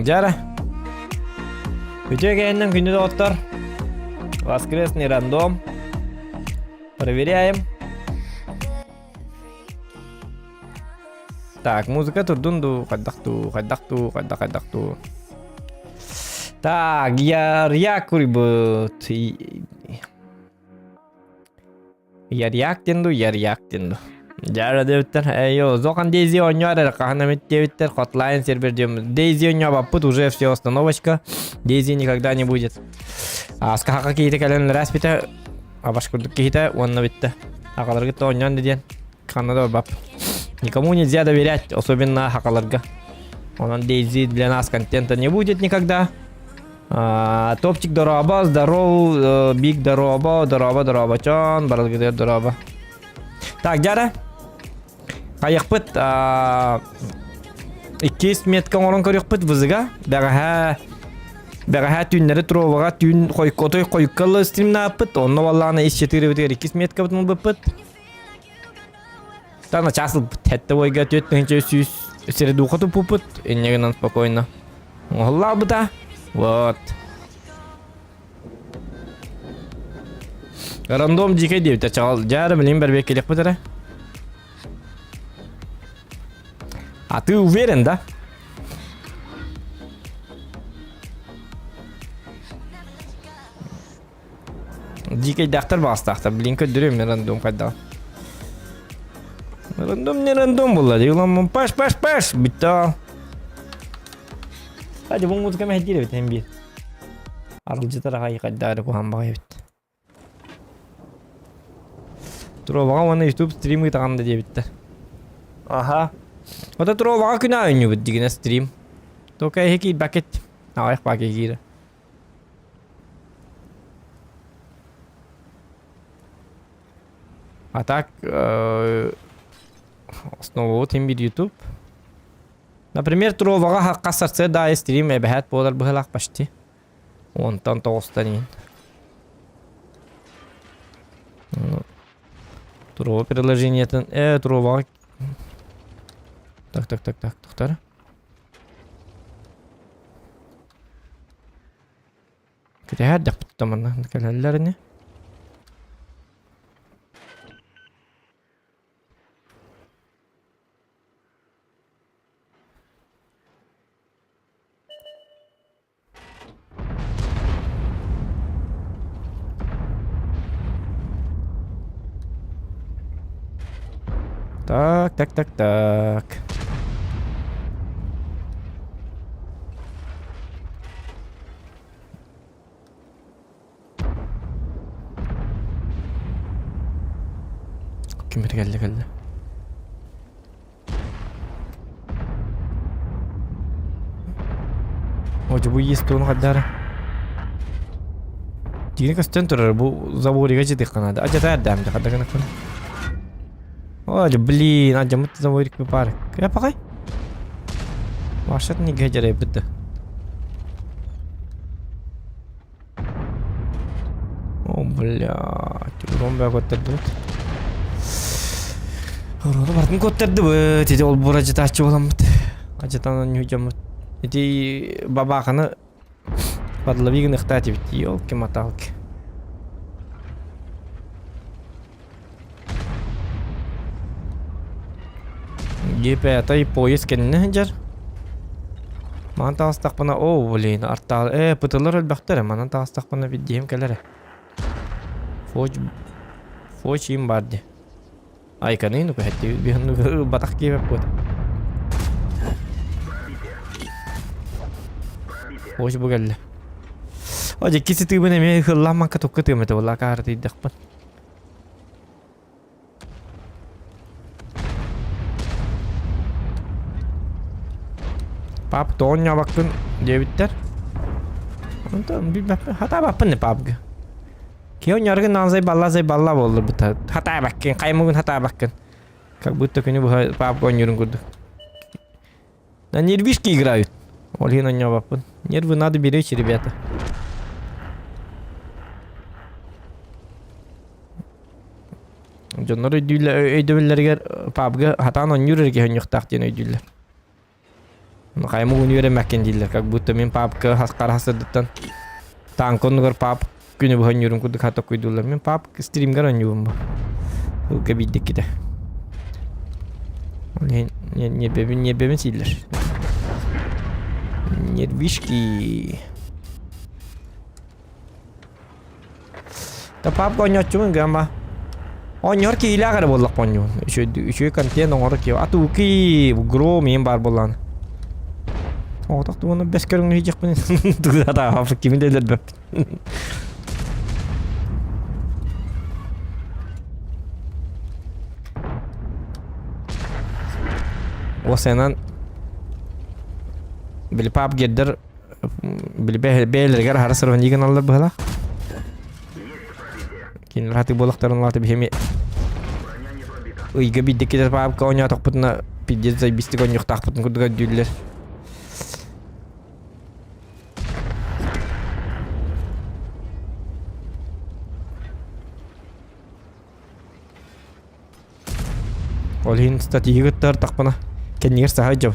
Дьара. Үтүө кэһиннэн күндү доҕоттор. Воскресный рандом. Проверяем. Так, музыка турдун дуу, хайдах дуу, хайдах дуу, хайдах хайдах дуу. Так, я курбут. Ярьяк диэн дуу, Ярьяк диэн дуу. Дьара диэбиттэр, Эйо, Зохан Дейзи оонньоор эрэ хаһан эмит диэбиттэр, Хотлайн сервер диэм. Дейзи оонньообаппыт, уже все остановочка. Дейзи никогда не будет. Ааска киһитэ кэлэн өлөрөөспүтэ, абаш курдук киһитэ уонна бүттэ. Аҕаларгыт оонньоон да диэн, ханна да барбап. Никому нельзя доверять, особенно хакаларга. Онон Дейзи для нас контента не будет никогда. А, топчик дорообо, здоров, э, биг дорообо, дорообо, дорообочон, барылгытыгар дорообо. Так, дьара. Хайахпыт а, иккис метка оҥорон көрүөхпүт вызыга. Бэҕэһээ бэҕэһээ түүннэри туруобаҕа түүн хойкотой хойукка стримнааппыт. Онно баллаана ис четыребытыгар иккис меткабытын ылбыппыт. Тана час ылбыт. Хэтте бойга 4300 сири туппуппут. Инне гынан спокойно. Оһоллаабыта. Вот. Рандом дикэй диэбитэ чаҕал. Дьаара билин бэрбиэк кэлиэхпит эрэ. А ты уверен, да? Дикэйдээхтэр баҕастаахтар. Блин, көрдөрүөм мен рандом хайдаҕын. Рандом не рандом буолла. Дигламмын паш паш паш бүттэ. Хадьа бу музыка мэһэйдиир эбит эн биир. Арылдьытар аҕай хайдаары куһаан баҕай эбит. Туруобаҕа уонна YouTube стрим ыытаҕын да диэбиттэр. Аха. Ото туруобаҕа күн аайы дигинэ стрим. Только эһи киирбэккит. Аҕайах баа киирэ. А так, э, основа тем бир YouTube. Например, Троваҕа хакка сарсыарда аайы стрим эбэһээт буолар быһылаах почти. Онтон тоҕустан иһин. Ну, Трова приложениетын, э, Троваҕа... Так, так, так, так, тоқтар. Кэтэһэр дьахпыт манна кэлэллэр ини. Так, так, так, так. Ким эрэ кэллэ кэллэ. О, бу есть туон хаддара. Дигини көстөн турар бу заборига житих надо. Ажата эрдэм хадда гына кун. О, блин, ажамыт заборик баар. Кэ пакай? Машат не гежере битте. О, блядь, урон бää көттөрдүбүт. Урону бартын көттөрдүбүт. Ити ол бура жытааччы буоламмыт. Ажытан ньуйдьаммыт. Ити бабааханы подлови гыныхтаат эбит. Елки-моталки. Гипэтай поезд кэннэ сылдьар. Манан таҕыстахпына, оо, блин, артаал, ээ, пытылар өлбөхтөр, манан таҕыстахпына биддиһим кэлэрэ. Фоч, фоч им бар дии. Айканы ну көһөттү, биһин батах киэбэп буот. Фоч бу кэллэ. О, дьикки сытыыбын эмиэ хыллааммакка тукка тыыммыта буолла, акаарытыйдахпын. Пап тоҕо оонньообоккун диэбиттэр. Онтон билбэппин, хатаабаппын да папга. Киһи оонньооргун наан балла балла буоллурбута. Хатаабаккын, хаймыгын хатаабаккын. Как будто күнү быһа папка оонньуурун курдук. На нервишки играют. Ол иһин оонньообоппун. Нервы надо беречь, ребята. Дьоннор өйдүүллэр өйдөбүллэригэр пабга хатаан оонньуур эрэ киһи оонньуохтаах диэн өйдүүллэр. Хайа муҥун үөрэммэккин дииллэр, как будто мин папка хара сырдыттан танк оннугар пап күнү быһа оонньуурум курдук хата токуйдууллар. Мин пап стримгар оонньуубун бу. Ылга биирдиккитэ. Ол иһин ньиэрбэбин ньиэрбэбин сииллэр. Нервишки. Да папка оонньооччубун гамма. Оонньоор киһилээх эрэ буоллах оонньуун. Үчүгэй үчүгэй контент оҥоро киһи. Атууки гром иин баар буоллаан. Оҕотох тугуну бэс көрүҥнү хийдьэхпин тугу кими да өлөрбөппүн. Осенан били пап гердер били бэйэлэригэр аһара сравнение гыналлар быһалаах. Кинилэр хатыы буолахтарын улаата биһими ыйга биирдэ кэлэр паапка оонньоотохпутуна пиздец заебистик оонньуохтаахпытын курдук өйдүүллэр. Ол иһин статьи кыттар тахпына кэннигэр саһа дьон.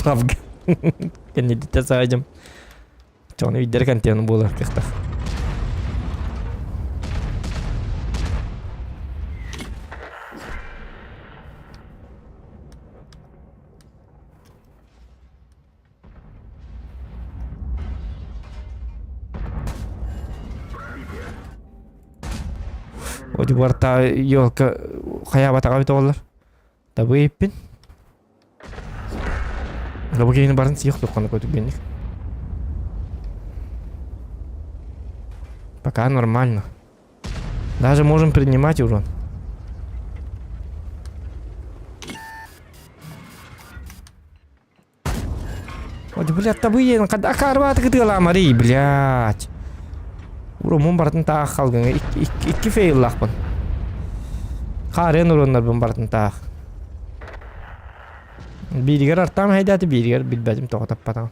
Пабга. Кэннидиттэ саһа дьон. Чону өйдөрө контент буолар кыахтаах. Одьугуартаа елка хайаабатаҕа эбит оҕолор. Табы ииппин. Бу киһини барын сиэх туххана көтүгенник. Пока нормально. Даже можем принимать урон. Ой, блядь, табы иэн акаарбааты кытыалаамарый, блядь. Урумун барытын таах халгыҥа икки фейллаахпын. Хаарыан уруоннарбын барытын таах. Бииригэр артаам хайдааты, бииригэр билбэтим тоҕо таппатаҕым.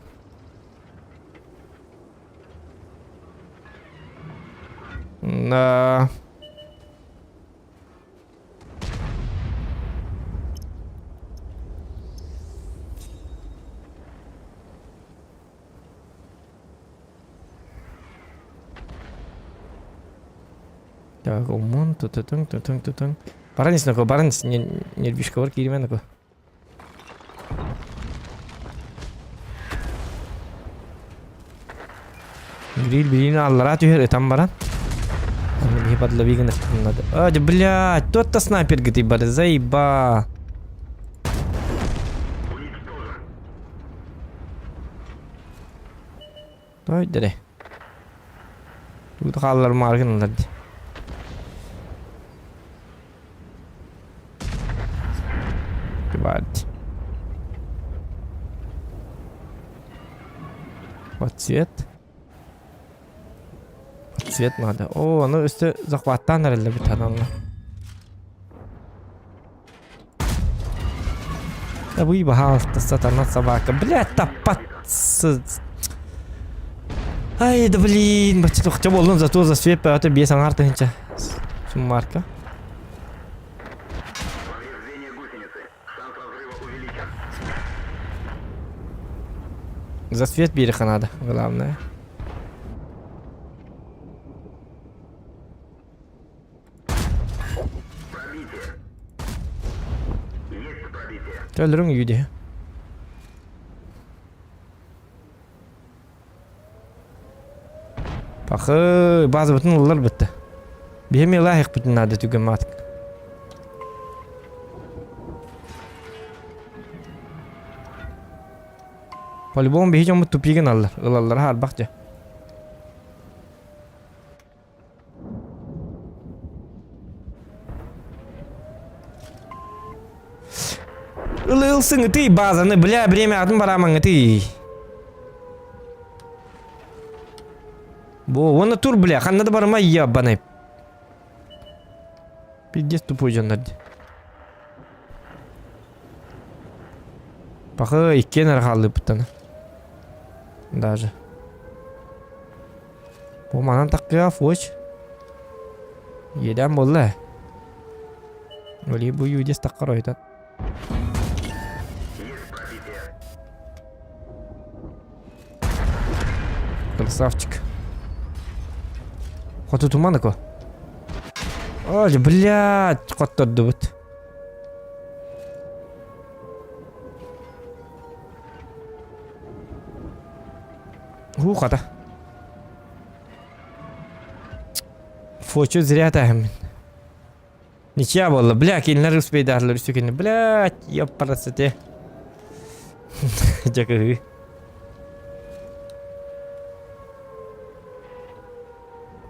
Да. Так, умун, тутутуҥ, тутуҥ, тутуҥ. Баран ис нако, баран ис, нервишкалар кииримэн нако. Гриль билиини аллараа түһэр ытан баран. Аны биһи подлови гыныахпытын надо. А, блядь, тот-то снайпер гытый бары, заеба. Той дере. Тут хааллар мааргын ылар ди. Баар ди. Вот цвет. Вот цвет надо. О, ону өстө захваттаан эрэллэр бит аналла. Да выебался, сатана собака. Блядь, таппат. Ай, да блин, бачча буоллун зато за свет бөҕөтө биэс аҥаар тыһыынча суммарка. За свет биэриэххэ наада, главное. Өлөрүҥ үйдэ. Пахы, базабытын ыллар бытты. Биһи лаһыхпытын наада түгэн маатык. По-любому биһи дьоммут тупигын аллар. Ылаллара харбах дьэ. Ылы-ылсыҥ ытый базаны, бля, время атын бараамаҥ ытый. Бу, уонна тур, бля, ханна да барыма, ебаный. Пиздец тупой дьоннор дии. Пахы иккиэн эрэ хааллыппыттан. Даже. Бу манан таккыа фоч. Иэдээн буолла ээ. Өлүү бу юдес таккар ойутан. Красавчик. Хотутуман ако. Ой, блядь, хоттордубут. Уу хата. Фочу зря таһыммын. Ничья буолла. Бля, кинилэр успейдаатылар үсү кини. Блядь, ёппарасыте. Дьэ кыһыы.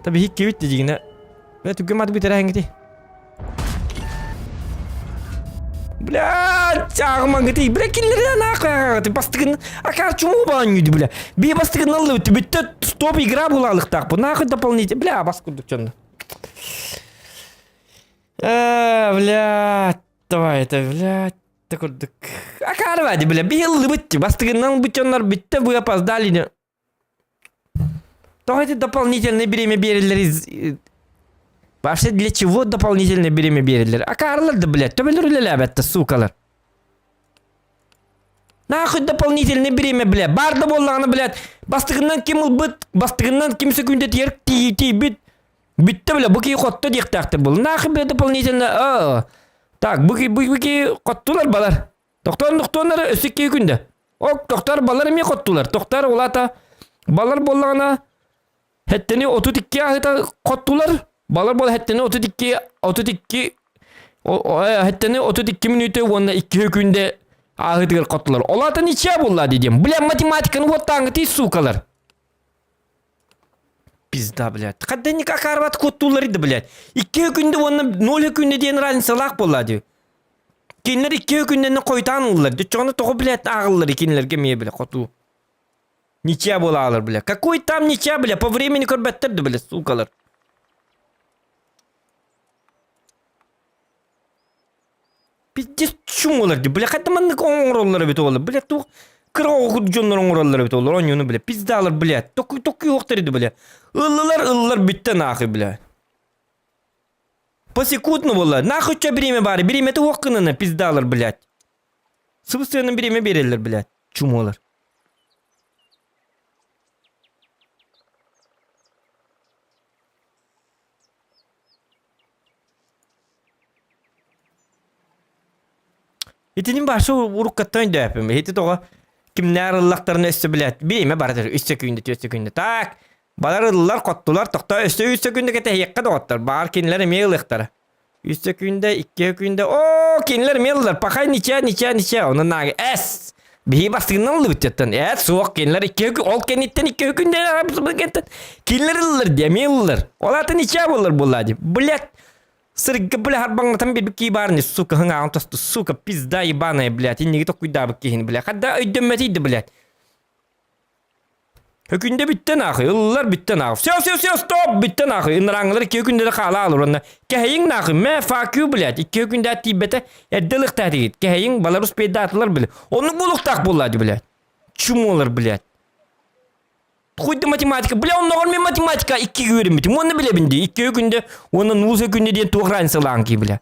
Та биһик кибит дигинэ. Бля, түгем аты бүтэрээҥҥити. Бля, чаагымаҥгыты. Бля, кинилэринэн наахаҕаты бастыгын акаар чумуу баанньуйду, бля. Бие бастыгын ыллыбыт бүттэ стоп игра булаалыктаах бу. Нахуй дополнительно. Бля, бас курдук чонно. Э, бля, давай это, блядь, курдук. Акаарва, бля, биһиллибит, бастыгынан бутчоннор бүттэ, вы опоздали. Тоҕо это дополнительное время биэрэллэр Вообще для чего дополнительное время биэрэллэр? Акаарылар да, блядь, төбөлөр үлэлээбэттэр, сукалар. Нахуй дополнительное время, бля, бар да буоллаҕына, блядь, бастыгынан ким ылбыт, бастыгынан ким сөкүүндэтигэр тиийбит, бүттэ, бля, бу киһи хотто диэхтээхтэр буолла. Нахуй, бля, дополнительно, а Так, бу, бу, бу киһи хоттулар балар. Тохтоон тохтооннор өссө икки күндэ. Ок, тохтор балар эмиэ хоттулар. Тохтор улаата балар буоллаҕына Хэттени 32 аһыта хоттулар. Балар буол хэттени 32 32 хэттени 32 мүнүүтэ уонна 2 күндэ ааһытыгар хоттулар. Ол ата ничья буолла дидим. Бля, математиканы уоттааҥҥытый, сукалар. Пизда, блядь. Хадда никак арбат куттуулар иди, блядь. 2 күндэ уонна 0 күндэ диэн разницалаах буолла дии. Кинилэр 2 күннэнэ хойутаан ыллар. Дьону тоҕо, блядь, ааҕыллар кинилэргэ эмиэ, бля, хотуу. Ничья буолаалар, бля. Какой там ничья, бля? По времени көрбөттөр да, бля, сукалар. Пиздец чуҥулар дии, бля, хайда маннык оҥороллор эбит оҕолор, бля, туох кыра оҕо дьоннор оҥороллор эбит олор оонньууну, бля, пиздаалар, бля, токуй токуй уохтар иди, бля. Ыллылар, ыллар, бүттэ нахуй, бля. Посекундно буолла, нахуй чё время баары, бириэмэтэ уох гынана, пиздаалар, блядь. Сыбыс-сыанан бириэмэ биэрэллэр, блядь, чумуолар. Итинин башы уруккаттан өйдөөпүм. Ити тоҕо кимнээр ыллахтарына өссө билээт бириэмэ барытыр үс сөкүүндэ түөрт сөкүүндэ так балар ыллар хоттулар тохтоо өссө үс сөкүүндэ кэтэһиэххэ доҕоттор баар кинилэр эмиэ ылыахтара үс сөкүүндэ икки сөкүүндэ оо кинилэр эмиэ ыллар пахай ничья ничья ничья онон наага эс биһи бастыгынан ыллыбыт дьоттон ээ суох кинилэр икки ол кэнниттэн икки сөкүүндэ кинилэр ыллар диэ эмиэ ыллар ол аата ничья буолар буоллаа дии блядь Сырга, бля, харбаҥнатан биэрбит киһи баар ини, сука, хыҥааҕын тосту, сука, пизда ебаная, блядь, инники токуйдаабыт киһини, бля, хадда өйдөммөтүй да, блядь. Өкүндэ бүттэ нахуй, ыллар бүттэ нахуй. Все, все, все, стоп, бүттэ нахуй. Ынырааҥылар икки күндэ да хаала алыр онно. Кэһэйиҥ нахуй, мэ, fuck you, блядь. Икки күндэ тиийбэтэ, эрдэ ылыктаатыгыт. Кэһэйиҥ, балар успейдаатылар, блядь. Оннук буолуохтаах буолла, блядь. Чумолар, блядь. Хуй да математика. Бля, онноҕор мин математика иккигэ үөрэммитим. Уонна билэбин дии. Икки күндэ уонна нуус күндэ диэн туох разницалаан кии, бля.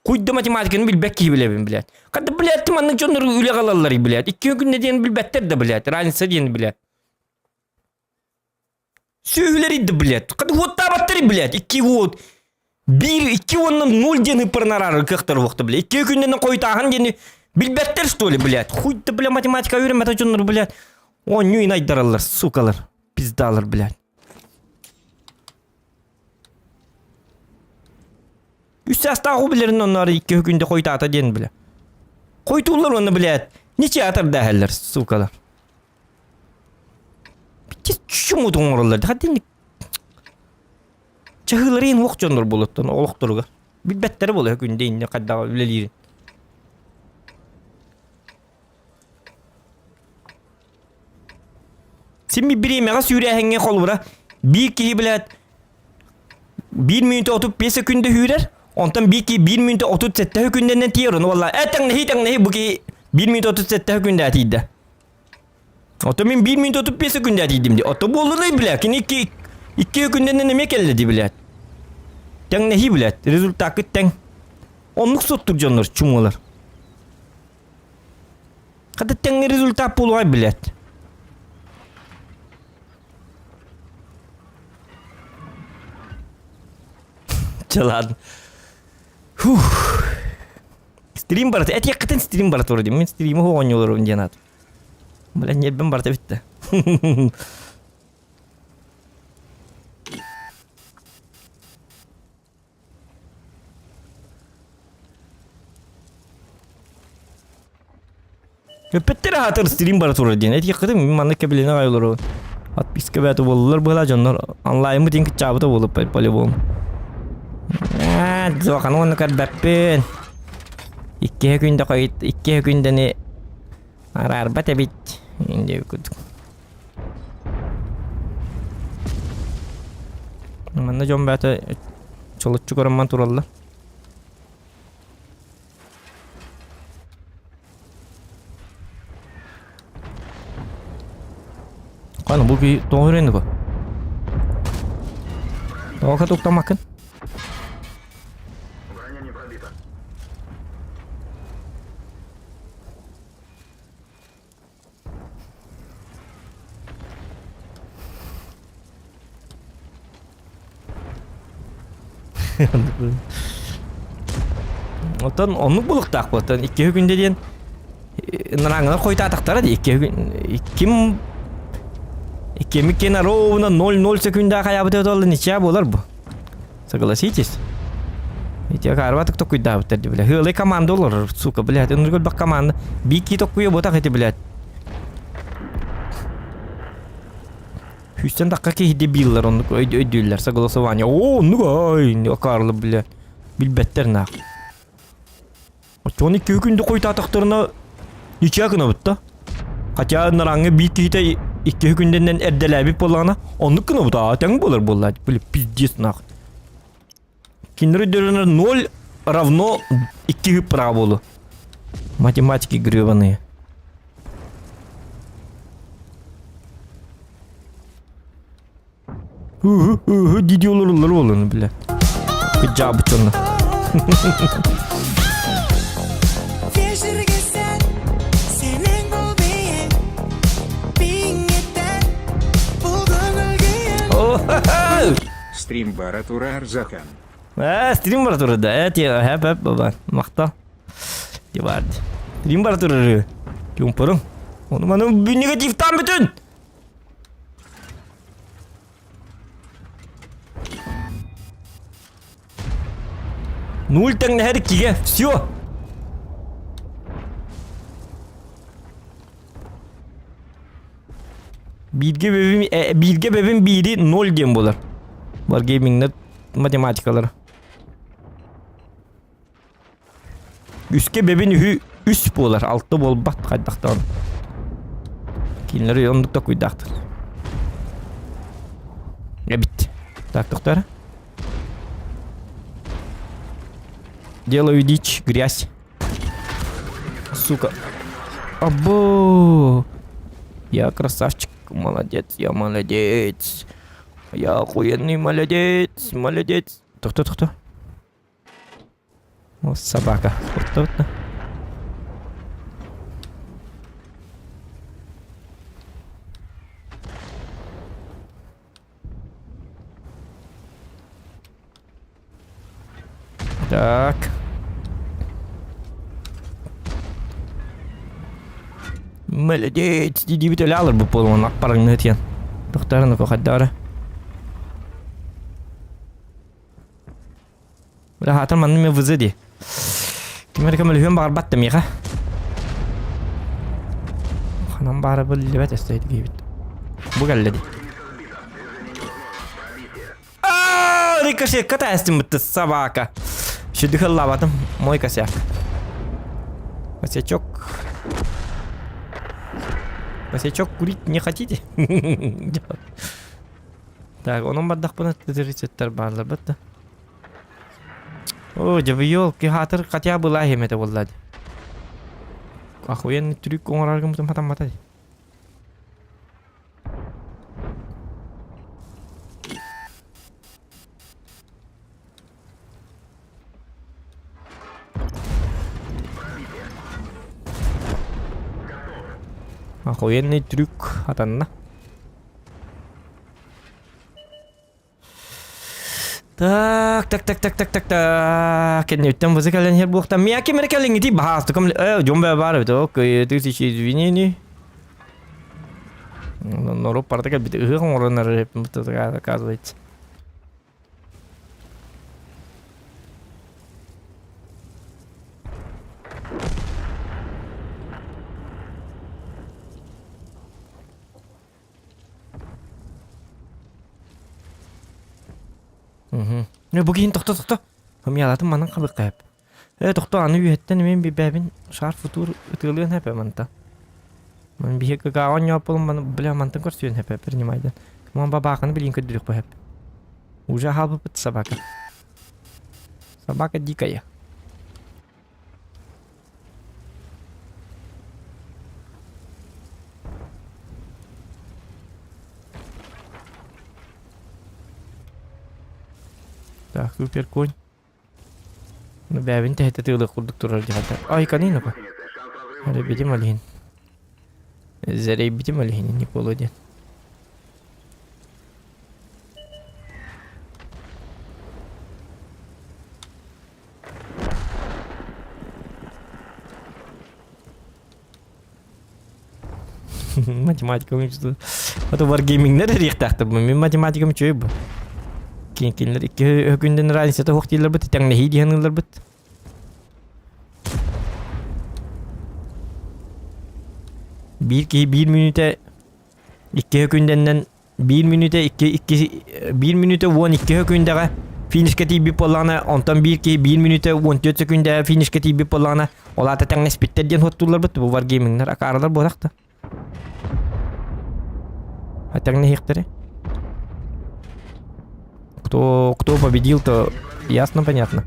Хуй да математиканы билбэт киһи билэбин, блядь. Хата, блядь, маннык дьоннор үлэҕэ ылаллар, блядь. Икки күндэ диэн билбэттэр да, блядь. Разница диэн, блядь. Сүөһүлэр идди, блядь. Хата уоттаабаттар, блядь. Икки уот. Биир, икки уонна ноль диэн ыппарын араарар кыахтар уохта, блядь. Икки күннэнэн хойутааһын диэни билбэттэр, что ли, блядь. Хуй да, бля, математика үөрэммэтэ дьоннор, блядь. Оонньуу инайдараллар, сукалар, пиздалар, блядь. Үс саастаах уу билэрин онноор икки күндэ хойутаата диэн, бля. Хойутууллар уонна, блядь, ниче атардаһаллар, сукалар. Чумутун оҥороллор. Хатин Чаһыыларын уох дьоннор буолуттан олохторугар. Билбэттэрэ буолуо күндэ иннэ хайдах үлэлиирин. Син бириэмэҕэ сүүрээһиҥҥэ холобура биир киһи билээт биир мүнүүтэ 35 секүндэ сүүрэр, онтон биир киһи биир мүнүүтэ 37 секүндэнэн тиийэр, ону буолла э тэҥнэһии тэҥнэһии бу киһи биир мүнүүтэ 37 секүндэ тиийдэ. Ото мин биир мүнүүтэ 35 секүндэ тиийдим дии. Ото буоллунай, бля, кини икки икки күндэнэн эмиэ кэллэ дии, блядь. Тэҥнэһии, блядь, результакыт тэҥ. Оннук суттук дьоннор, чумулар. Хата тэҥ результат буолуой, блядь. Чалаан. Фух. Стрим барыта. Этиэххитин стрим бара турар дим. Мин стримы оонньууларым диэн аат. Бля, нербим барыта бүтте. Өппөттөр аатыр стрим бара турар диэн. Этиэххитин мин маннык кэбилэнэ аҕай олоробун. Отписка бэйэтэ буоллулар быһалаа дьоннор онлайнмыт иҥ кыччаабыта буолуп по-любому. Аа, зохан уонна көрбөппүн. Иккиһэ күндэ хойут, иккиһэ күндэни араарбат эбит. Инде курдук. Манна дьон бэйэтэ чолоччу көрөн тураллар. Қаны бұл күй тоғы үйренді бұл. Тоға тоқтамақын. Броня не пробита. Оттон оннук булуктаах буолтан икки күндэ диэн нараҥҥалар хойутаатахтара дии икки күн ким иккиэмиккиэн ровно 0-0 секунда хайаабыта буолла ничья буолар бу согласитесь ити акаарбатык токуйдаабыттар ди бля ыалай команда олорор сука блядь оннук элбэх команда бики токуйа ботах ити блядь Сүүстэн тахха киһи дебиллэр оннук өйдүүллэр согласование. Оо, оннук ай, акаарлы бля. Билбэттэр наах. Оччону икки күндү хойутаатахтарына ничья гынабыт да. Хотя нараҥҥа биир киһитэ икки күндэннэн эрдэлээбит буоллаҕына, оннук гынабыт аа тэҥ буолар буолла. Бля, пиздец нах. Кинилэр өйдөрүнэр ноль равно икки право буолу. Математики гребаные. Ыһы дии олоруллар буолуну бile. Кыдьаабыт дьонно. Стрим бара турар Захан. Э, стрим бара турар да. Э, те, хэп хэп баба. Махта. Дебард. Стрим бара турар. Чумпурум. Оны маны негативтан бүтүн. Нуль тэҥнэһэр иккигэ. Все. Бииргэ бэбим, э, бииргэ бэбим биири ноль диэн буолар. Wargaming'ler математикалар. Үскэ бэбин үһү үс буолар, алты буолбат хайдахтаан. Кинилэр оннук токуйдаахтар. Эбит. Так, доктор. Делаю дичь, грязь. Сука. Або. Я красавчик, молодец, я молодец. Я охуенный молодец, молодец. Тохто, тохто. О, собака. Вот вот. Так. Молодец, дии өлө бу буолуон аппарыҥны тиэн. Тохтарын хайдара. Бля, хаатар манны мен вызы ди. Кимер көмөлүһүөн баҕарбат да миэхэ. Ханан баара биллибэт өстөйт киһибит. Бу кэллэ ди. Рикошетка тастым собака. Сүдү Мой косяк. Косячок. Косячок курить не хотите? Так, онон бардахпына рецепттер бааллар бытта. О, дьэ елки хаатыр хотя бы лахим это буолла. Охуенный трюк оҥороргум хатаммата. Охуенный трюк хатанна. Так, так, так, так, так, так, так. Кэнниттэн бызы кэлэн иһэр буохтан. Мия ким эрэ кэлиҥҥитий баһаастыкым. Э, дьон бэ баар эбит. Окей, тысячи извинений. Норуот барыта кэлбит. Ыһыах оҥоронор оказывается. Мгм. Э, бу киһин тохто тохто. Миалатын манан хабыкка эп. Э, тохто аны үөһэттэн мен бибэбин шар футур ытыалыан хэпэ манта. Ман биһи кыгааҕын ньооппулун ман бля мантан көрсүөн хэпэ принимайдан. Ман бабааханы билин көрдүрүк бу хэп. Уже хаалбыппыт собака. Собака дикая. Так, супер конь. Ну, бэбин тэһитэ тыылык курдук турар дьаһалта. Ай, канина-ка. Ребятим алиһин. Зэрэйбитим алиһин Никола диэн. Математикам что А то варгеймингнер эриэхтээхтэр Мин математикам үчүгэй бу. Кинилэр икки күндэн разницата суох дииллэрбит, тэҥнэһии диэн ылларбыт. Биир киһи биир мүнүүтэ икки күндэннэн Биир мүнүүтэ икки икки биир мүнүүтэ 12 сөкүүндэҕэ финишкэ тиийбит буоллаҕына, онтон биир киһи биир мүнүүтэ 14 сөкүүндэҕэ финишкэ тиийбит буоллаҕына, ол аата тэҥнэспиттэр диэн суоттуулларбыт бу варгеймингнэр акаарылар буолах да. А тэҥнэһиэхтэри. Кто, кто победил, то ясно, понятно.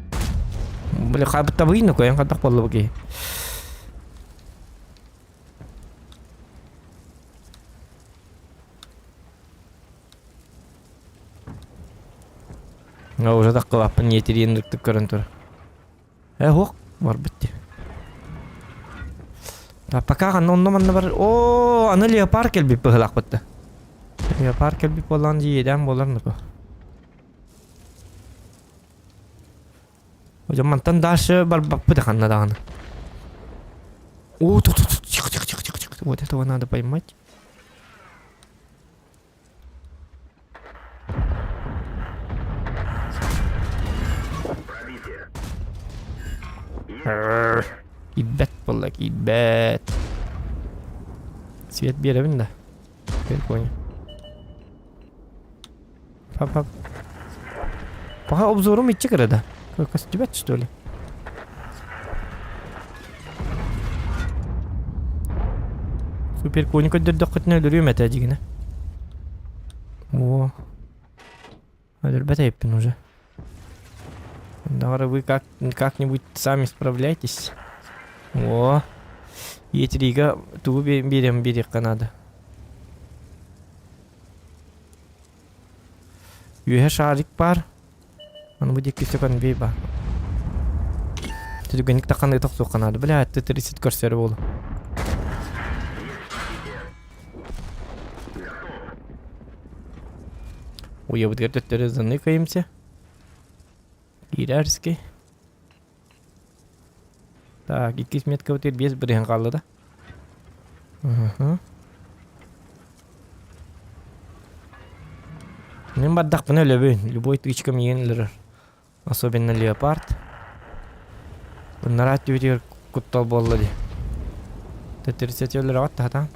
Бля, хабыттабый, ну кайын хадах болла бу киһи. Уже таккылааппын ниэтириэн ырыктык көрөн турар. Э, һуох, барбыт дии. Да, пока ханна онно манна бар. Оо, аны леопард кэлбит быһылаахпыт да. Леопард кэлбит буоллаҕына дии иэдээн буолар нуку. Дьон мантан дальше барбаппыт ханна даҕаны. О, тут, тут, тихо, тихо, тихо, тихо, тихо. Вот этого надо поймать. Киирбэт буолла, киирбэт. Свет биэрэбин да. Теперь понял. Папа. Пока обзорум идти кыра Костюмет, что ли? Супер кони көрдөрдөххүтүнэ өлөрүөм этэ дьигинэ. О. Өлөрбөт эбиппин уже. Давай вы как, как-нибудь сами справляйтесь. О. Етрига тугу берем берекка надо. Үөһэ шарик баар. Аны бу диэки сөкөн бей баар. Түргэнник таххан ытах суохха наада. Бля, Т-30 көрсөрө буолу. Уйабытыгар төттөрү заныкаемся. Киирэрский. Так, иккис меткабытыгар биэс бырыһан хаалла да. Уһу. Мин бардахпына өлөбүн. Любой тычка миигин өлөрөр. Особенно леопард. Ыннараа түбүтүгэр куттал буолла дии. Т-30 өлөрөҕүт таһатаан.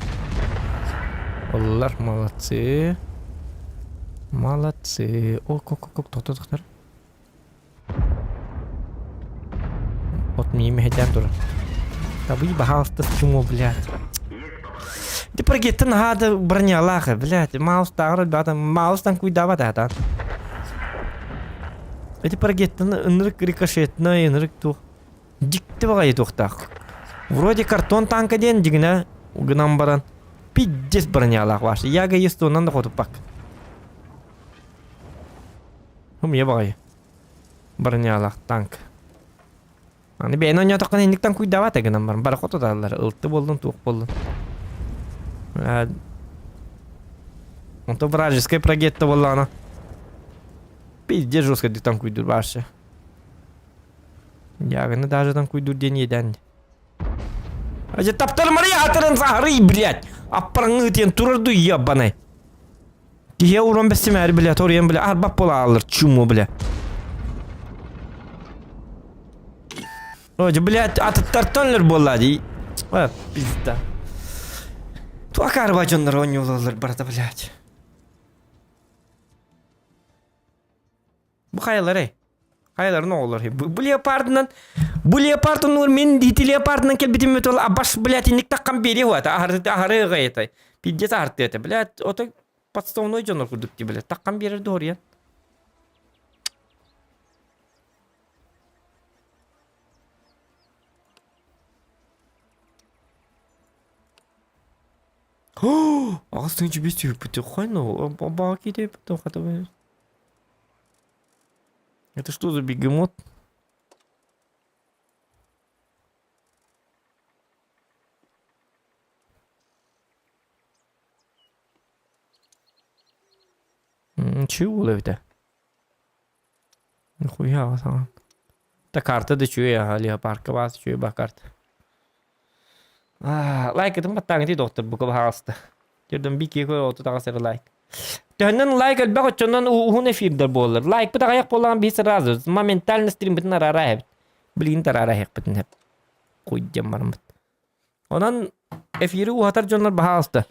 Оллар молодцы. Молодцы. О, кок, кок, тохто тохтор. Вот мне мэһэйдээн турар. Табый баһаалыста чумо, блядь. Ты прогеттен наһаа да бронялаах, блядь. Маустааҕар элбэҕэ маустан куйдаабат аатаан. Эти прогеттен ынырык рикошетной, ынырык туох. Дьикти баҕайы туохтаах. Вроде картон танка диэн дьигинэ гынан баран пиздец бронялаах ваш. Яга естуонан да хотуппак. Умье баҕайы. Бронялаах танк. Аны бэйэни оонньоотоххуна инниктэн куйдаабат гынан баран бары хотуталлар. Ылты буоллун, туох буоллун. Онто вражескай прогетта буоллаҕына. Пиздец жестко танкуйдур вообще. Яганы даже танкуйдур диэн иэдээн. Ажа таптармары атырын сахарый, блядь. Аппараңы диэн турар ду ебаный. Киһи уран бэстимээри, блядь, оруйан, бля, арбап буола алыр, чумо, бля. Ой, блядь, атыттартан өлөр буолла дии. А, пизда. Туох арба дьоннор оонньуулаллар барыта, блядь. Бу хайаларай? Хайаларын оҕолор? Бу леопардынан бу леопард оннугар мин ити леопардынан кэлбитим өтөл абаш, блядь, инник таххан биэриэ хуата аһары аһары ыгайытай. Пиздец аһартыа этэ, блядь, ото подставной дьоннор курдук дии, блядь, таххан биэрэр дуоруйан. Аҕыс тыһыынча биэс түһүппүт хойно баҕа киирбит хата Это что за бегемот? Чего эбитэ? Нихуя саҥа. Та карта да үчүгэй аха леопарка баас үчүгэй ба карта. Лайкытын баттааҥ доктор бука баһаҕаста. Жерден бики оту таҕас эрэ лайк. Төһөннөн лайк элбэх оччонон уһун эфирдэр буолар. Лайкпыт аҕыйах буоллаҕын биһи сразу моментально стримбытын араара эһэбит. Билигин тараара эһиэхпитин эп. Куйдьан бараммыт. Онон эфири уһатар дьоннор баһаалыста.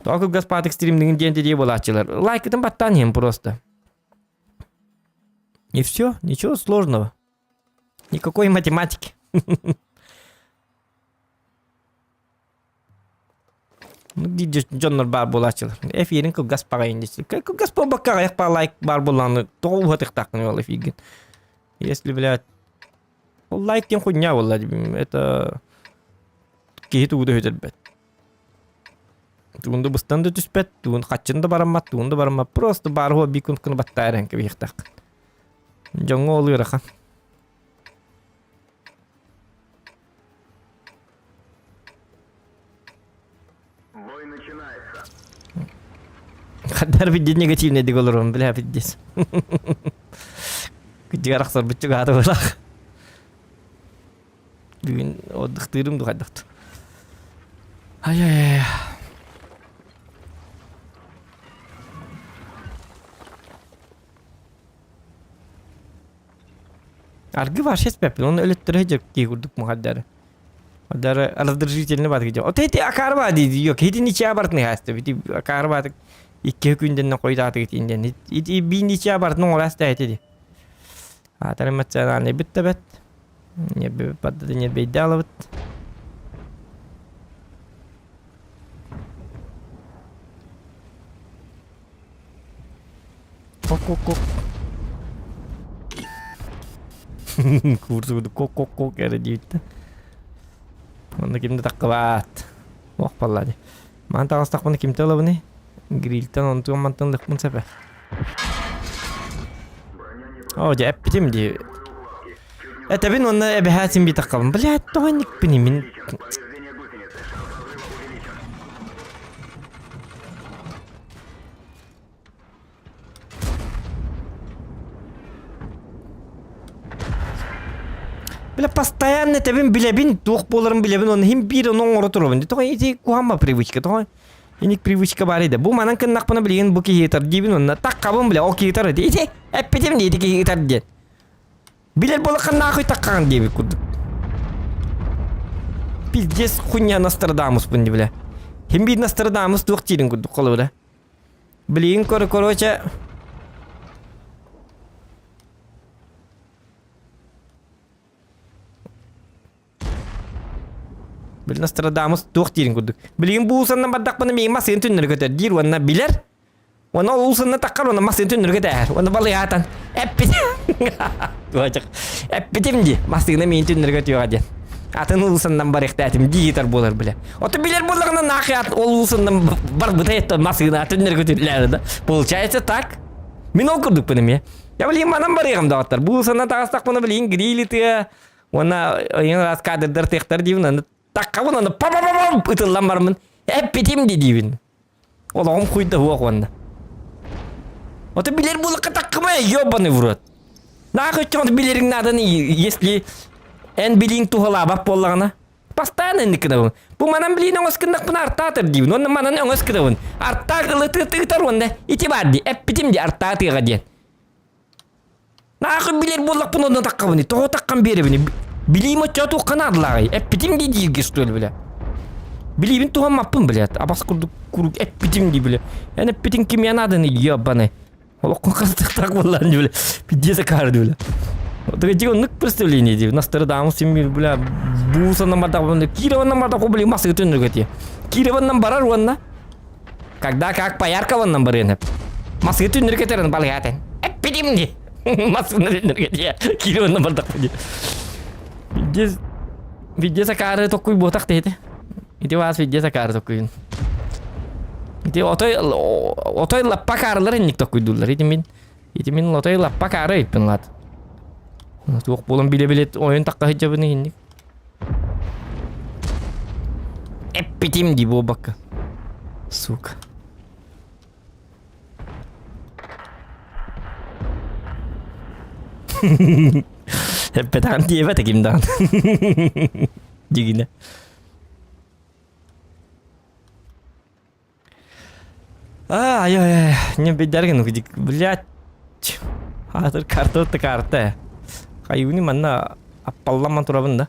Тоҕо кылгас паатык стримниҥин диэн дии буолааччылар. Лайкытын баттаан иһин просто. И все, ничего сложного. Никакой математики. Дьоннор баар буолааччылар. Эфирин кылгас паҕайын диэччилэр. Кылгас буолбакка аҕыйах паа лайк баар буоллаҕына тоҕо уһатыахтааххын ол эфиргин. Если, блядь, ол лайк диэн хуйня буолла это киһи тугу да өтөрбөт. Тугун да быстан да түспэт, тугун хаччын да бараммат, тугун да бараммат. Просто баар биир күн баттаа эрэн кэбиһиэхтааххын. Дьоҥҥо ол ыарахан. Хаддар бидде негативный дик олорон бля пиздец. Кыдьыгар ахсарбыт чугаата булах. Бүгүн отдыхтыырым духайдахт. Ай-ай-ай. Аргы вообще испэппин, оны өлөттөрө сылдьар киһи курдук мухаддары. Дары раздражительный бат киһи. Ото ити акаарба дии yok. Хитин ичээ бартын хаста. Ити акаарба икки күнден койдааты итинден. Ити биин ичээ бартын оҥорас да ити. Аатары эмоциональный бит да бет. Не бадда не бейдалабыт. Кок-кок-кок. Курсугуду кок-кок-кок эрэ диэбиттэ. Онно ким да таххыбаат. Ох балла дии. Маан таҕыстахпына кимтэ ылабыный? Грильтэн онтуон мантан ылыахпын сөп ээ. Оо дьэ эппитим дии. Этэбин уонна эбэһээ син биир таххабын. Блядь, тоҕо инникпиний мин Бля, постоянно этэбин билэбин, туох буоларын билэбин, оны хим биир ону оҥоро турабын. Тоҕо ити куһаама привычка, тоҕо иник привычка баар иде. Бу манан кыннахпына билигин бу киһи ытар диибин онно таххабын бля, ол киһи ытар ити эппитим дии ити киһи ытар диэн. Билэр буолаххын нахуй таххаҕын диэбит курдук. Пиздец хуйня Нострадамуспун ди бля. Хим биир Нострадамус туох диирин курдук холобура. Блин, короче... Блин, Нострадамус туох диирин курдук. Билигин бу уулусаннан бардахпына миигин массыын түннөрү көтөр диир уонна билэр. Уонна ол уулусанна таххар уонна массыын түннөрү көтөөр. Уонна балыйаатан эппит. Эппитим дии. Массыына миигин түннөрү көтүөҕэ диэн. Атын уулусаннан барыахтаатым дии ытар буолар бile. Ото билэр буоллаҕына нахуй ол уулусаннан барбыта это массыына атын көтүллээр да. Получается так. Мин ол курдукпун эмиэ. Я билигин манан барыаҕым доҕоттор. Бу уулусаннан таҕыстахпына билигин гриль ытыа уонна ыйын ыраас кадрдар тыахтар диибин аны таххабын аны па па па ытыллан бармын эппитим дии диибин. Олоҕум хуйда уох уонна. Ото билэр буоллахха таккыма, ёбаный в рот. Нахуй чоҥ билериҥ нааданы, если эн билииҥ туһалаабат буоллаҕына. Постоянно инник гынабын. Бу манан билиин өҥөс гыннахпына артаатыр диибин. Уонна манан өҥөс гынабын. Артаах ылытыытар уонна ити баар дии. Эппитим дии артаатыаҕа диэн. Нахуй билэр буоллахпын онно таххабыный. Тоҕо таххан биэрэбиний? Билиим оччо туохха наадалааҕый? Эппитим дии дииргэ что ли бля? Билиибин туһаммаппын блядь. Абас курдук куруук эппитим дии бля. Эн эппитиҥ кимиэ нааданы ебаный. Олоххун хастыктаах буоллаан дии бля. Пиздец акаары дии бля. Вот оннук представление дии. Нострадамус син бля буусанан бардах Кированнан бардах бля масыгы төннөргө Кированнан барар уонна Когда как Пояркованнан барыан Масыгы түннөргө терен балыгатын. Эппитим ди. Масыгы түннөргө дии. Кированнан бардах дии. Пиздец. Пиздец акаары токкуй буотах дейdi. Ити вас пиздец акаары токкуйун. Ити отой отой лаппа акаарылар инник токкуйдууллар. Ити мин ити мин отой лаппа акаары ыйпын лат. Туох буолан биле-биле ойун такка сылдьабын инник. Эппитим дии буолбакка. Сука. Эппэтэҕим диэбэтэ ким даҕаны. Дьигинэ. Ай ай ай, не бедяргин, блядь. Хаатыр карта да карта. Хайыыны манна аппалламан турабын да.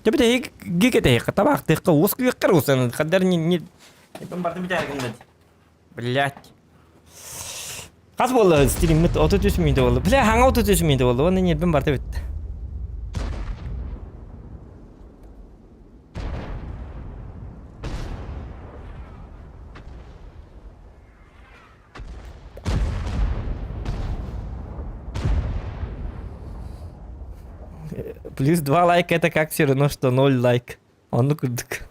Дьэ бүтэһик гикэтэһик табаахтыахха уос күйэххэр усан хаддар не не барды бүтээргин да. Блядь. Хас буолла стриммит 33 мүнүүтэ буолла. Бля, хаҥа 33 мүнүүтэ буолла. Уонна ньиэрбин барта бүттэ. Плюс 2 лайка это как все равно, что 0 лайк. Оннук курдук.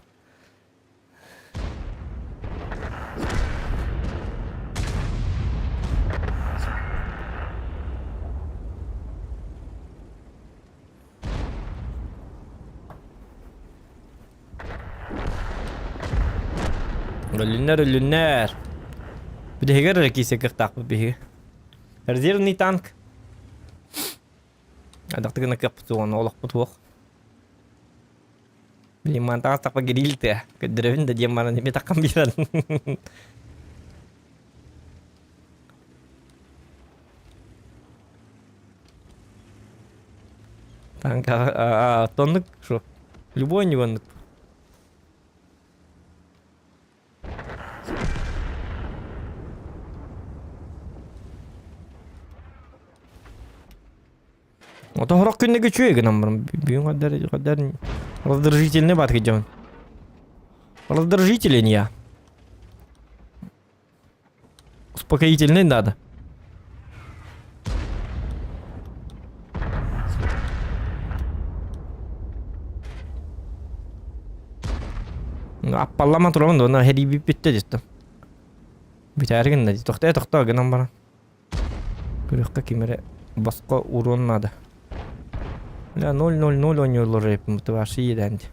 Өлүннэр, өлүннэр. Бүтэһигэр эрэ киирсэ кыахтаахпыт биһиги. Резервный танк. Адахты гына кыахпыт суоҕун олохпут суох. Блин, мантан тахпа гриль тыа. Көрдөрөбүн да диэн баран эмиэ таххан биэрэн. Танка тоннук шо. Любой не оннук. Ото хорох күннеге үчүгэй гынан баран бүгүн хаддар хаддар раздражительный баар кыдьабын. Раздражителен я. Успокоительный надо. Аппаллама турабын да, онно хэрийбит бүттэ деттим. Бүтээри гынна дии. Тохтоо тохтоо гынан баран. Күрүөххэ ким эрэ босхо уруон наада. Бля, 0-0-0 оонньууллар эбиппин вообще иэдээн дии.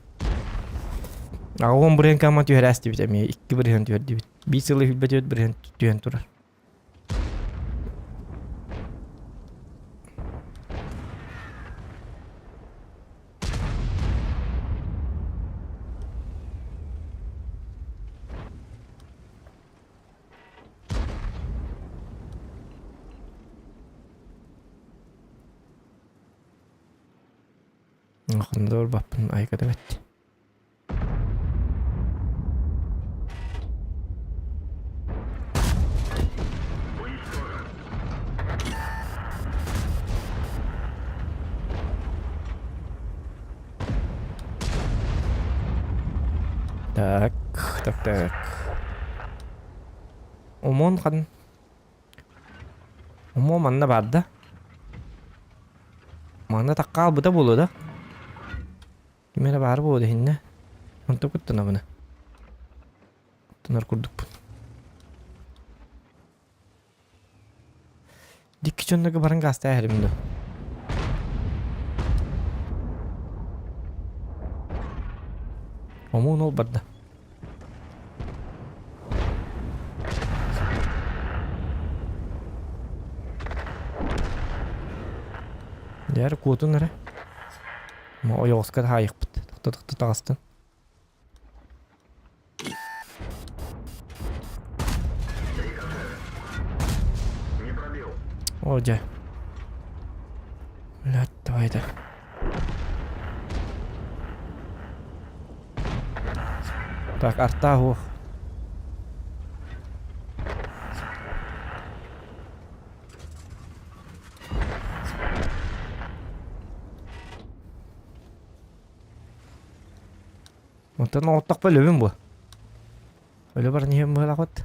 Аҕа бырыһын кама түһэрээстибит эмиэ икки бырыһын түһэрдибит. Биир сылы хүлбэтибит бырыһын түһэн турар. Ханна да барбаппын айка бэт. Так, так, так. Омон хан. Омон манна баар да? Манна таккаалбыта буолуо да? Ким эрэ баар буолуо иһиннэ. Онто куттанабына. Куттанар курдукпун. Дикки дьоннорго баран гаастаа иһэрим дуо? Омуун ол барда. Дьэ куотун эрэ. Ойоҕоско таһаайыахпыт. Тохто-тохто таҕыстын. О, дьэ. Блядь, давай это. Так, арта уох. Онтон оҕоттохпо өлөбүн буо. Өлө баран иһэн быһалаахыт.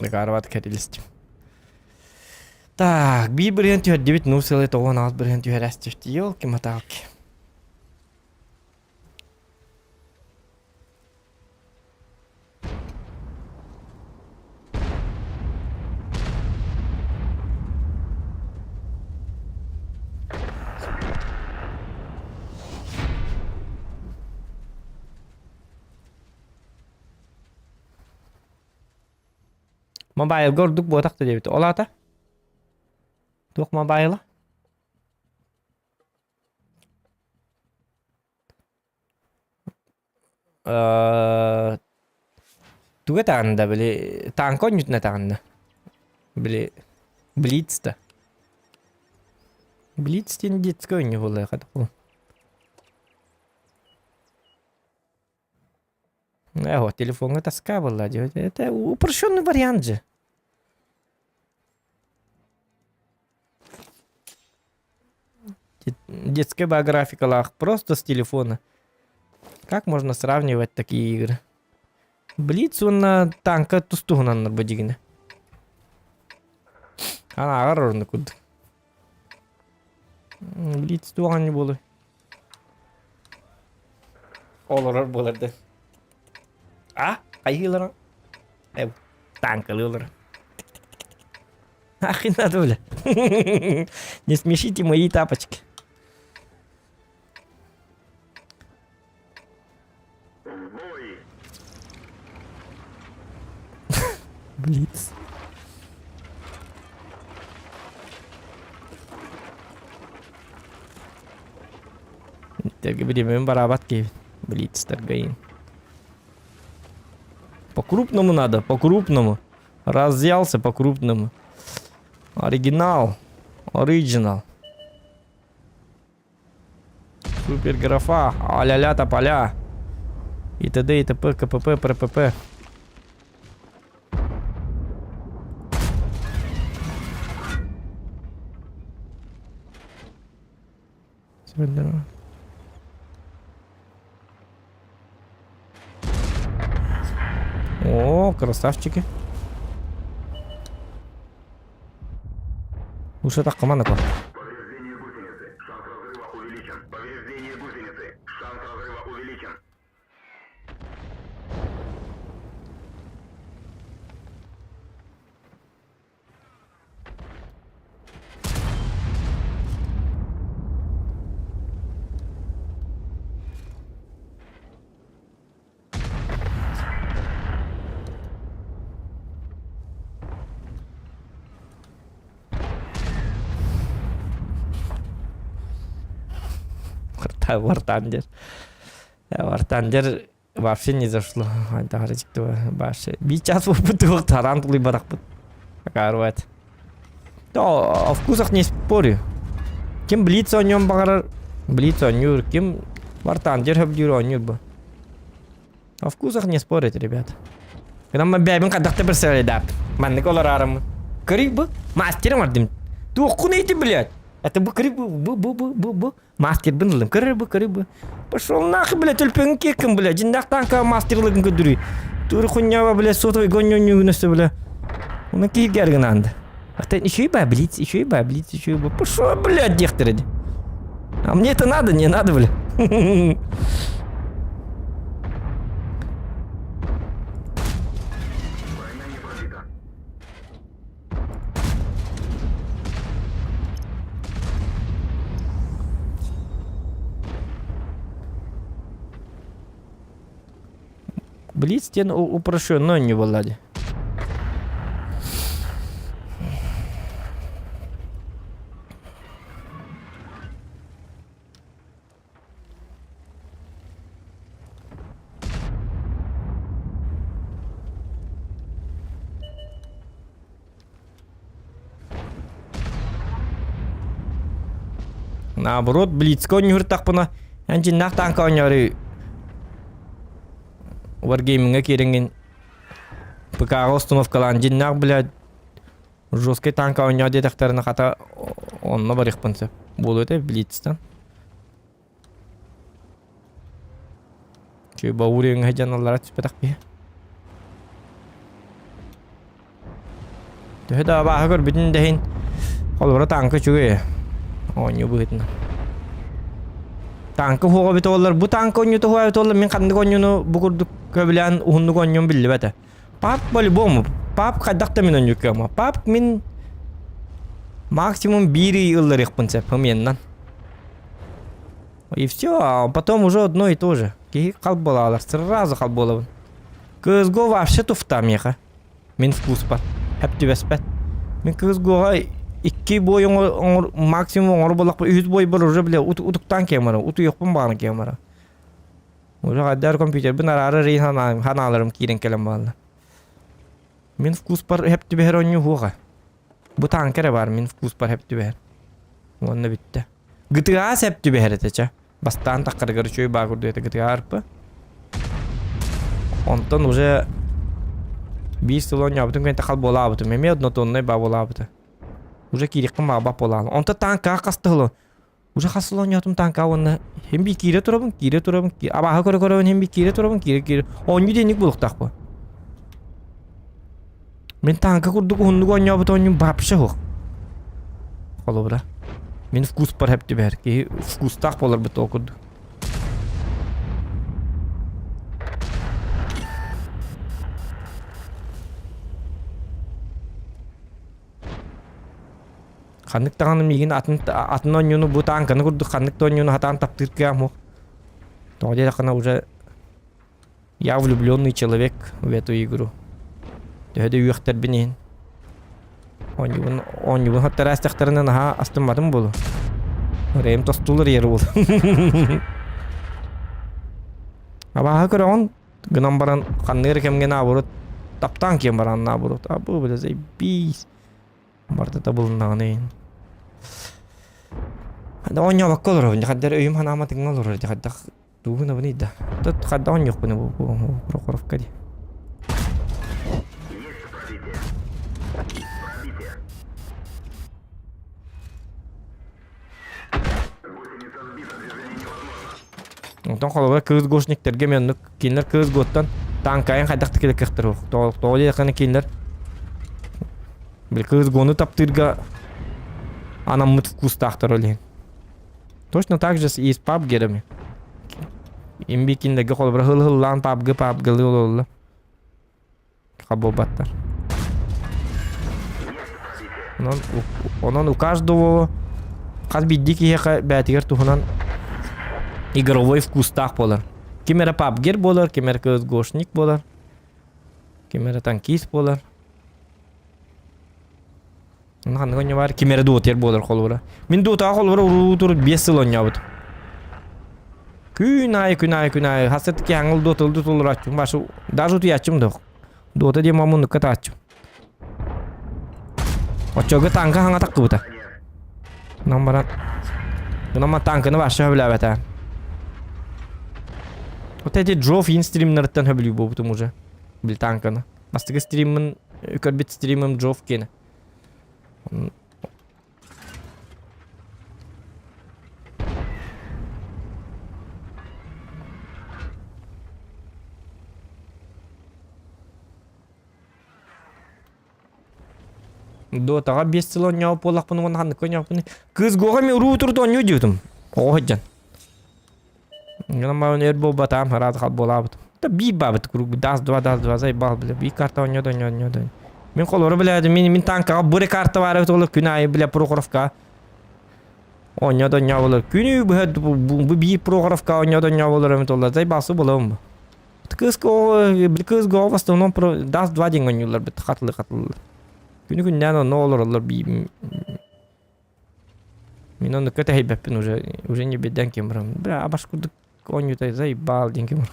Декарват кэрилистим. Так, биир бырыһан түһэрдибит, ну сылы тоҕон аҕыс бырыһан түһэрээстибит. Ёлки-моталки. Мобайлга ордук буотах да диэбит. Ол аата? Туох мобайла? Тугу этэҕин да били тааҥка оонньуутун этэҕин да? Били Блиц да? Блиц диэн детскэй оонньуу буолуох этэ Э, телефоҥҥа тоска буолла дии. Это упрощенный вариант же. Детская биографикалаах просто с телефона. Как можно сравнивать такие игры? Блиц уонна танка тустуһунаннар бу дигинэ. Ана ааҕар орунна курдук. Блиц туоҕан буолуй? Олорор буолар да. А? Хайыылара? Э, танкалыылара. Нахрен надо, бля. Не смешите мои тапочки. Блиц. Бириэмэбин бараабат киһи. Блицтаргайын. По крупному надо, по крупному. Разъялся по крупному. Оригинал. Оригинал. Супер графа. А-ля-ля тополя. И т.д. и т.п. КПП, ПРПП. О, красавчики. Уж это команда то. Повреждение гусеницы. Шанс разрыва увеличен. Повреждение гусеницы. Шанс разрыва увеличен. Вартандер. Вартандер вообще не зашло. Вообще. Биир час буолбут тараан тулуйбатахпыт. Акаарбат. О вкусах не спорю. Ким Блиц оонньуон баҕарар, Блиц оонньуур, ким Вартандер сөбүлүүр оонньуур бу. О вкусах не спорить, ребят. Гынан бэйбин хайдах да представляйдааппын. Маннык олораарыммын. Көрүй бу, мастерым ардым. Туоххун эти, блядь? Это бу көрүй бу, бу, бу, бу, бу, бу. Мастербын ылым. Көрөр бу, көрүй бу. Пошел нахуй, блядь, өлпөҥ киэккин, блядь. Дьиннээх танка мастерлыгын көрдөрүй. Тур хуйнява, блядь, сотовый гонньонньугун өссө, бля. Оны киһиргэр гынаанды. А еще и баблиц, еще и баблиц, еще и баблиц. Пошел, блядь, диэхтэрэ А мне это надо, не надо, бля. Броня не пробита. Блиц диэн упрощенный оонньуу буолла дии. Наоборот, Блицка оонньууртахпына, эн дьиннээх тааҥка оонньоору Wargaming-ҥа киирэҥҥин ПК-ҕа установкалаан дьиннээх, блядь, жесткай тааҥка оонньоо диэтэхтэринэ хата онно барыахпын сөп. Буолуо этэ Блицтан. Чү бауриҥҥа сылдьан аллара түспэтэх киһи. Төһө да абааһы көрбүтүн да иһин, холобура тааҥка үчүгэй оонньуу быһыытынан. Тааҥка уһуоҕа эбитэ буоллар, бу тааҥка оонньуута уһуоҕа эбитэ буоллар, мин ханнык оонньууну бу курдук көбүлээн уһуннук оонньуом биллибэт этэ. Пап по-любому, пап хайдах да мин оонньуур кыама. Пап мин максимум биир ый ылларыахпын сөп, ымыйаннан. И все, а потом уже одно и то же. Киһи хал буолаалар, сразу хал буолабын. CSGO вообще туфта миэхэ. Мин вкуспар. Хэп түбэспэт. Мин CSGO-ҕа икки бой оҥор, максимум оҥору буоллахпа үһүс бойбор уже бля утуктаан киэм бара, утуйуохпун баҕаран киэм бара. Уже хайдар компьютербин араары рейн ханааларым киирэн кэлэн баалла. Мин вкуспар хэп түбэһэр оонньуу хуоҕа. Бу тааҥка эрэ баар мин вкуспар хэп түбэһэр. Уонна бүттэ. GTA сэп түбэһэр этэ чэ. Бастаан таххарыгар үчүгэй баа курдук этэ GTA арпы. Онтон уже биир сыл оонньообутум кэннэ хал буолаабытым. Эмиэ однотоннай баа буолаабыта. Уже киириэххин баҕарбат буолаан. Онтон тааҥкаҕа хас да сыл уже хас сыл оонньоотум тааҥкаҕа уонна хим би киирэ турабын, киирэ турабын, абааһы көрө-көрөбүн хим би киирэ турабын, киирэ-киирэ. Оонньуу диэник буолуохтаах бу. Мин тааҥка курдук уһуннук оонньообут оонньуум вообще суох. Холобура. Мин вкуспар хэп түбэһэр. Киһи вкустаах буоларбыт ол курдук. Ханнык даҕаны миигин атын атын оонньууну бу тааҥканы курдук ханнык да оонньууну хатаан таптыыр кыаҕым суох. Тоҕо диэтэххинэ уже Я влюбленный человек в эту игру. Төһө да үөхтэрбин иһин. Оонньуубун оонньуубун хаттараастахтарына наһаа астымматым буолуо. Рэйим тостуулар иэр буолу. Абааһы көрөҕүн гынан баран ханнык эрэ кэмҥэ наоборот таптаан киэн баран наоборот. Абы бля заебись. Барыта табылыннаҕына иһин. Оонньообокко олоробун, хайдах өйүм санаам атыҥҥа олорор, хайдах Тугун да. Тут хайдах оонньуохпун бу Прохоровка дии. Есть пробитие. Пробитие. Гусеница сбита, движение невозможно. Онтон холобура кыыс гошниктэргэ мен оннук кинилэр кыыс готтан тааҥкайын хайдах да килэккэхтэр суох. Тоҕо диэтэххинэ кинилэр били кыыс гону таптыырга анаммыт вкустаахтар ол иһин. Точно так же и с пабгерами. Имби кинилэргэ холобура хыл-хыллаан пабгы пабгылыы олороллор. Хабылбаттар. Онон, онон у каждого хас биирдии киһиэхэ бэйэтигэр туһунан игровой вкустаах буолар. Ким эрэ пабгер буолар, ким эрэ КСГОшник буолар, ким эрэ танкист буолар. Ханнык оонньуу баар ким эрэ дуотуйар буолар холобура. Мин дуотаҕа холобура уруутур 5 сыл оонньообутум. Күн аайы, күн аайы, күн аайы. Хасыт киһаҥыл дуотылды тулурааччым. Башы даже утуйааччым да Дуота диэн мамуннукка тааччым. Оччого танка хаҥа таххыбыта. Нам баран. Нам танканы вообще хөбүлээбэтэ. Вот эти Джо Фин стримнарыттан хөбүлүү буолбутум уже. Бил танканы. Бастакы стриммин көрбүт стримим Джоф киэнэ. Дотаҕа 5 сыл оонньообут буоллахпын уонна ханнык оонньообуппун кыыс Гоҕа мен уруу турду оонньуу диэбитим оҕо сылдьан Гынан өр буолбатаам араас хал буолаабыт да биир баабыт куруук даас два даас два заебал бля биир карта оонньоото оонньоото мин холоро бля мин мин танкаҕа буре карта баар эбит ол күн аайы бля Прохоровка оонньоото оонньоо болор күнү быһа бу биир Прохоровка оонньоото оонньоо болор эбит ол заебался буолабын бу. CSGO в основном про Dust 2 диэн оонньууллар бит хатылы хатылы. Күнү күннээн онно олороллор би Мин оннукка тэһийбэппин уже уже не беден ким барам. Бля, абаш курдук оонньуута заебал диэн ким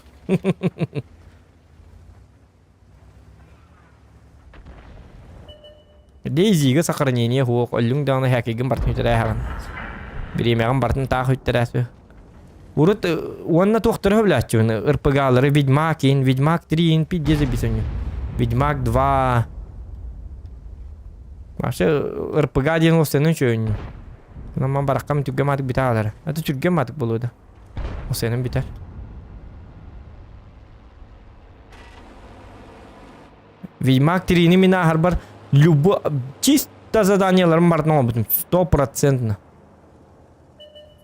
Дейзига сохранение суох, өллүҥ даҕаны хээкийгин бартын үтэрээһэҕин. Бириэмэҕин бартын таах үттэрээсү. Урут уонна туохтары сөбүлээччибин РПГ-лары Ведьмак ин, Ведьмак 3 ин пиздец бисөнньү. Ведьмак 2 Вообще РПГ диэн уостаны үчүгэй Онон бараххам түргэн маатык бүтэ хаалара. Это түргэн маатык буолуо да. Осенен бүтэр. Ведьмак 3-ни мин ааһарбар любо чисто заданиеларым барытын оҥорбутум стопроцентно.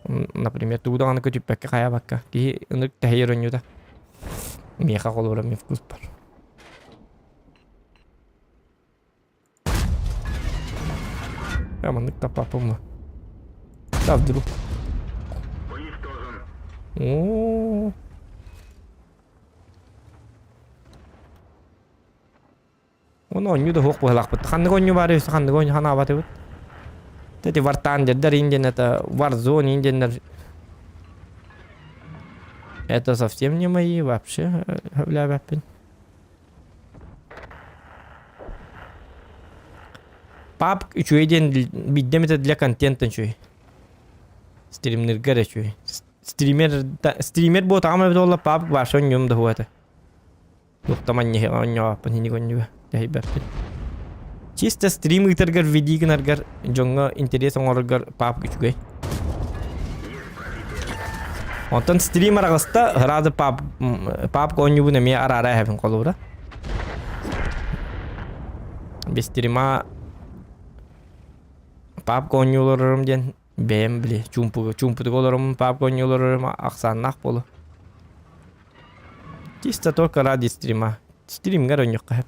Например, тугу даҕаны көтүппэккэ хайаабакка киһи ынырык тэһийэр оонньуута. Миэхэ холобура мин вкус бар. Я маннык таппаппын Да, вдруг. О. Оны оонньуу да суох быһалаахпыт. Ханнык оонньуу баар үһү, ханнык оонньуу ханаабатыбыт. Эти War Thunder индиэн это Warzone индиэннэр Это совсем не мои вообще сөбүлээбэппин. PUBG үчүгэй диэн биирдэ эмитэ для контента үчүгэй. Стримнергэ эрэ үчүгэй. Стример стример буотаҕым эбит буолла PUBG вообще оонньуом да суох этэ. Туохтаман оонньообоппун иник оонньууга тэһийбэппин. Чисто стрим ыытаргар видео гынаргар дьоҥҥо интерес оҥороргор PUBG үчүгэй. Онтон стрим араҕыста сразу PUBG PUBG оонньуубун эмиэ араара эһэбин холобура. Без стрима PUBG оонньуу олорорум диэн бэйэм били чуумпуга чуумпутуга олорорум PUBG оонньуу олорорум ахсааннаах буолуо. Чисто только ради стрима. Стримҥэр оонньуохха сөп.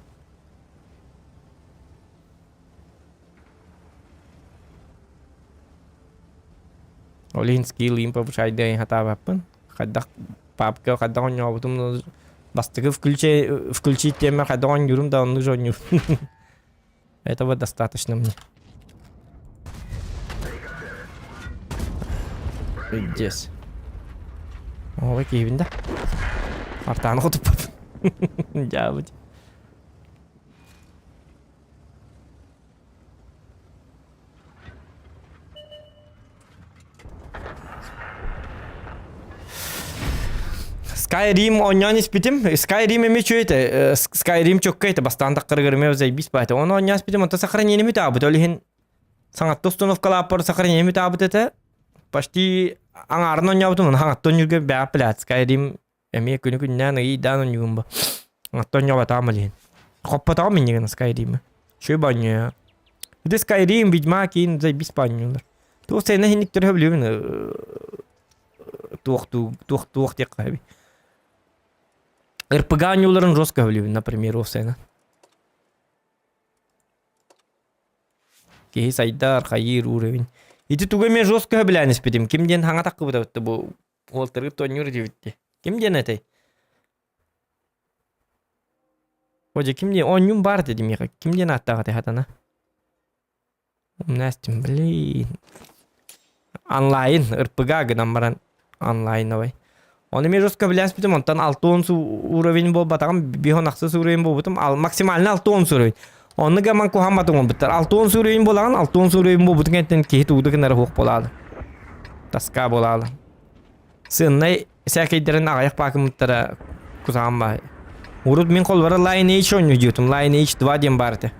Ол иһин скилл им повышайдыан хатаабаппын. Хайдах папка хайдах оонньообутум бастакы включи включить диэммэр хайдах оонньуурум да оннук же оонньуур. Этого достаточно мне. Здесь. Ой, киһибин да. Артааны хотуппат. Дьаабыт. Skyrim оонньоон испитим. Skyrim эмиэ үчүгэй этэ. Skyrim чөккө этэ. Бастаан таххарыгар эмиэ заебись баайта. Ону оонньоон испитим. Онтон сохранением үтаабыт. Ол иһин саҥатта установкалааппар сохранением үтаабыт этэ. Почти аҥаарын оонньообутум. Ону хаҥатта оонньуурга бэҕэ блядь. Skyrim эмиэ күнү күннээн ыйдаан оонньугум бу. Оттон оонньообатаҕым ол иһин. Хоппотоҕум иннигин Skyrim. Үчүгэй баанньуйа. Ити Skyrim, Ведьмак иин заебись баанньуулар. Туох сцена иһинниктэр сөбүлүүбүн туох туох туох диэххэ сөбүй. РПГ оонньууларын жестко сөбүлүүбүн, например, ол сцена. Киһи сайдар, хайыыр уровень. Ити тугу эмиэ жестко сөбүлээн испитим. Ким диэн хаҥа таххыбыта бу уолтаргыт оонньуур диэбитти. Ким диэн этэй? Одьэ ким диэн оонньуум баар этэ миэхэ. Ким диэн ааттаах этэ хатана? Умнастым, блин. Онлайн, РПГ гынан баран онлайновай. Оны мен жестко билээспитим, онтон 6 уровень буолбатаҕым, 5 уровень буолбутум, максимально 6 уровень. Онну гаман куһамматым буолбуттар. 6 уровень буолаҕын, 6 уровень буолбутун кэнниттэн киһи тугу гынара суох буолаалы. Тоска буолаалы. Сыаннай сээкэйдэрин аҕыйах паакымыттара кусаҕан баай. Урут мин холбора Lineage оонньуу Lineage 2 диэн баар этэ.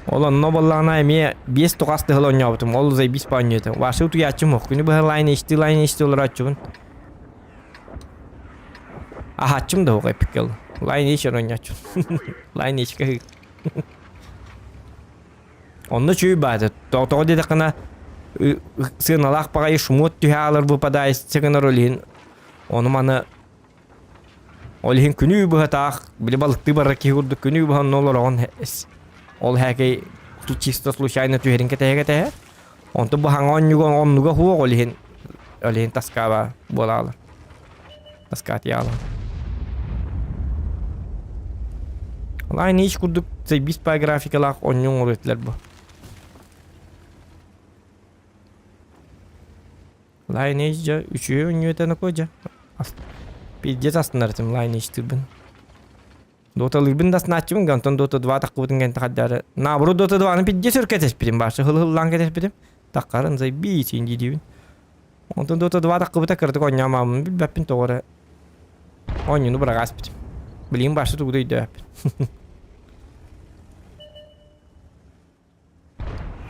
Ол онно буоллаҕына эмиэ биэс тухас тыһыл оонньообутум. Ол заебись по оонньуу этэ. Ваши утуйааччым суох. Күнү быһа Lineage Lineage олорооччубун. Аһааччым да суох эпиккэ Lineage оонньооччум. Lineage Онно үчүгэй баата. Тоҕо диэтэххинэ сыаналаах баҕайы шумот түһэ аалар выпадает гынар ол иһин ону маны ол иһин күнүү быһатаах били балыктыы барар киһи курдук күнүү быһа онно олороҕун ол һээкэй чисто случайно түһэрин кэтэһэ-кэтэһэ онтон бу хаҥа онньуга оннуга суох ол иһин ол иһин таскаба буолаалар таскаатыйаалар. Lineage курдук заебись по графикалаах оонньуу оҥоруо этилэр бу. Lineage дьэ үчүгэй оонньуу этэ нокуо дьэ. Пиздец астынар этим Lineage-тыырбын. Доталыырбын да астынааччыбын, онтон Dota 2 таххыбытын кэнтэ хаддаары. Наоборот Dota 2-ны пиздец өр кэтэспитим, башы хыл-хыллаан кэтэспитим. Таххарын заебись диибин. Онтон Dota 2 таххыбыта кыратык оонньоомооммун билбэппин тоҕо эрэ. Оонньууну быраҕааспытым. Билигин башы тугу да өйдөөбөппүн.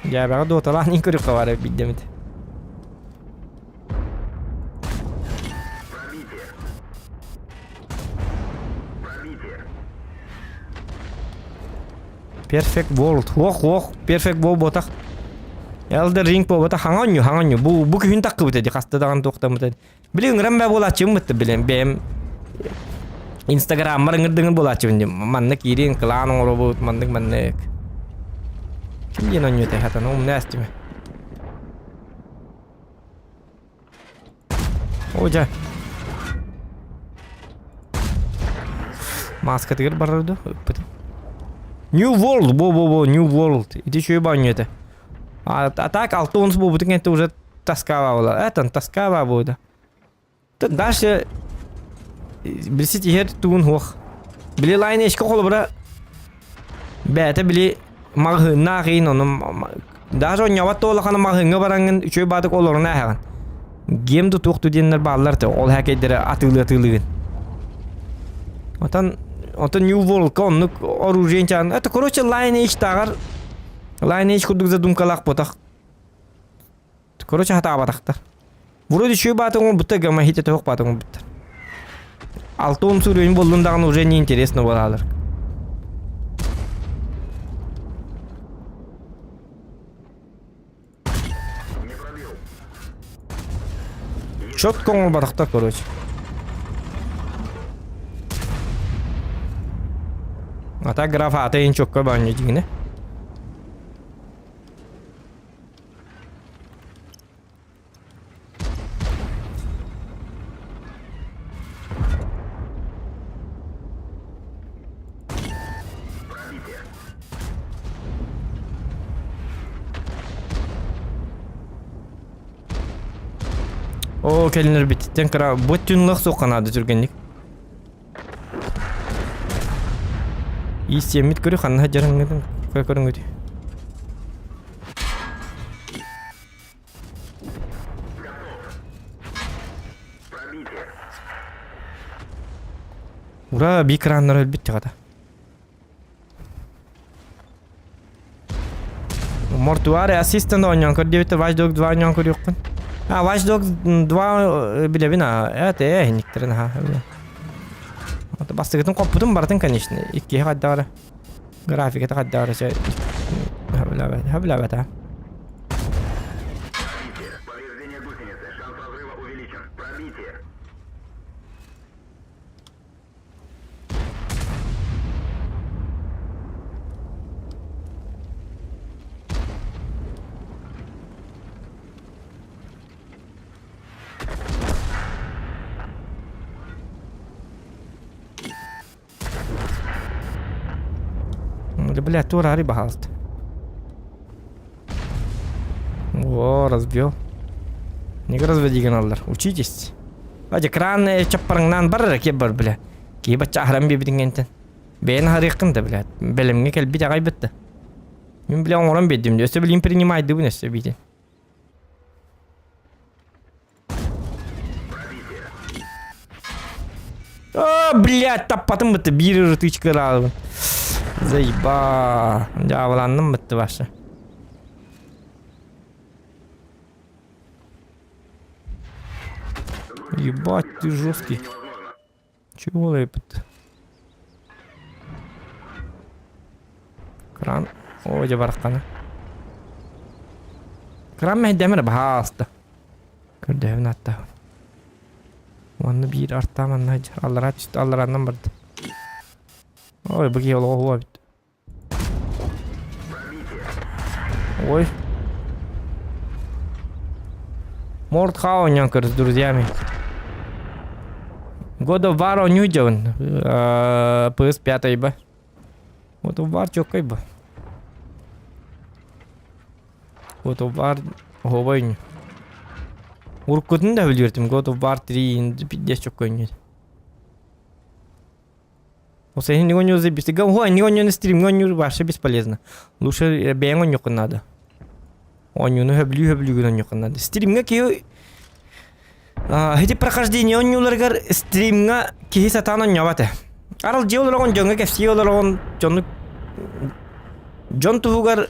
Дьээбэҕэ Доталаан иин көрүөххэ баара биирдэмит. Пробитие. Пробитие. Perfect World. Ох, ох, Perfect World буотах. Elder Ring буолбатах хаҥа оонньуу, хаҥа оонньуу. Бу бу күһүн таххыбыт эди, хаста даҕаны туохтаммыт эди. Били ыҥыран бэ буолааччыбын бытта билэн бэйэм Инстаграммар ыҥырдыҥын буолааччыбын дим. Манна киириэн кылаан оҥоробут, маннык маннык. Ким диэн оонньуу этэй хатан умна эстиме. О дьэ. Маскатыгар барар дуо? Ыппыт. New World, бо-бо-бо, New World. Ити үчүгэй баанньу этэ. А, а так 6 онус буолбутун кэннэ уже тоскава буолар. Это тоскава буолда. Дальше билсит иһэр тугун хуох. Били лайнешка холобура бэйэтэ били маҕаһыыннаах иин ону даже онньобот да улахан маҕаһыыҥҥа бараҥҥын үчүгэй баатык олорун ааһаҕын. Гем да туох диэннэр бааллар те ол хакейдere атыылыы атыылыыгын. Отон отон New World-ка оннук оружие чаан. Это короче Lineage тааҕар Lineage курдук задумкалаах ботах. Короче хатаабатахтар. Вроде үчүгэй баатыҥ оҥорбуттар гамма хите тоһох баатыҥ оҥорбуттар. 6 уровень буоллун даҕаны уже неинтересно буолаалар. Не пробил. Четко оҥорботохтор короче. А так графа ата иһин чокко баанньа дьиҥинэ. Пробитие. Оо, кэлинэр биттиттэн кыра бу түнлэх суохха наада түргэнник. Иистиэммит көрү ханна сылдьарыҥҥытын көрүҥҥүтүй. Пробитие. Ура, биир краннар өлбүт хата. Мортуаре ассистент оонньоон көр диэбитэ Watch Dogs 2 оонньоон көрүөххүн. А, Watch Dogs 2 билэбин а, это э иниктерин аха. Бастыгытын хоппутун барытын, конечно. Иккиһи хайдах эрэ. Графиката хайдах эрэ сөбүлээбэт, сөбүлээбэт, а. Пробитие. Повреждение гусеницы. Шанс разрыва увеличен. Пробитие. Да, бля, туораары баһаалыста. О, разбил. Не разводи гыналлар. Учитесь. Адьа кран чаппарыҥнаан бар эрэ киэп бар бля. Киһи бачча аһаран биэрбитиҥ кэнтэн. Бэйэн аһарыаххын да бля. Бэлэмҥэ кэлбит аҕай бытта. Мин бля оҥорон биэрдим. Өссө билигин принимайдыбын өссө биитин. А, блядь, таппатым бытты. Биир ырытыычка ыраабын. Заеба. Дьаабыланным бытты башы. Ебать, ты жесткий. Чего лепит? Кран. О, дьэ барахтана. Кран мэһэйдэмэр баһаалыста. Көрдөһөбүн аттаһын. Уонна биир артаа манна аллараа түстэ алларааннан барда. Ой, бу киһи олоҕо уһуо эбит. Ой. Мордха оонньоон көр с друзьями. God of War оонньуу дьабын. PS5 ба. God of War чоккай бу. God of War оһуобай ойнуу. Уруккутун да билбитим God of War 3 пиздец чоккой ойнуу. Ол иһин оонньуу забистига Ого, они оонньууну стримҥэ оонньуур вообще бесполезно. Лучше бэйэҥ оонньуоххун наада. Оонньууну хөбүлүү-хөбүлүүгүн оонньуоххун наада. Стримҥэ киһи ити прохождение оонньууларыгар стримҥа киһи сатаан оонньообот ээ. Аралдьыйа олороҕун, дьоҥҥо кэпсии олороҕун, дьону дьон туһугар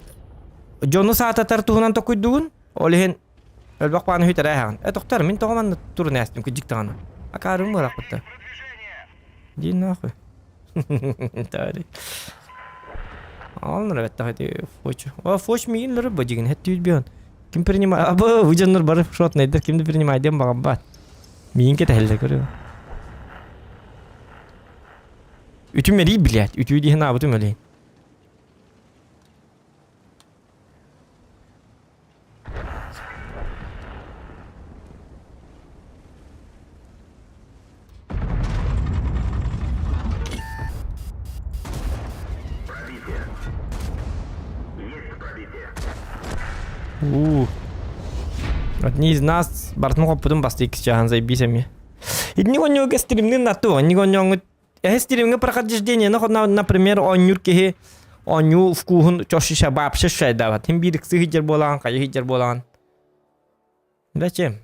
дьону саататар туһунан токуйдугун. Ол иһин элбэх бааны үтэрэ эһэҕин. Э, тохтор, мин тоҕо манна турун ээстим кыдьык даҕаны. Акаарым бырахпытта. Иди нахуй. Тари. Ол нравится эти фоч. О, фоч миин лөрө бадигин хеттүүт бион. Ким принимай? Абы, бу дьоннор бары шотнайдар ким да принимай диэн баҕарбат. Миин кэтэһэллэр көрүө. Үтүм эрий блядь, үтүү диэн аабытым өлейин. Уу. Одни из нас барытын хоппутун басты иккис чааһын заебись эмиэ. Итини оонньууга стримнин натту, итини оонньооҥҥут Эһэ стримҥэ прохождение, например, оонньуур киһи оонньуу вкуһун чошиша вообще шайдаабат. Хим биир ыксы сылдьар буолаҕын, хайа сылдьар буолаҕын. Зачем?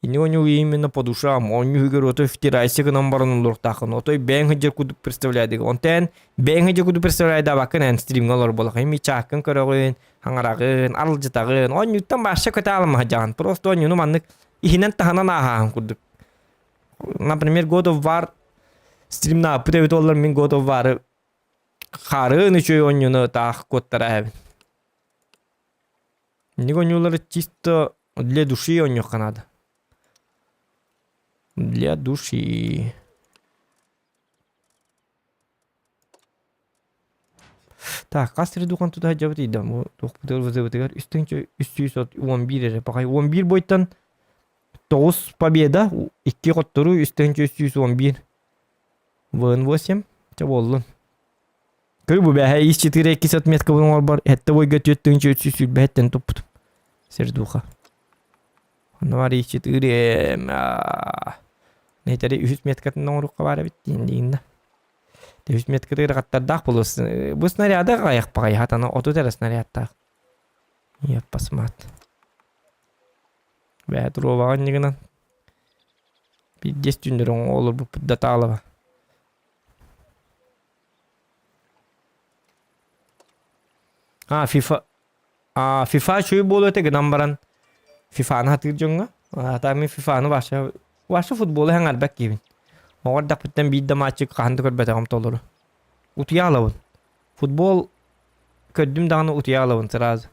Ини оонньуу именно по душам, оонньуу иһигэр отой втирайся гынан баран олоруохтааххын. Отой бэйэҥ сылдьар курдук представляйдыгын. Онтон бэйэҥ сылдьар курдук представляйдаабаккын эн стримҥэ олорор буолаххын. Ими чааккын көрөҕүн, хаҥараҕын, аралдьытаҕын. Оонньууттан вообще көтө аламаһдьаҕын. Просто оонньууну маннык иһинэн-таһынан ааһааһын курдук. Например, God of War стримнааппыт эбит буоллар мин God of War-ы хаарыан үчүгэй оонньууну таах куоттара эбин. Инник оонньуулары чисто для души оонньуохха наада. Для души. Так, хас сири духан тута сылдьабыт ыйда бу туохпутугар вызывытыгар үс тыһыынча үс сүүс уон биир эрэ пахай уон биир бойтан тоҕус победа икки хотторуу үс тыһыынча үс сүүс уон биир ВН восемь чэ буоллун Көрү бу бэһэ ис четыре иккис отметкабын оҥорбор сэттэ бойга түөрт тыһыынча үс сүүс сүүрбэһэттэн туппутум сердуха Онно ис четыре Нэтэри үһүс меткатын оҥоруохха баар эбит диэн диин да. Үһүс меткатыгар хаттардаах булус. Бу снаряды аҕайах баҕайы хатана отут эрэ снарядтаах. Нет, посмат. Бээ туруобаҕа иннигинэн. Пиздец түннэр олорбуппут да таалаба. А, FIFA А, FIFA үчүгэй буолуо этэ гынан баран FIFA-ны сатыыр дьоҥҥо. А мин FIFA-ны вообще вообще футболу сэҥээрбэт киһибин. Оҕо эрдэхпиттэн биир да матчы хаһан да көрбөтөҕүм толору. Утуйа аалабын. Футбол көрдүм даҕаны утуйа аалабын сразу.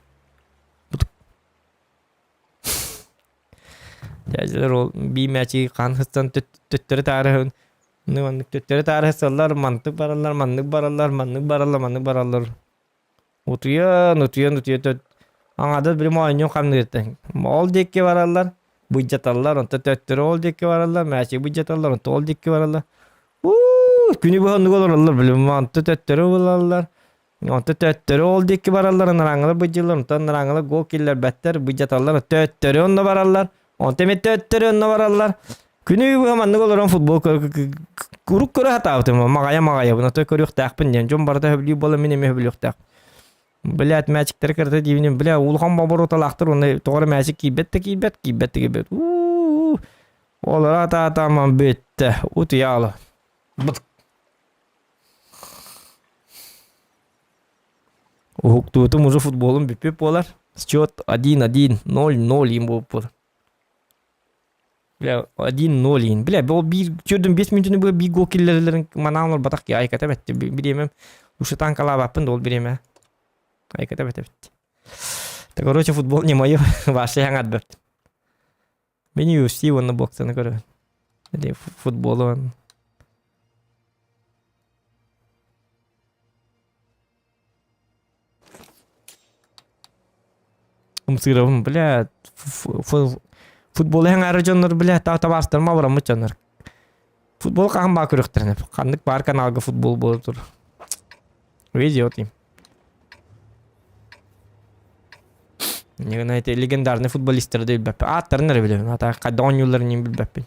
Дьээдьэлэр ол биир мээчиги хаан сыстан төттөрү таары маннык төттөрү таары сыллар мантык бараллар маннык бараллар маннык бараллар маннык бараллар Утуйан, утуйан, утуйан аҥаардас били моонньун хамныыртан. Ол диэки бараллар, былдьаталлар, онтон төттөрү ол диэки бараллар, мээчиги былдьаталлар, онтон ол диэки бараллар. Уу, күнү быһа оннук олороллор, били онтон төттөрү булаллар, онтон төттөрү ол диэки бараллар, анараҥҥалар былдьыыллар, онтон анараҥҥалар гол киллэрбэттэр, былдьаталлар, төттөрү онно бараллар, онтон эмиэ төттөрү онно бараллар. Күнү быһа маннык олорон футбол куруук көрө сатаабытым, маҕайа-маҕайабын, отой көрүөхтээхпин диэн. Дьон барыта сөбүлүүр буолан мин эмиэ сөбүлүөхтээх. Блядь, мээчиктэри кырата диибиним, бля, улахан бобороталаахтар уонна тоҕо эрэ мээчик киирбэт да киирбэт, киирбэт да киирбэт. Уу, олоро атаатааман бүттэ, утуйаала. Быт. Уһуктуутум уже футболум бүппүт буолар. Счет 1-1, 0-0 им буолбут. Бля, 1-0 иин. Бля, ол биир төрдүн 5 мүнүүтүнү быһа биир гол киллэрэллэрин манаан олорботох ки айката бэтти. Бириэмэм ушу танкалаабаппын да ол бириэмэ. Айката бэтэ бит. Так, короче, футбол не мое. Вообще хаҥарбат. Мин UFC уонна боксаны көрөбүн. Или футболу. Ымсыырабын, бля, футболу эҥээрэ дьоннор, бля, табаастарым абыраммыт дьоннор. Футбол хаһан баа көрүөхтэрин ханнык баар каналга футбол буола тур. Везет им. Не знаете, легендарный футболисттар да билбэппин. Ааттарын эрэ билэбин. Ата хайдах оонньуулларын иһин билбэппин.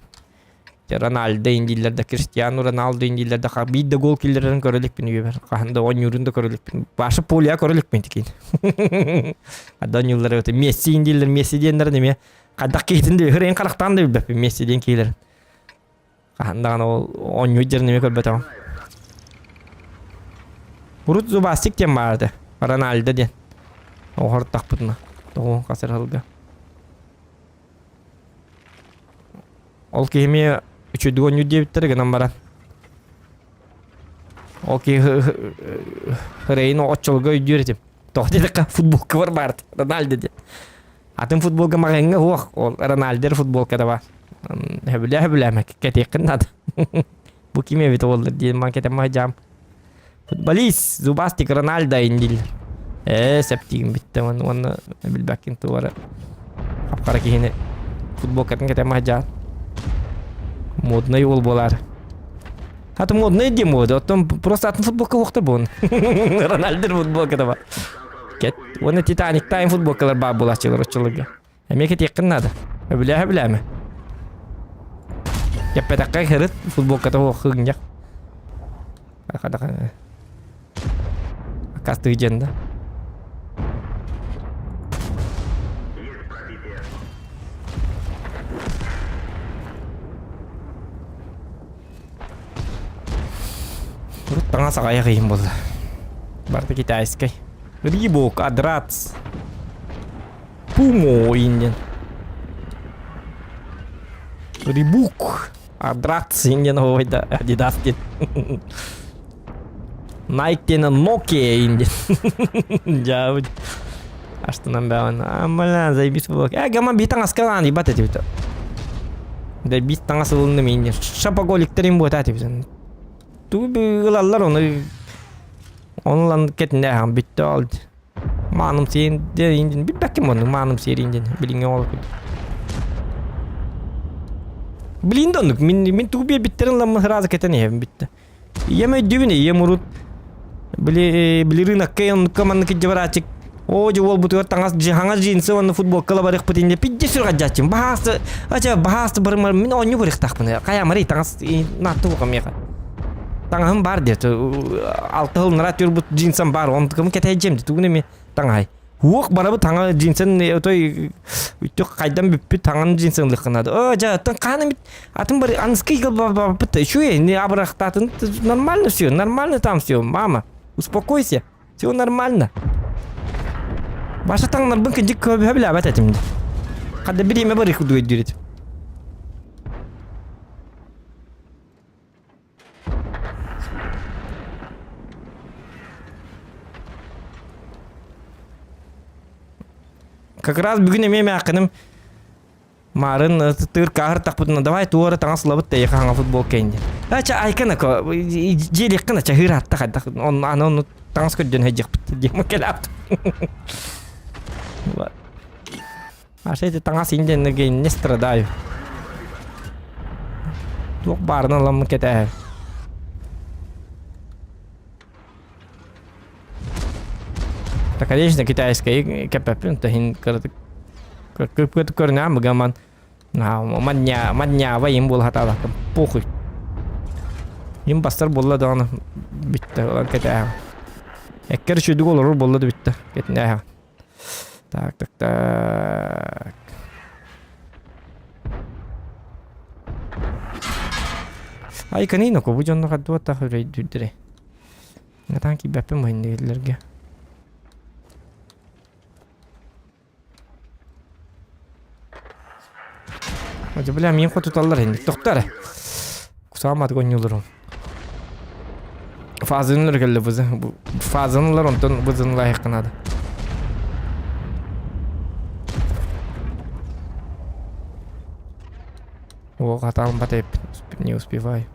Роналдо индииллэр да, Криштиану Роналдо индииллэр да биир да гол киллэрэрин көрө иликпин үйэбэр. Хаһан да оонньуурун да көрө иликпин. Паша Поля көрө иликпин тикин. Хадда оонньууллар эбит. Месси индииллэр, Месси диэннэрин эмиэ хайдах киһитин да хырайын харахтаан да билбэппин Месси диэн киһилэрин. Хаһан даҕаны ол оонньуу дьэрин эмиэ көрбөтөҕүм. Урут Зубастик диэн баар этэ. Рональдо диэн. Оҕортахпытына. Тоҕуһун хас эрэ сылга. Ол киһи эмиэ үчүгэй оонньуур диэбиттэрэ гынан баран. Ол киһи хырайын оччолорго өйдүүр этим. Тоҕо диэтэххэ футболкабар баар этэ. Рональдо диэн. Атын футболга маҕаһыыҥҥа суох. Ол Рональдо эрэ футболката баар. Сөбүлээ сөбүлээмэ кэтиэххин наада. Бу ким эбит уоллар диэн ман кэтэммэ дьаам. Футболист зубастик Рональдо дииллэр. Ээ септигин бүттэ уонна билбэккин туора хапхара киһини футболкатын кэтэммэ дьаан. Модный уол буолаар. Аты модный диэн буолуо. Оттон просто атын футболка уохтар буолун. Рональдо футболката бар. Кэт. Уонна Титаник Тайм футболкалар баар буолааччылар оччолорго. Эмиэ кэтиэххин наада. Өбүлээ өбүлээмэ. Кэппэтэххэ хырыт футболката суох хыгынньах. Акастыы диэн да. Урут таҥас аҕайах иһин буолла. Барыта китайскай. Рибок, Адрац, Пумо индиан. Рибук, Адрац индиан ойда Адидас диэн. Nike диэн Nokia индиан. Дьаабыт. Аштынан бэҕэн. Аммала, заебись булок. Э, гамма бии таҥаска лаан ибат этибит. Да биир таҥас ылынным индиан. Шапоголиктарым буота этибит. Тугу ылаллар ону Ону ылан кэтинээһэҕин бүттэ ол Мааным сиэн диэн билбэккин муну мааным сиэрин диэн билиҥҥи оҕолор Билин да оннук мин мин тугу биэрбиттэрин ламмын сразу кэтэн иһэбин бүттэ. Ийэм өйдүүбүн ийэм урут били били рынокка оннукка маннык илдьэ барааччык оо дьэ уолбутугар таҥас хаҥас джинсы уонна футболка ла барыахпыт инньэ пидде сүрҕадьааччым баһаасты ача баһаасты барымар мин оонньуу барыахтаахпын хайаамарый таҥас наатты бука миэхэ таҥаһым баар диэт алта сыл нара түрбут джинсам баар онтукам кэтэйдьэм тугун эми таҥаһай уох барабыт таҥа джинсэн отой үттүк хайдан бүппүт таҥан джинсэн лыххынады о жа аттан хаан эмит атын бар анскый баппыт үчүгэй не абырахтаатын нормально все нормально там все мама успокойся все нормально Баша таҥнарбын кырдьык көбүһэ билээбэт этим хадда бириэмэ барыах курдук өйдүүр этим Как раз бүгүн эмиэ мээххиним маарын тыыр кааһыр тахпытына давай туора таҥас ылабыт да эйиэхэ хаҥа футболка инде. Ача айкана ко дьиэлиэххин ача хыыр атта хайдах он аны ону таҥас көрдөн хайдьахпыт диэм кэлээт. Аша эти таҥас индиэннэргэ не страдаю. Туох баарынан ыламмын кэтээһэр. Да, конечно, китайскай кэппэппин, таһин кыратык кыпкытык көрүнээн быгаман мання маннява им буола хатаалахтым похуй им бастар буолла даҕаны бүттэ ылан кэтээһэҕин эккэр үчүгдүк олорор буолла да бүттэ кэтинээһэҕин Так, так, так. Ай, канина, бу дьонно хаддуаттах үрөйдүүрдэрэ. Натаан киирбэппин муһиннигиллэргэ. Ожа, бля, миин хотуталлар инник. Тохтар. Кусаамат гонньулурум. Фазынлар кэллэ бызы. Фазынлар онтон бызынлайык надо. О, хатаан батайып не успеваю.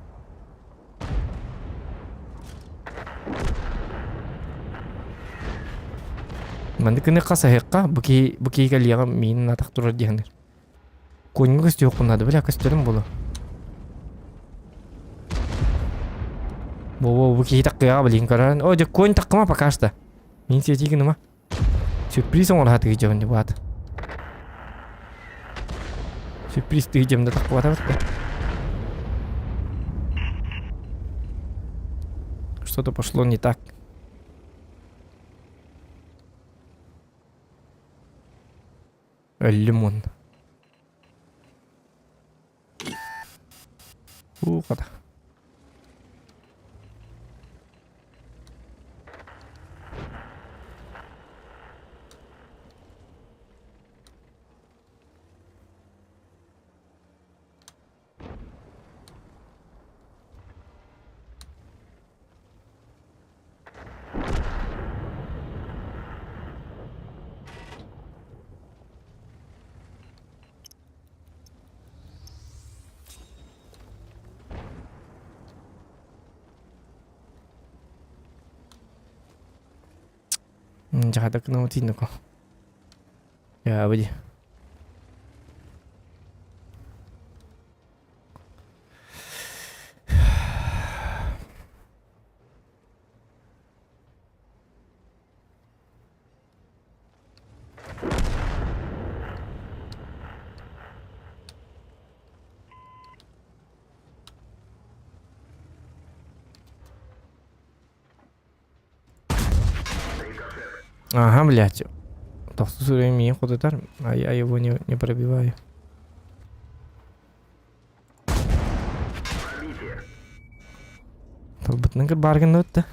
Маннык гыныахха саһыахха бу киһи бу киһи кэлиэҕэ миин атах турар диэхинэр. Куонньуга көстүөххүн наада, бля, көстөрүм буолуо. Бу бу киһи таккыаҕа билин көрөн. О, дьэ конь таккыма пока что. Мин сиэтии гыныма. Сюрприз оҥоро сатыы дьон баат. Сюрприз тыы дьэмдэ таккыбата Что-то пошло не так. Өллүм уонна. Уу хата. Дьаһада гына тиинэко. Я выйди. Ага, блядь. Тохсус уровень миигин хотутар, а я его не, не пробиваю. Талбытынан кырбааргын да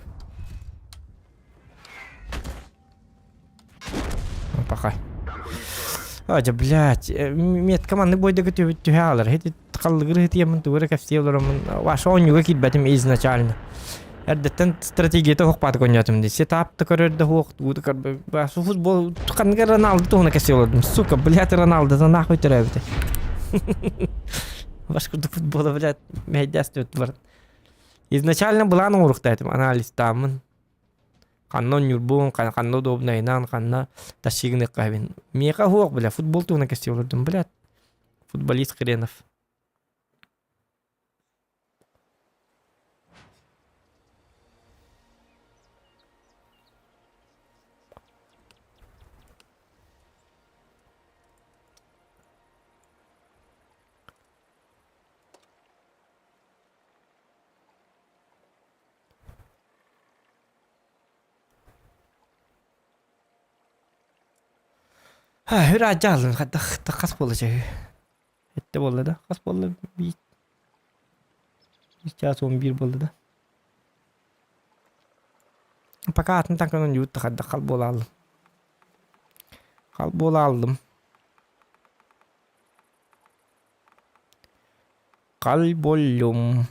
Пока. А, дьэ, блядь, метка маннык бойдога түһэ хаалар. Ити халлыгыр ытыйаммын тугу эрэ кэпсии олороммун. Ваша оонньууга киирбэтим изначально. Эрдэттэн стратегията суох оонньоотум дии. Сетап да көрөр да суох, тугу да көрбө. Футбол ханнык Роналду туһуна кэпсии олордум. Сука, блядь, Роналду нахуй төрөөбүтэ. Ваш курдук футбола, блядь, мэйдээс бар. Изначально былаан оҥоруохтаатым, анализтааммын. Ханна оонньуурбун, ханна удобнайынан, ханна тащигыныахха Миэхэ суох, бля, футбол туһунан кэпсии олордум, блядь. Футболист хренов. Үр-аадьаалын хайдах хас буолла чэ Эттэ буолла да хас буолла биир чаас 11 буолла да Пока атын таҥканан юут хайдах хал буола ааллым Хал буола ааллым Хал буоллум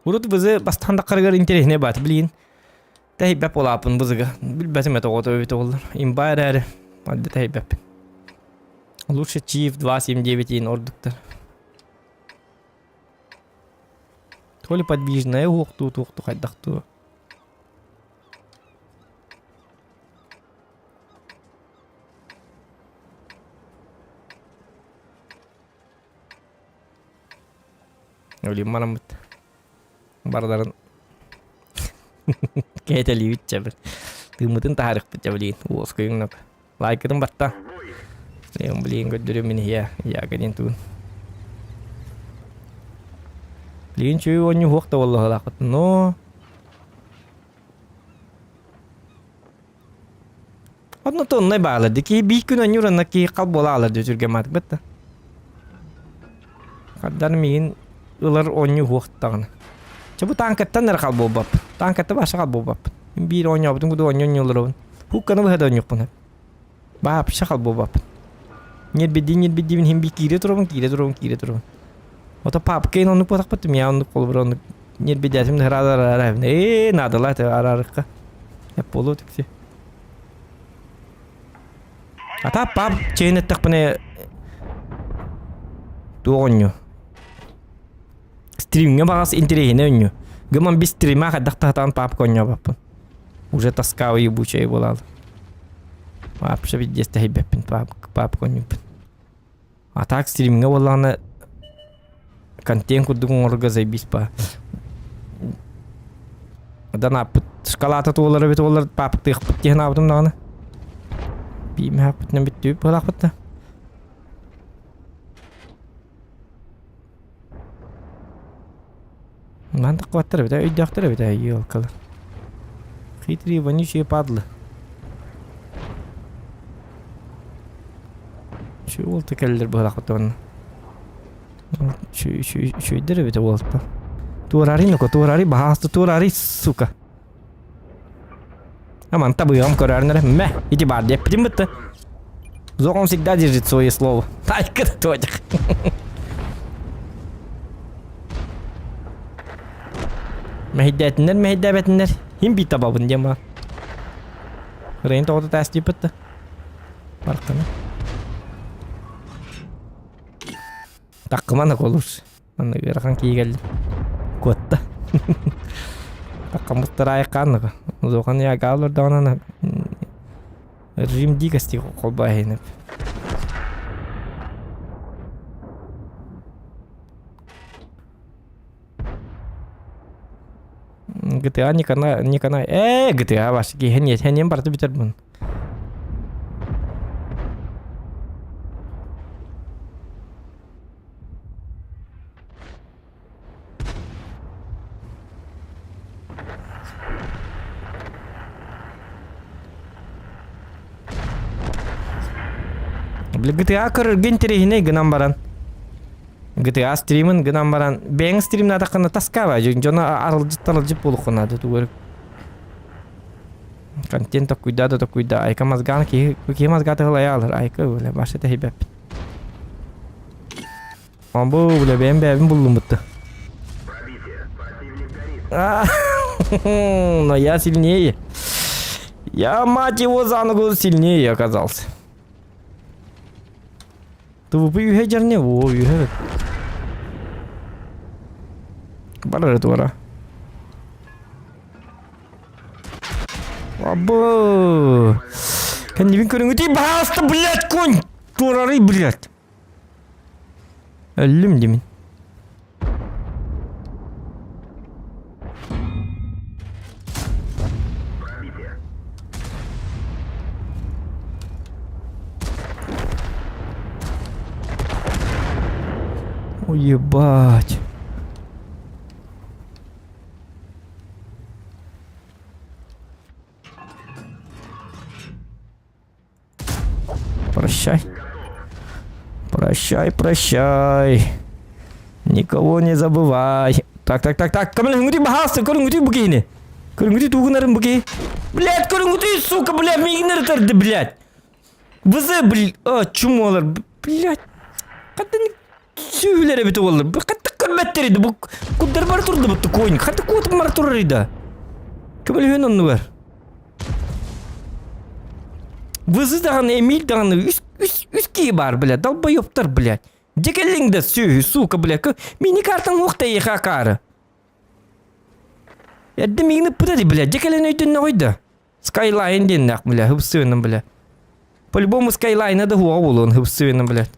Урут бызы бастаан таххарыгар интэриэһинэй баат билигин тэһийбэп улааппын бызыга билбэтим этэ оҕото эбитэ буоллар имба эрээри адда тэһийбэппин лучше Chief 279 иин ордуктар То ли подвижная уохтуу туохтуу хайдахтуу. Өлүм мараммыт. Бардарын кээтэлиибит чэбир. Тыыммытын таһаарыахпыт чэ билигин уоскуйуҥ Лайкытын батта. Блин, көрдөрүм мин иһия. Ягодин тугун. Билигин чүй оонньуу хуох да буоллаһылаахпыт. Но Одно тоннай баалар ди киһи биир күн оонньуур онно киһи хал буола аалар дии түргэн маатык да. Хаддар миигин ылар оонньуу хуох даҕаны. Чэ бу таанкаттан эрэ хал буолбаппыт. Таанкатта баша хал буолбаппыт. Биир оонньообутум курдук оонньуу оонньууларабын. Хукканы быһа да оонньуохпун сөп. Вообще хал буолбаппын. Ньирбидии ньирбидиибин иһин биир киирэ туробун, киирэ туробун, киирэ туробун. Ото папка ин оннук буотахпыт, миа оннук холобур оннук ньирбидиэтим да араара ээ наадалаа этэ араарыкка. Эп буолуо тикси. Ата пап чэйин эттэхпинэ. Туох оонньуу? Стримҥэ баҕас интэриэһинэй оонньуу. Гыман без стрима хайдах да сатаан папка оонньообоппун. Уже тоскавый ебучая буолаалы. Вообще пиздец тэһийбэппин папка оонньууппун. А так стримҥэ буоллаҕына контент курдук оҥорорго заебись па. Данааппыт шоколада туолар эбит буоллар паапыктыахпыт диэн аабытым даҕаны. Биимэхпитинэн бүттүбүт буолаахпыт да. Манан таххыбаттар эбит, өйдөөхтөр эбит елкалар. Хитрые вонючие падлы. Үчүгэй уолта кэллэр быһалаахпыт уонна. Үчүгэйдэр эбит уолта. Туорари ну-ка, туорари, баһаалыста туорари, сука. Аман табыам көрөрнөр. Мэ, ити бар диэппитим бытты. Зоҕом всегда держит свое слово. Тайка туодьах. Мэһэйдээтиннэр, мэһэйдээбэтиннэр. Хим бит табабын диэн баар. Рейн тоҕото таас диэппит да. Барахтана. Таккыман околус. Манна ыарахан киһи кэллим. Куотта. Таккаммыттар айыккаанныга. Улахан яга олордоҕунан режим дикости холбоохинып. GTA Никона Никона э GTA ваш киһи хэньэн барты бүтэр Били GTA көрөргө интэриэһинэй гынан баран GTA стримин гынан баран бэйэҥ стримнаатаххына таскаабай дьоно аралдьыт-таралдьыт буолуоххун наада тугу контент токкуйдаа да токкуйдаа айка мазгаан киһи киһи мазгаата ылайаалар айка бля баша тэһийбэппин Бу бля бэйэм бэйэбин буллум бутта. Но я сильнее. Я, мать его, за ногу сильнее оказался. Тупы үһэ дьэрне, о, үһэ. Барар туора. Абы. Кэннибин көрүҥүтүй, баһааста, блядь, конь! Туорарый, блядь. Өллүм димин. Ой, ебать. Прощай. Прощай, прощай. Никого не забывай. Так, так, так, так. Көмөлөһүҥүтүй баһаалыста, көрүҥүтүй бу киһини. Көрүҥүтүй тугунарын бу киһи. Блядь, көрүҥүтүй, сука, блядь, миигин ырытарды, блядь. ВЗ, блядь, а, чумолар, блядь. Хаттан сүһүлэр эбит уоллар. Хатта көрбөттөр иди, бу куддар бар турду бу конь. Хатта куотум бар турар иди. Көмөлөһүн оннугар. Вызы даҕаны, Эмиль даҕаны үс, үс, үс киһи баар, блядь, долбоебтар, блядь. Дьэ кэллиҥ да сүөһү, сука, блядь, мини-картаҥ уох тэйиэхэ акаары. Эрдэ миигин ыппыта дии, блядь, дьэ кэлэн өйдөннөҕүй да. Скайлайн диэннээх, бля, хыпсыыным, бля. По-любому Скайлайна да хуоҕа буолуон хыпсыыным, блядь.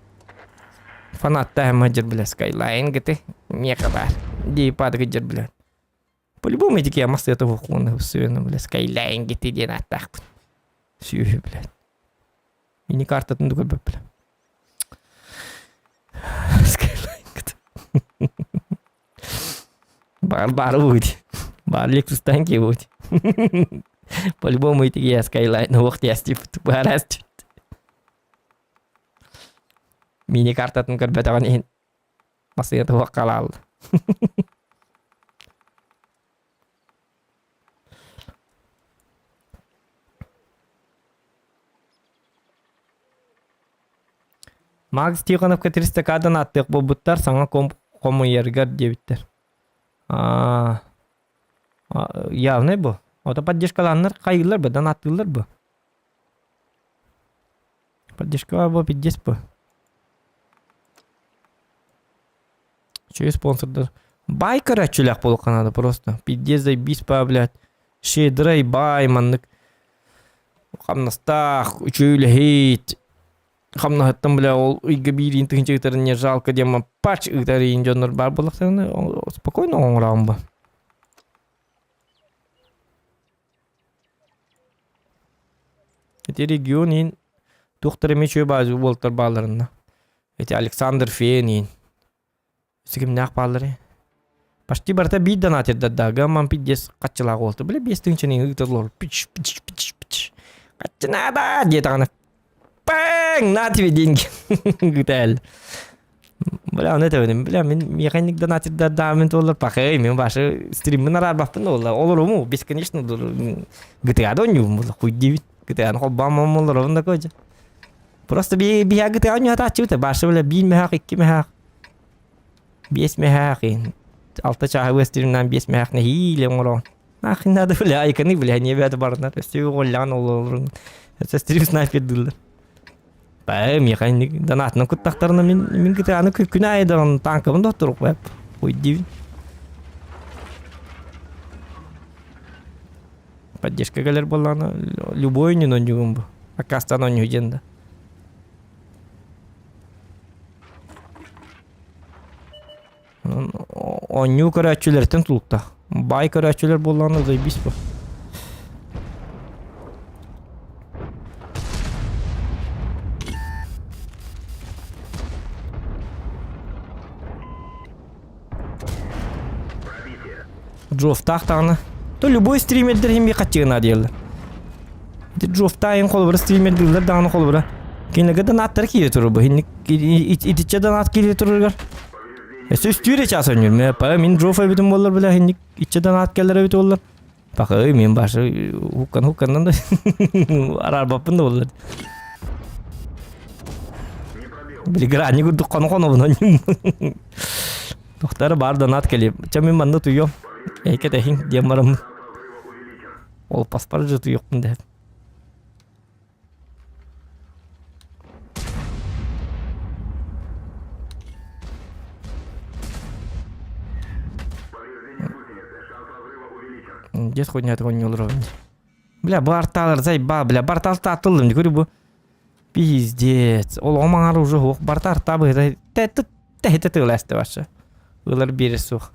Фанаттаах мадьыр, бля, Скайлайн гыты, миэхэ баар. Дии падыгы дьыр, блядь. По-любому ити киһи массыата уһуктугун сыана бля Skyline GT диэн ааттаахпын. Сүөһү блядь. Мини картатын да көрбөт бля. Skyline GT. Бар бары будет. Бар Lexus танки будет. По-любому ити киһи Skyline уох тиэстип барас Мини картатын көрбөтөҕүн иһин Массыына туох халаал. Макс Тихоновка 300 ааттыах буолбуттар, саҥа хомуйарыгар диэбиттэр. А, явный бу. Ото поддержкалааннар хайыылар быдан аттыыллар бу. Поддержка бу пиздец бу. Үчүгэй спонсордар. Баай көрөөччүлээх буолуохха наада просто. Пиздец заебись па, блядь. Щедрый баай маннык хамнастаах, үчүгэй үлэһит. Хамнаһыттан, бля, ол ыйга биириин тыһыынча ыытарын не жалко диэн пач ыытар иин дьоннор баар буоллахтарына спокойно оҥороон бу. Ити регион иин туохтар эмиэ үчүгэй баазы уолтар баалларына. Ити Александр Фен иин. Сигимнээх бааллары. Почти барыта биир донатердар да, гамман пиздец хаччылаах уолта. Бля, 5000 ыыталлар. Пич, пич, пич, пич. Хаччы надо! диэтэҕинэ Пэҥ! На тебе деньги! Гүтэл. Бля, оны этэбин. Бля, мин механик донатердар да мин туоллар пахай, мин башы стриммин араарбаппын да олоруму бесконечно гытыада онньуум була хуй диибин. Гытыаны холбоон олоробун да кожа. Просто би биһа гытыа онньуатааччыбыта. Башы бля биир мөһөөх, икки мөһөөх, биэс мөһөөх, алта чааһы стримнан биэс мөһөөх нэһиилэ оҥороон. Нахрен надо, бля, айканы, бля, не бята барнар. Өссө оҕоллаан олорун. Өссө стрим снайпердыыллар. Баа, механик донатынан куттахтарына мин мин кытааны күн аайы даҕаны танкабын да турук бэп. Ой диибин. Поддержка кэлэр буоллаҕына любой ньун онньугум бу. Аккаастаан онньуу диэн да. Оонньуу көрөөччүлэртэн тулуктаах. Баай көрөөччүлэр буоллаҕына заебись бу. Джофтаах даҕаны. То любой стримердэр иһин хаччыгына диэллэр. Ити Джофтаайын холобура стримердииллэр даҕаны холобура. Кинилэргэ донаттар киирэ турар бу. Итиччэ донат киирэ турарыгар. Өссө үстүүр чаас ойнуур. Мэ па мин Джоф эбитим буоллар бile хинник иччэ донат келлер эбит буоллар. Пахы мин башы хуккан хукканнан да араарбаппын да буоллар. Били грани курдук хоно хонобун Тохтары бар донат кели. Ча мин манна туйом. Эйке тэхин диэн бараммын. Ол паспар же туйохпун дэһэт. Дед хуйня оонньуулар Бля, барталар зайба, бля, бартал таатыллым, көрү бу. Пиздец. Ол омаҥар уже суох барта арта быһыта тэһитэ тыылаасты башы. Ылар биэрэ суох.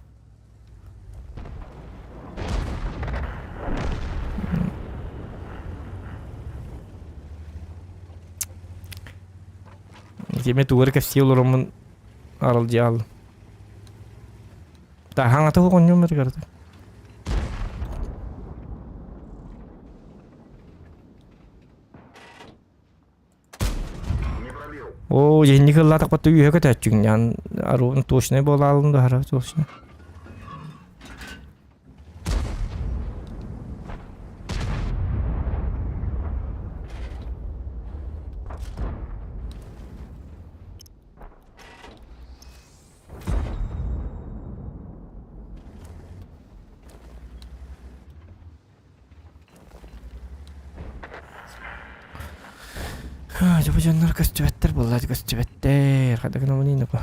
Кеме тугары кэпсии олороммун аралдьыйааллым. Таһаҥата оҕонньум эргэрдэ. Оо, дьиһинник ыллаатахпыт үөһэ көтөөччүгүн ян аруун точнай буолаалын да хара точно. Дьэ бу дьоннор көстүбэттэр буолла көстүбэттэр. Хата гынабын инако.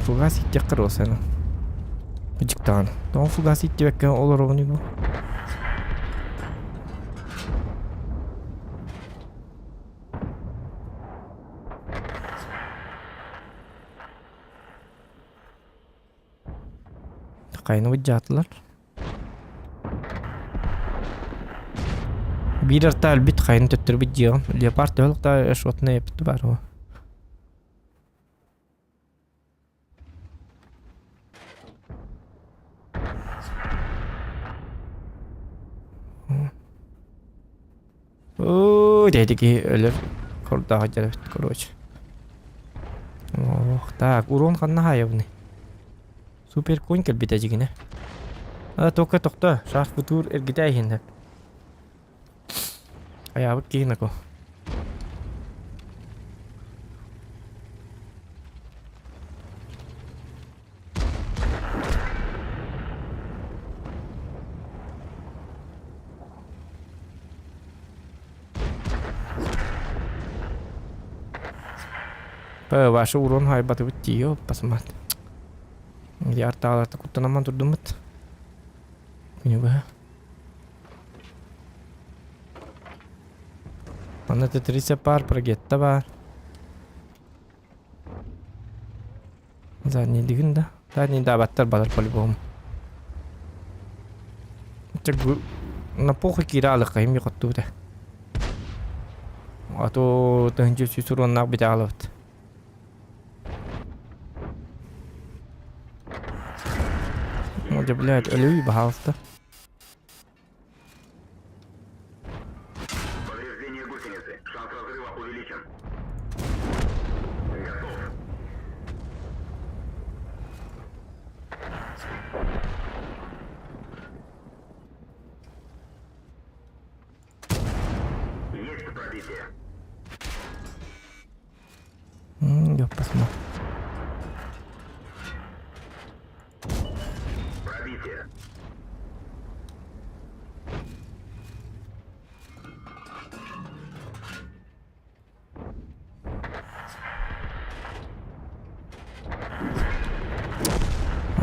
Фугас иттиэххэ Росаны. Дьыктаан. Тоҕо фугас иттибэккэ олоробун бу? Хайаны быдьаатылар. Биир арта өлбүт хайаны төттөрү быдьыаҕым. Леопард төһө да шотнай эппит баар. Ой, эти киһи өлөр кордоох дьарабыт, короче. Ох, так, урон ханна хаайабыный? Супер конь кэлбитэ дьигинэ. А, только тохто, шарф бутуур эргитэ иһиннэ. Айаабыт киһи нако. Ваша урон хайбатыбыт тиийэ посмотри. Яртааларта куттанаман турдуммут. Күнү быһа. Манна Т-30 баар, Прогетта баар. Задний дигин да. Задний даабаттар балар по-любому. На похуй киирэ алыкка им хоттубута. А то тыһынчы сүүс уруоннаах бите аалабыт. Дьэ, блядь, өлүй, баһаалыста. Повреждение гусеницы. Шанс разрыва увеличен. Готов. Есть пробитие. Ёппасма. Пробитие.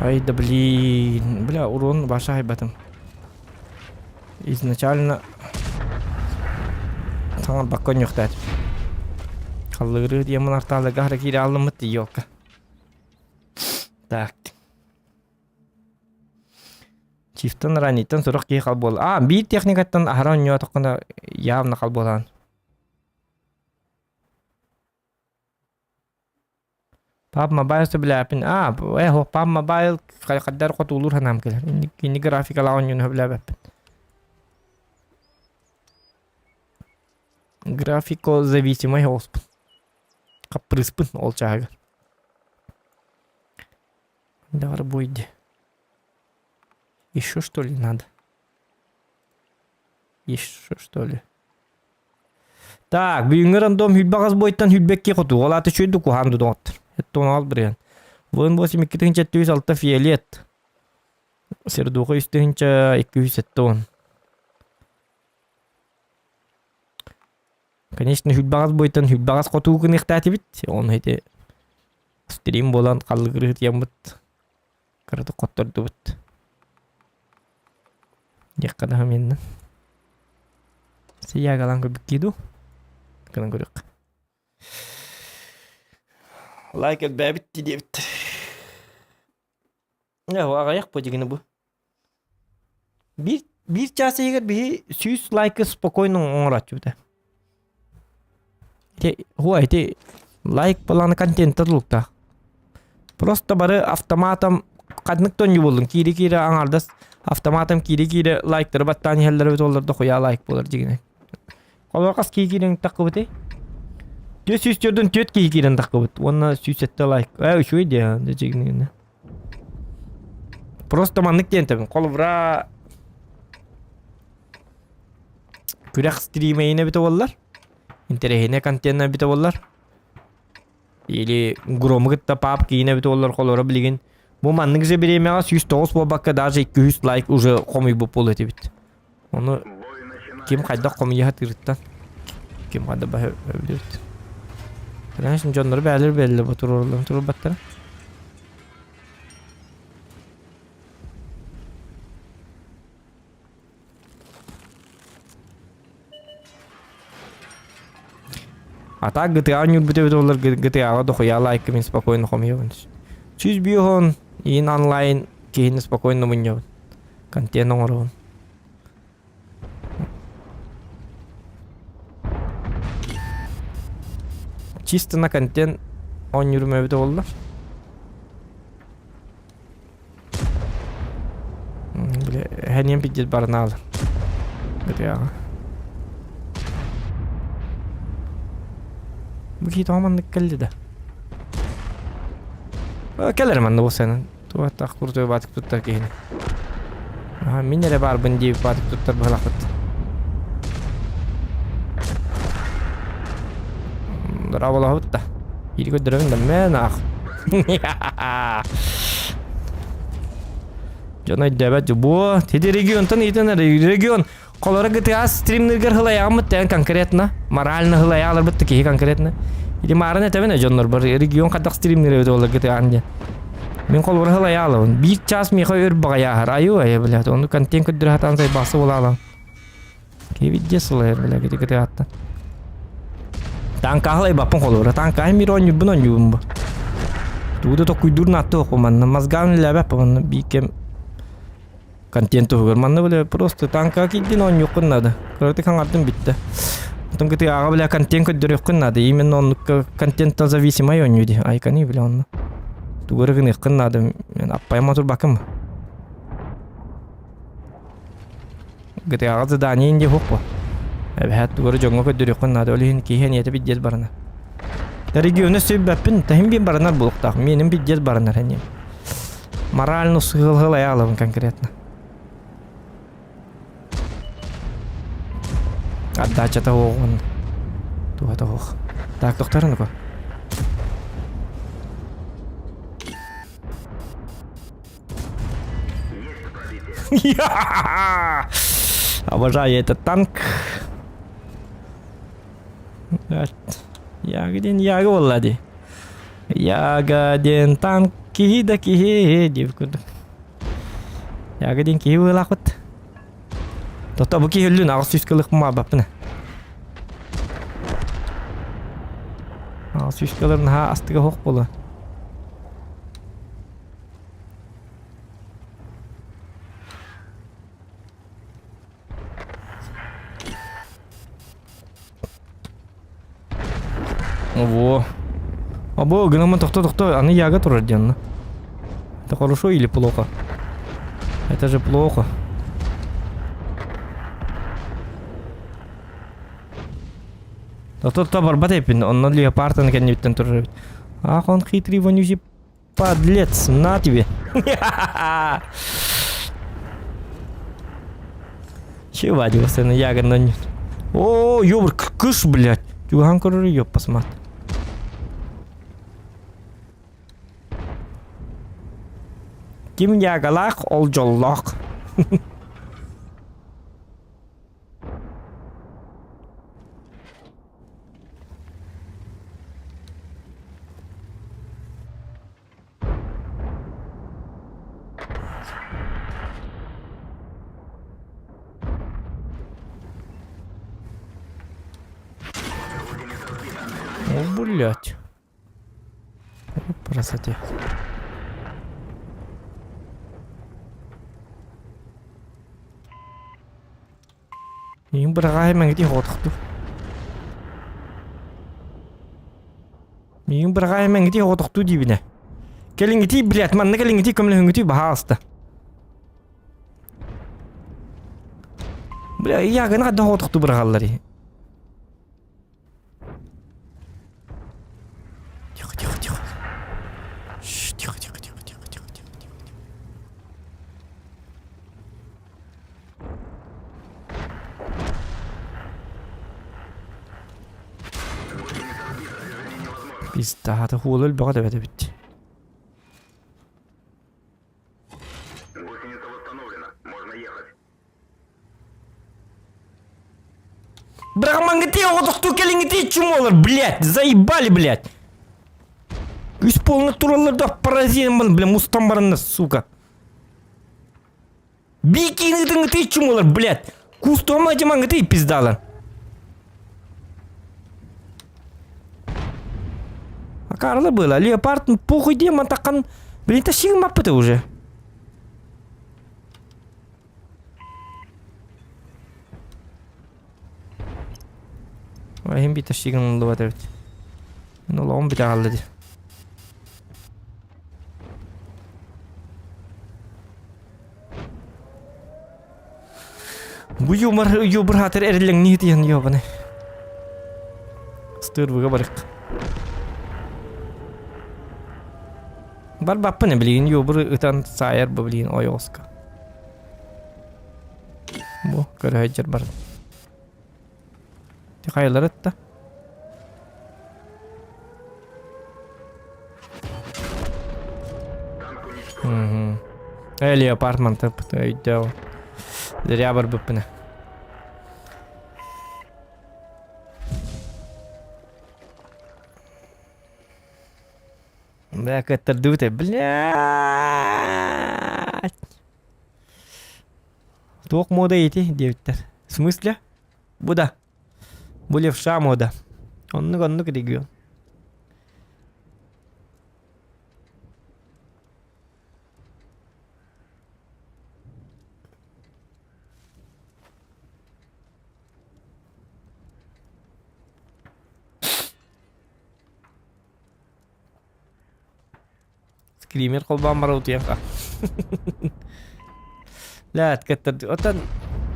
Ай да блин. Бля, урон баша айбатым. Изначально саҥарбакка онньуохтаат. Халлыырыы диэммин артааларга хара киирэ аллыммыт ёлка. Так. Чифтан ранниттан сорох киһи хал буол. А, биир техникаттан аһара онньоотоххуна явно хал буолаан. Пап Мобайл сөбүлээппин. А, э, Пап Мобайл хайдар хотуулуур санаам кэлэр. Инник графикалаах оонньууну сөбүлээбэппин. Графико зависимай оҕуспун. Хаппырыыспын ол чааһыгар. Давай бойди. Еще что ли надо? Еще что ли? Так, бүгүҥҥү рандом хүлбэҕэс буойтан хүлбэкки хоту. Ол аата үчүгэй куһаан дудоҕоттор. Эттон бырыан. Вон 8 206 фиолет. Сердуха 3270. Конечно, хүлбэҕэс буойтан хүлбэҕэс хотуу гыныахтаатыбыт. Оны ити стрим буолан халлыгырыһытыйаммыт кыратык хоттордубут. Диэххэ да миннэн. Сиягалаан көрбүккии дуу? Гынан көрүөххэ. Лайк элбээбит дии диэбиттэр. Аҕыйах бу дьигини бу. Биир, биир чаас иһигэр биһи 100 лайкы спокойно оҥорооччубут. Ити, хуа, ити лайк баланы контента тулуктаах. Просто бары автоматом ханнык тонньу буоллун киири-киири аҥаардас автоматом киири-киири лайктары баттаан иһэллэр эбит олордо хуйа лайк буолар дьигинэ. Холор хас киһи киирэн таххыбытый? 404 4 киһи киирэн таххыбыт уонна 107 лайк. Ээ үчүгэй диэ дьигинэ. Просто маннык диэн тэбин. Холобура күрэх стримэйин эбитэ буоллар, интэриэһинэй контент эбитэ буоллар, или грому кытта пап киинэ эбитэ буоллар холоро билигин бу маннык же бириэмэҕэ 109 буолбакка даже 200 лайк уже хомуйбут буолуо этибит. Ону ким хайдах хомуйа сатыырыттан ким хайдах баһа өбүлүбүт. Конечно, дьоннору бээлэр бээлэр бу туруоруллан туруорбаттара. А так GTA ньурбут эбит олар GTA-га дохуя лайка мин спокойно хомуйабын. 105 иин онлайн киһини спокойно мунньабын. Контент оҥоробун. Чисто на контент оонньуурум эбитэ буолла. Бля, эһэниэм пиздец баранаалы. GTA-ҕа. Бу киһи тоҕо маннык кэлли да? Кэлэр манна бу сенен. Туаттах курдук баатык туттар киһини. Аха, мин эрэ баарбын диэбит баатык туттар быһалахпыт. Дорооболоһобут да. Ири көрдөрөбүн да мэн аах. Дьон өйдөөбөт бу тиди регионтан ыйтан регион Холоро GTA стримныргар хылайаҕыммыт тээн конкретно морально хылайааларбыт да киһи конкретно ити маарын этэбин дьоннорбор регион хайдах стримныр эбит ол GTA диэн мин холобура хылайаалабын биир час миэхэ өр баҕайааһар айуу айа блядь ону контент көрдөрө сатаан сайбаасы буолаалам киһи видде сылайар бля ити GTA-ттан Танкаһыл айбаппын холобура танкаһын мир оонньуурбун оонньуубун бу тугу да токуйдуур наатты оку манна мозган үлэлээбэппин манна биир кэм Контент туһугар манна бile просто танка киирдин оонньуоххун наада. Кыратык хаҥардым бүттэ. Потом ГТА-ҕа бile контент көрдөрүөххүн наада. Именно оннукка контенттан зависимай оонньуу дии. Айканы бile онно. Тугу эрэ гыныаххын наада. Мен аппайым турбакым. GTA-ҕа задание инде суох буо. Эбэһээт тугу эрэ дьоҥҥо көрдөрүөххүн наада. Ол иһин киһи эниэтэ пиздец барана. Региона сүббэппин, таһым биир баранар буолуохтаах. Миэним пиздец баранар эниэм. Морально сыһыл-һыл конкретно. Отдачата оҕун. Туһата ох. Так, доктор ну-ка. Обожаю этот танк. Яга диэн Яга буолла дии. Яга диэн танк киһи да киһи диэбит курдук. Яга диэн киһи быылаахпыт. Тото бу киһи өллүн 800 кылых маабаппын. 800 кылыр наһаа астыга хоқ буолуо. Во. Або, гынаман тохто тохто, аны яга турар диэн. Это хорошо или плохо? Это же плохо. Тохто барбат эпин, онно леопардын кэннибиттэн турар эбит. Ах, он хитрый вонючий Подлец, на тебе. Чего постоянно ягодно нет. О, ёбр, кыш, блядь. Чуган көрөр, ёб посмат. Ким ягалаах, ол дьоллоох. О, блядь. О, красоте. Миигин быраҕаайа мэҥитии хоҕотохтуу. Миигин быраҕаайа мэҥитии хоҕотохтуу диибинэ. Кэлиҥҥитии, блядь, манна кэлиҥҥитии көмөлөһүҥҥүтүй, баһаалыста. Бля, яганы хайдах хоҕотохтуу быраҕалларый? Тихо, тихо, тихо. Шш, тихо, тихо, тихо, тихо, тихо, тихо, тихо. Пизда, хуол өлбөҕө да эбит. Гусеница восстановлена. Можно ехать. Бырахмаҥҥытыы оҕотохтуу кэлиҥҥитии чумолар, блядь, заебали, блядь. Үс полный тураллар да паразит, бля, мустан баранна, сука. Бикини ытыҥҥытыы чумолар, блядь. Кустуома дьамаҥҥытыы пиздалар. А Карла было, леопард, похуй демон такан, блин, тащи маппыты уже. Иһин биир тащигын ыллыбат эбит. Мин олоҕум бүтэ хаалла дии. Бу юмор юмор хатыр эрилэҥнии тиһэн ёбаны. Стырбыга барык. Барбаппын билигин юбур ытан саайар бу билигин ойоҕоско. Бу көрөһөйдөр бар. Хайалар ытта? Эли апартманта өйдөөх. Зря барбыппына. Бля, кыттардыбыт блядь. Туох мода ити диэбиттэр. В смысле? Бу да. Бу левша мода. Оннук оннук регион. Скример холбоон барар утуйахха. Лэт кыттар. Оттон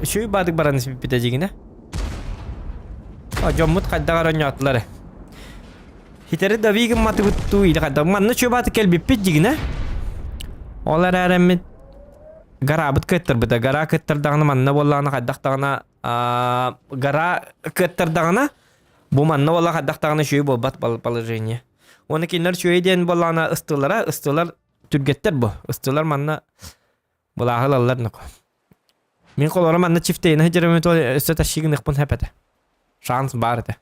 үчүгэй баадык баран испиппитэ дьигинэ. Дьоммут хайдах эрэ оонньоотулар. Хитэри да вигин матыбыт туу или хайдах. Манна үчүгэй баадык кэлбиппит дьигинэ. Ол эрээрэммит гараабыт кыттарбыта. Гара кыттардаҕына манна буоллаҕына хайдах даҕаны гара кыттардаҕына бу манна буолла хайдах даҕаны үчүгэй буолбат положение. Уонна кинилэр үчүгэй диэн буоллаҕына ыстыылара, ыстыылар түргэттэр бу. Ыстыылар манна былааһы ылаллар ноко. Мин холоро манна чифтейна сылдьарым өссө тащигыныхпын сөп этэ. Шанс баар этэ.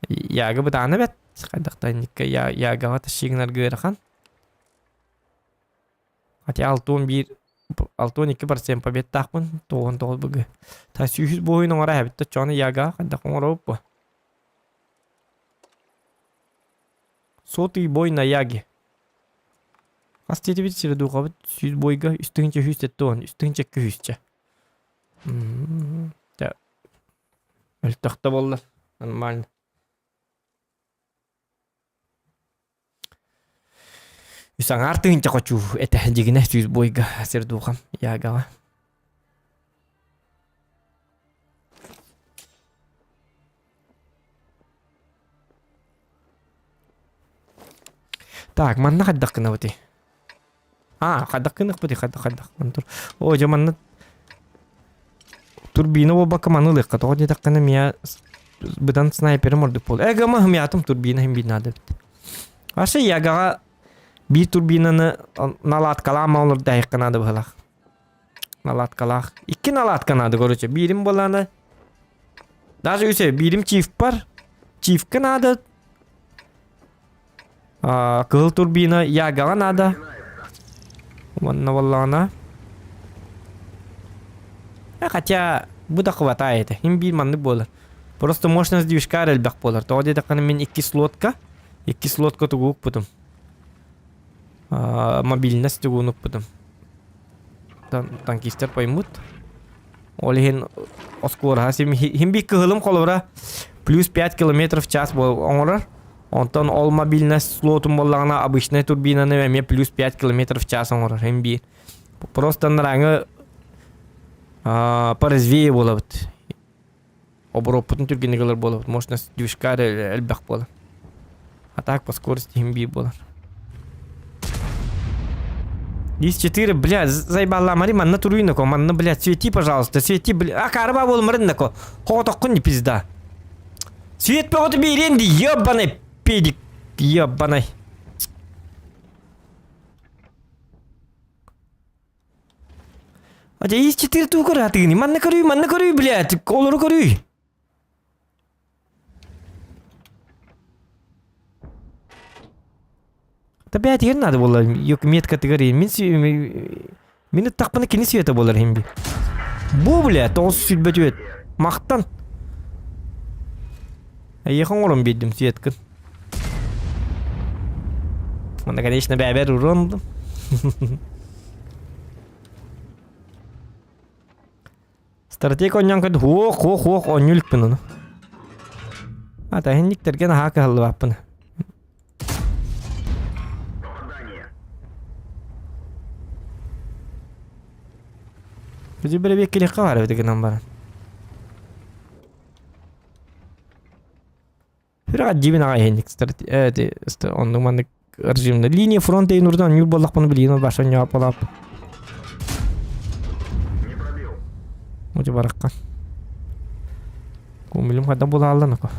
Яга бытаана бэт. Хайдахтан ягаҕа тащигынарга ыарахан. Хотя 61 62% победтаахпын, 99 быгы. Та сүүһүс буойун оҥоро эбит да чону яга хайдах оҥоробут бу. Сотый бой на яге. Хас диэтибит сири духабыт сүүс бойга үс тыһыынча үһүс теттуон, үс тыһыынча күһүсчэ. Өлтөхтө боллар. Нормально. Үс аҥаар тыһыынча хочуу этэ дьигинэ сүүс буойга сир дуухам ягаҕа. Так, манна хайдах гынабытый? А, хайдах гыныахпытый, хайдах хайдах. О, дьэ манна турбина буолбакка маны ылыахха тоҕо диэтэххинэ миа быдан снайперым ордук буолла. Э, гама хымятым турбина иһин биир наада эбит. Вообще ягаҕа биир турбинаны наладкалаан олордоохха наада быһылаах. Наладкалаах. Икки наладка наада, короче. Биирим буоллаана даже үсэ биирим чиф бар. Чифка наада Кыһыл турбина Ягаҕа наада. Уонна буоллаҕына хотя бу да хватает. Им биир маннык буолар. Просто мощность движка элбэх буолар. Тоҕо диэтэххинэ мин икки слотка, икки слотка тугу укпутум. Мобильность тугун укпутум. Танкистер поймут. Ол иһин оскуораһа син биир кыһылым холобура плюс 5 километров в час оҥорор. Онтон ол мобильность слотун буоллаҕына обычнай турбинаны эмиэ плюс 5 километров в час оҥорор син биир. Просто нарааҥы порезвее буолабыт. Обороппутун түргэнник ылар буолабыт. Мощность движка эрэ элбэх буолар. А так по скорости иһин биир буолар. 10-4, блядь, заебала, манна туруйнако, манна, блядь, свети, пожалуйста, свети, блядь. А, карба болмарыннако. Хоҕотоххун не пизда. Свет бөҕөтө биэриэн ди, ебаный педик, ебаный. А есть 4 тугу атыгыны. Манна көрүй, манна көрүй, блядь, олору көрүй. Да бэйэтигэр надо буолла меткатыгар мин мин ыттахпына кини света буолар иһин би. Бу бля тоҕус сүүрбэ түөрт махтан. Эйиэхэ оҥорон биэрдим светкын. Манна конечно бэйэбэр урон Стратег оонньоон көрдө хуох хуох хуох оонньуу иликпин ону. А таһинниктэргэ наһаа кыһаллыбаппын. Били бэрэбиэккэлиэххэ баар эбит гынан баран. Сүрэҕэ дьиибин аҕай иһинник оннук маннык режимна линия фронта иин урдан ньур буоллахпына билигин баша ньоопалап. Не пробил. Мучу баракка. Кумилим хада булааллан ако.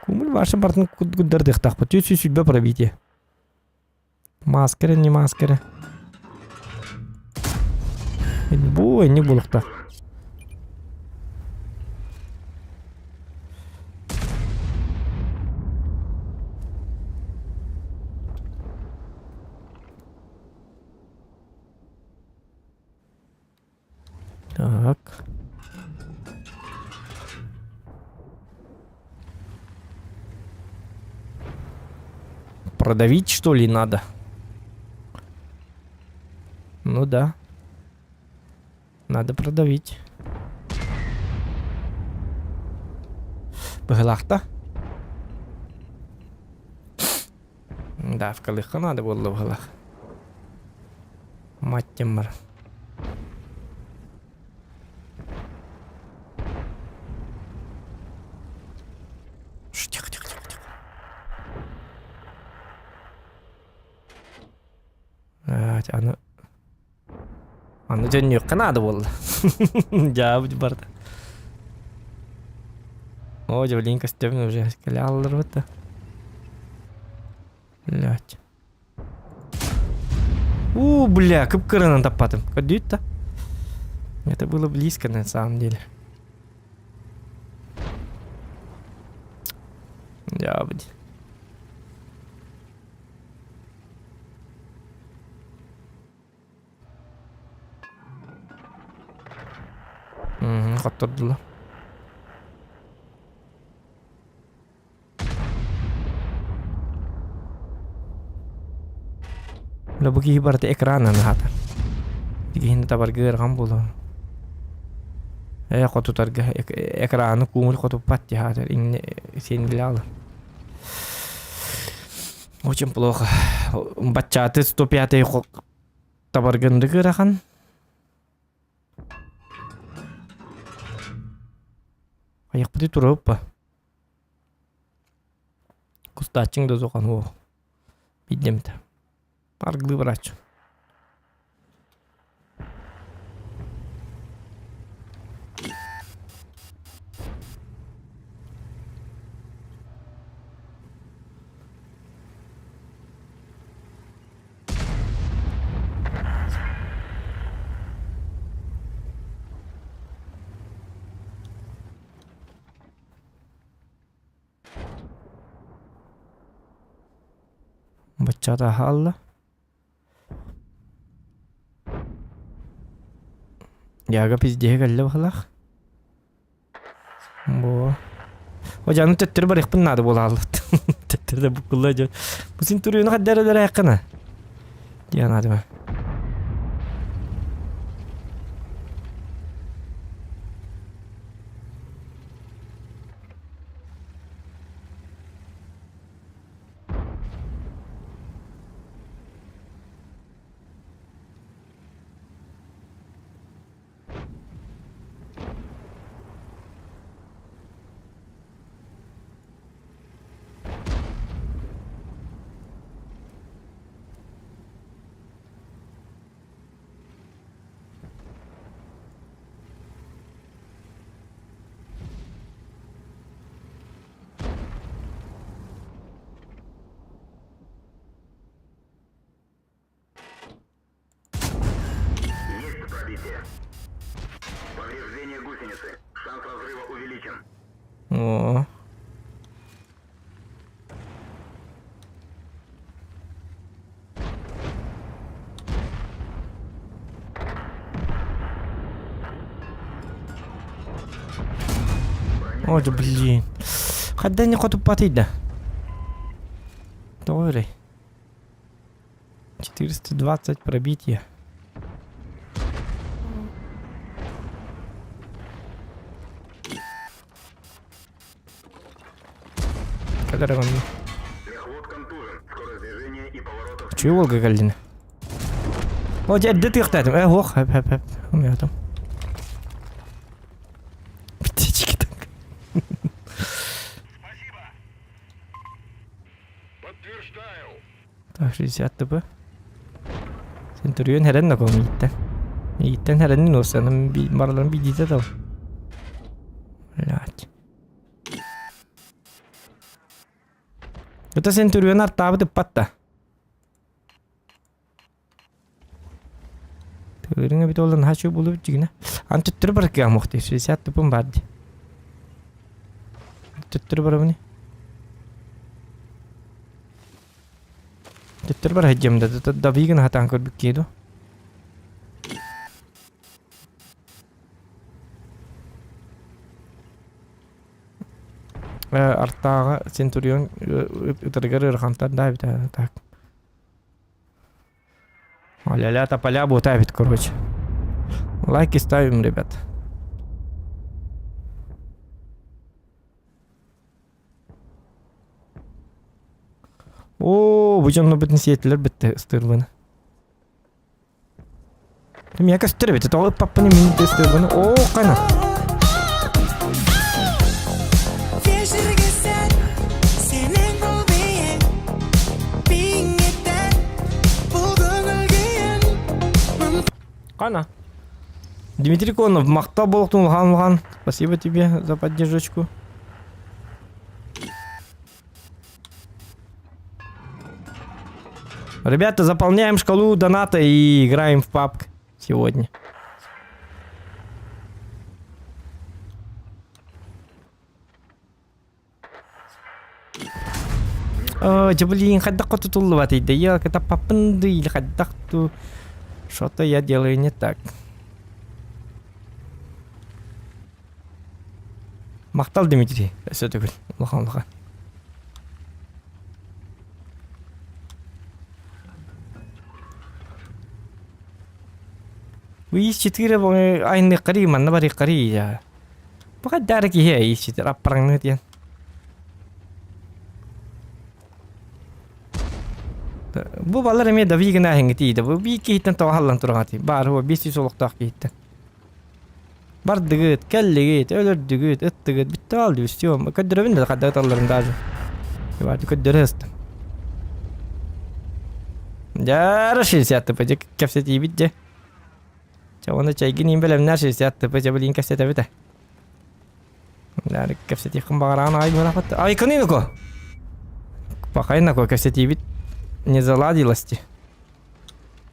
Кумул баша бартын куддардыхтахпыт. 320 пробитие. Маска эрэ, не маска эрэ. Бу энник булуохтаах. Так. Продавить, что ли, надо? Ну да. Надо продавить. Быһылаахта. Давкалыхха надо буолла быһылаах. Маттем бар. Тихо, тихо, тихо, тихо. Аны Аны төннүөххэ наада буолла. Дьаабыт барда. О, дьэ, көстөбүн уже кэлэ алларбыт да. Блять. У, бля, кып-кыранан таппатым. Көрдүүт да. Это было близко на самом деле. Дьаабыт. Хоттордулар. Бля, бу киһи барыта экранынан аһата. Киһини табарга ыарахан буолуо. Ээ хотутарга экраны кууҥул хотуппат дии иҥнэ сиэнилэҕэ. Очень плохо. Баччааты 105 табаргындык ыарахан. Айахпыты туруоппа. Кустааччыҥ да сухан уох. Биддемте. Аргылыы барааччы. Баччата хаалла. Яга пиздеһэ кэллэ баһылаах. Бу. О дьану төттөрү барыахпын наада буолааллыт. Төттөрү да буккулла дьон. Бу син турууну хаддар өлөрөөккына. Диэн аадыма. Есть пробитие. Повреждение гусеницы. Шанс разрыва увеличен. О. Ой, блин. Хадда не хотуппатый да. Тоҕо эрэй. 420 пробитие. Кэлэр онно. Мехвод контужен. Скорость движения и поворотов Үчүгэй уолга кэллин. О, дьэ, эрдэ тыахтаатым. Э, ох, хэп, хэп, хэп. Умеятым. Так, 60 ТП. Центурион хэрэн на мииттэн. Мииттэн хэрэнин уосаным барыларын бидите дал. Блять. Это Центурион артаабыт ыппат да. Тыырыҥа бит олан хачу булуп дьигинэ. Ан төттөрү бар кыамохты 60 тупун бар ди. Төттөрү барабыны. Төттөрү бар хajjam да давигын хатаан көрбүк киэду. Артааҕа Центурион ытарыгар ыарахантар да эбит так. Ля-ля тополя бутавит, короче. Лайки ставим, ребят. О, бу дьонно бүтүн сиэтилэр битте ыстыырбыны. Мия көстөр эбит, тоҕо ыппаппын мин ыстыырбыны. О, қана. Қана. Дмитрий Конов, махтал болуктун улахан улахан. Спасибо тебе за поддержку. Ребята, заполняем шкалу доната и играем в пабг сегодня. О, блин, хайдах тутуллубат да я это папынды или хайдах ту что-то я делаю не так. Махтал Дмитрий, өссө төгүл улахан улахан. ИС-4 айныққари манна барыққари я. Пока дары киһи ИС-4 аппараңны диэн. Бу балар эмиэ дави гына иһиҥҥитиийдэ. Бу биир киһиттэн тоҕо халлан тураҕатый? Баар уо 500 олохтоох киһиттэн. Бардыгыт, кэллигит, өлөрдүгүт, ыттыгыт, бүттэ хаалды все. Көрдөрөбүн да хайдах ыталларын даже. Баати көрдөрө сыстым. Дьэ, 60 тп дьэ кэпсэтиибит дьэ. Чэ уонна чэйгин иин бэлэмнээр 60 тп дьэ билигин кэпсэтэбит ээ. Кэпсэтиэххин баҕараҕын аҕай быһалаахпыт. Айкыныынако! Пахайнако кэпсэтиибит не заладилось ти.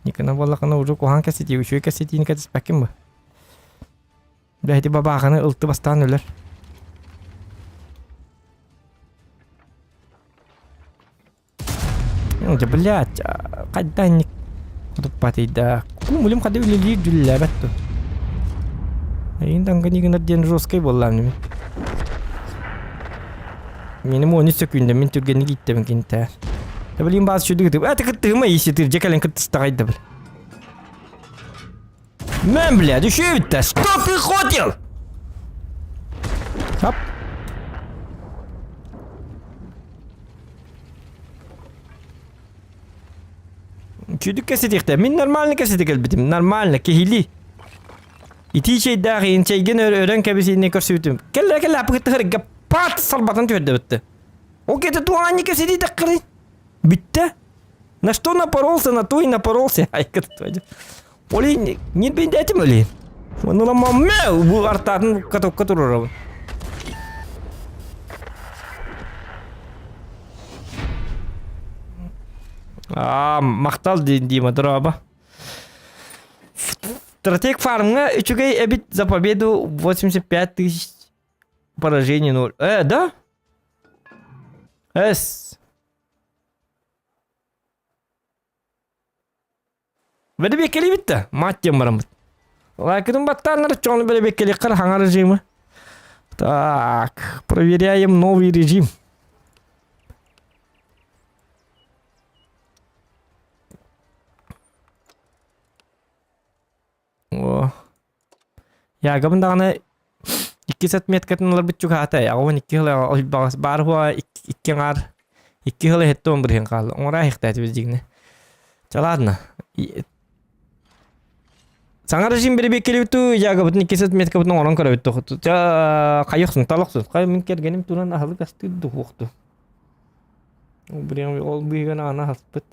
Никана буоллахына уже куһаҕан кэпсэтии, үчүгэй кэпсэтиини кэтэспэккин бу. Бэһити бабааханы ылты бастаан өлөр. Дьэ, блядь, хайда инник туппатыйда. Кумулим хады үлэлиир дьүллээбэт ту. Эйин тангани диэн жесткай буоллаам ними. Миним 13 секүндэ мин түргэнник ииттэбин кинтээр. Да блин баас чүдүг тып. Это кыттыгыма ииситир дьэ кэлэн кыттыстаҕайда бил. Мэн, блядь, еще ведь Что ты хотел? Хоп. Чүдүк кэситихтэ. Мин нормально кэсити кэлбитим. Нормально, киһили. Итии чэйдээх иин чэйгин өрөн кэбисиинни көрсүбүтүм. Кэллэ кэллэ аппыгыттыһырга пат салбатын түһэрдэ Ол кете туаанни кэсити таккыры. Бүттэ. На что напоролся, на то и напоролся. Айкыт твою. Олин, не бейдетим олин. Оны мамме бу артатын катокка турурабын. Аа, махтал Дима, дороба. Стратег фармга үчүгэй эбит за победу 85 тысяч поражений 0. Да? С. Бэрэбиэккэлии бүттэ. Мать диэн бараммыт. Лайкытын баттааннар чону бэрэбиэккэлиэххэ хаҥа режимы. Так, проверяем новый режим. О. Ягабын даҕаны иккис отметкатын ыларбыт чугаһаата. 82 сыл баҕас баар хуа икки аҥаар икки сыл иһиттэ он бырыһын хаалла. Оҥороо иһихтээтибит дьиҥнэ. Чэ ладно. Саҥа режим бирибиэккэлибит ягабытын иккис отметкабытын оҥорон көрөбүт тохту. Чэ хайыхсун талахсун. Хай мин кэргэним туран аһылык астыыр духуохту. Ол быыһыган аана аспыт.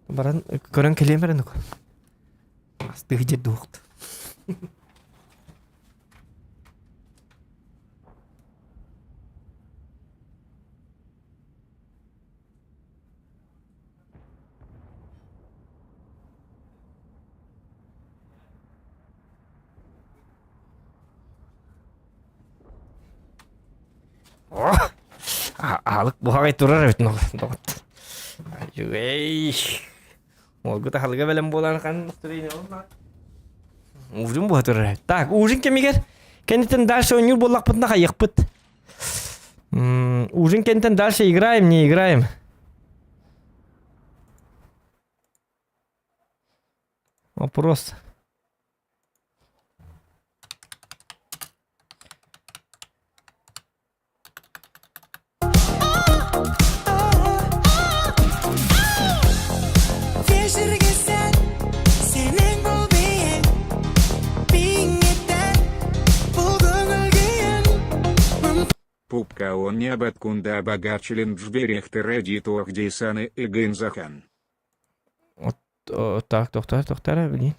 Баран көрөн кэлиэм эрэ нука. Астыы дьэ дуохт. Аһылык буһаҕай турар эбит доҕот. Үчүгэй. Уолгут аһылыга бэлэм буолан хан Ужин буһа турар эбит. Так, ужин кэмигэр кэнниттэн дальше оонньуур буоллахпытына хайыахпыт. Ужин кэнниттэн дальше играем, не играем. Вопрос. Пупка он не абаткунда багарчилин джберехтер эдитуах дейсаны игынзахан. Так, тохтор, тохтор, блин.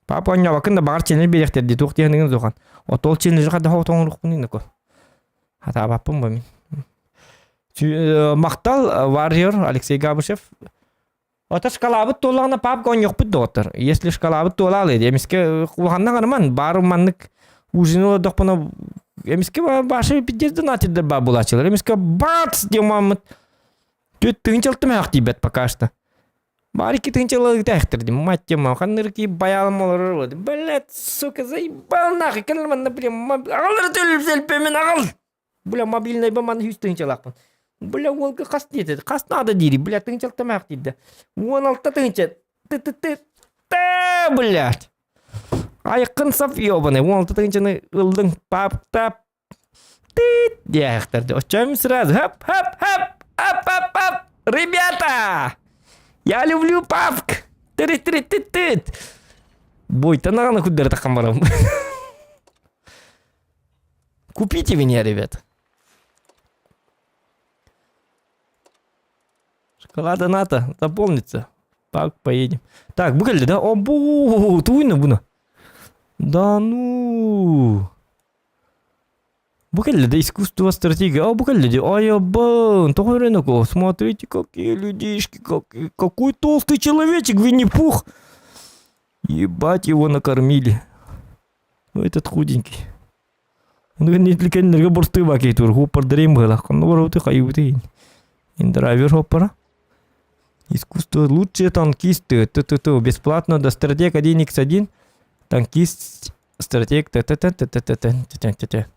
Папа оонньообоккун да баҕар ченер биэриэхтэр дии туох диэхиниҥин суохан. Отол ченери хайдах оҥоруохпунуй ноко. Хатаабаппын бу мин. Махтал Warrior Алексей Габышев. Ото шкалабыт туоллаҕына папка оонньуохпут доҕоттор. Если шкалабыт туолаалый эмискэ улаханна роман баар маннык ужин олордохпуна эмискэ баша пиздец донатирдер баа булааччылар. Эмискэ бац диэн маммыт Түт тыһыынчалты мөһөх тиийбэт пока что. Баар икки тыһыынчалыгы тэхтэрдим. Мать тема, ханнырки баялым олорор вот. Блядь, сука, заебал нахуй. Кэлэр манна, бля, аҕал төлөппөмүн аҕал. Бля, мобильнайба манна үс тыһыынчалаахпын. Бля, уолга хас диэтэ, хас наада диири, бля, тыһыынчалта мөһөх тиийдэ. 16 тыһыынча. Ты-ты-ты. Та, блядь. Айыккын сап ебаный. 16 тыһыынчаны ылдың, пап, тап, Тыт диэхтэрди. Оччоом сразу хап хап хап ап ап ап ребята! Я люблю папк! Тыры тыры тыт тыт. Бойтан аҕаны курдары таххан барам. Купите меня, ребят. Шоколада НАТО заполнится. Так, поедем. Так, бу кэллэ да? О, бу, туйна буну. Да ну. Бу кэллэ да искусство стратегия. О, бу кэллэ ди. Ай, абан, тоҕо рынок. Смотрите, какие людишки, как, какой толстый человечек, Винни-Пух. Ебать, его накормили. Ну, этот худенький. Нитлекеннерге борстуй баки тур. Хуппардарим было. Ну, вороты хайбыты. Индрайвер хоппара. Искусство лучшие танкисты. Т-т-т. Бесплатно до стратег 1x1. Танкист стратег т т т т т т т т т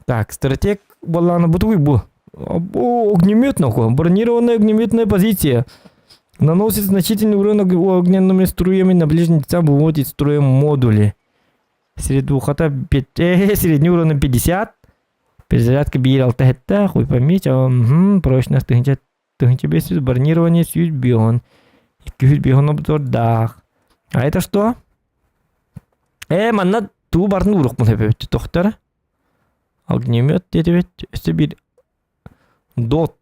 Так, стратег буоллаҕына бутугуй бу. Огнемет нахуй. Бронированная огнеметная позиция. Наносит значительный урон огненными струями на ближний дистанции, выводит строем модули. Средухата средний урон 50. Перезарядка биир алта хетта, хуй поймите, прочность тыһынча тыһынча бес бронирование сүүс бион. Икки бион обзордаах. А это что? Э, манна туу барын уурукпун сөпөбүт тохтор. Огнемет диэтибит. Өссө биир дот.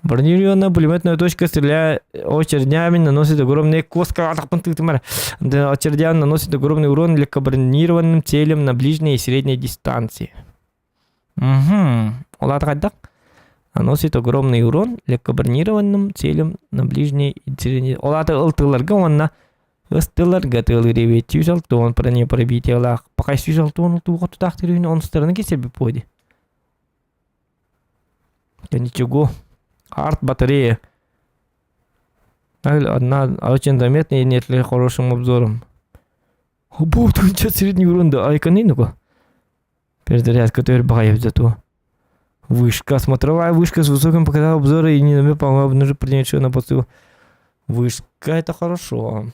Бронированная пулеметная точка, стреляя очередями, наносит огромные коска. Очередями наносит огромный урон легкобронированным целям на ближней и средней дистанции. Угу. Ол Наносит огромный урон легкобронированным целям на ближней и средней... Ол аата ылтыларга уонна ыстыларга тыалыр эбит. Сүүс алтыон бронепробитиялаах. Пока сүүс алтыон ылтууга тутаах тирүүнү онустарына кисерби поди. Да ничего. Арт батарея. Одна очень заметная и нет ли хорошим обзором. Бу тунча средний урон да айканы ну Перезарядка төр баҕайы зато. Вышка. Смотровая вышка с высоким показал обзоры и не намек, по-моему, обнаружил принятие на посту. Вышка это хорошо.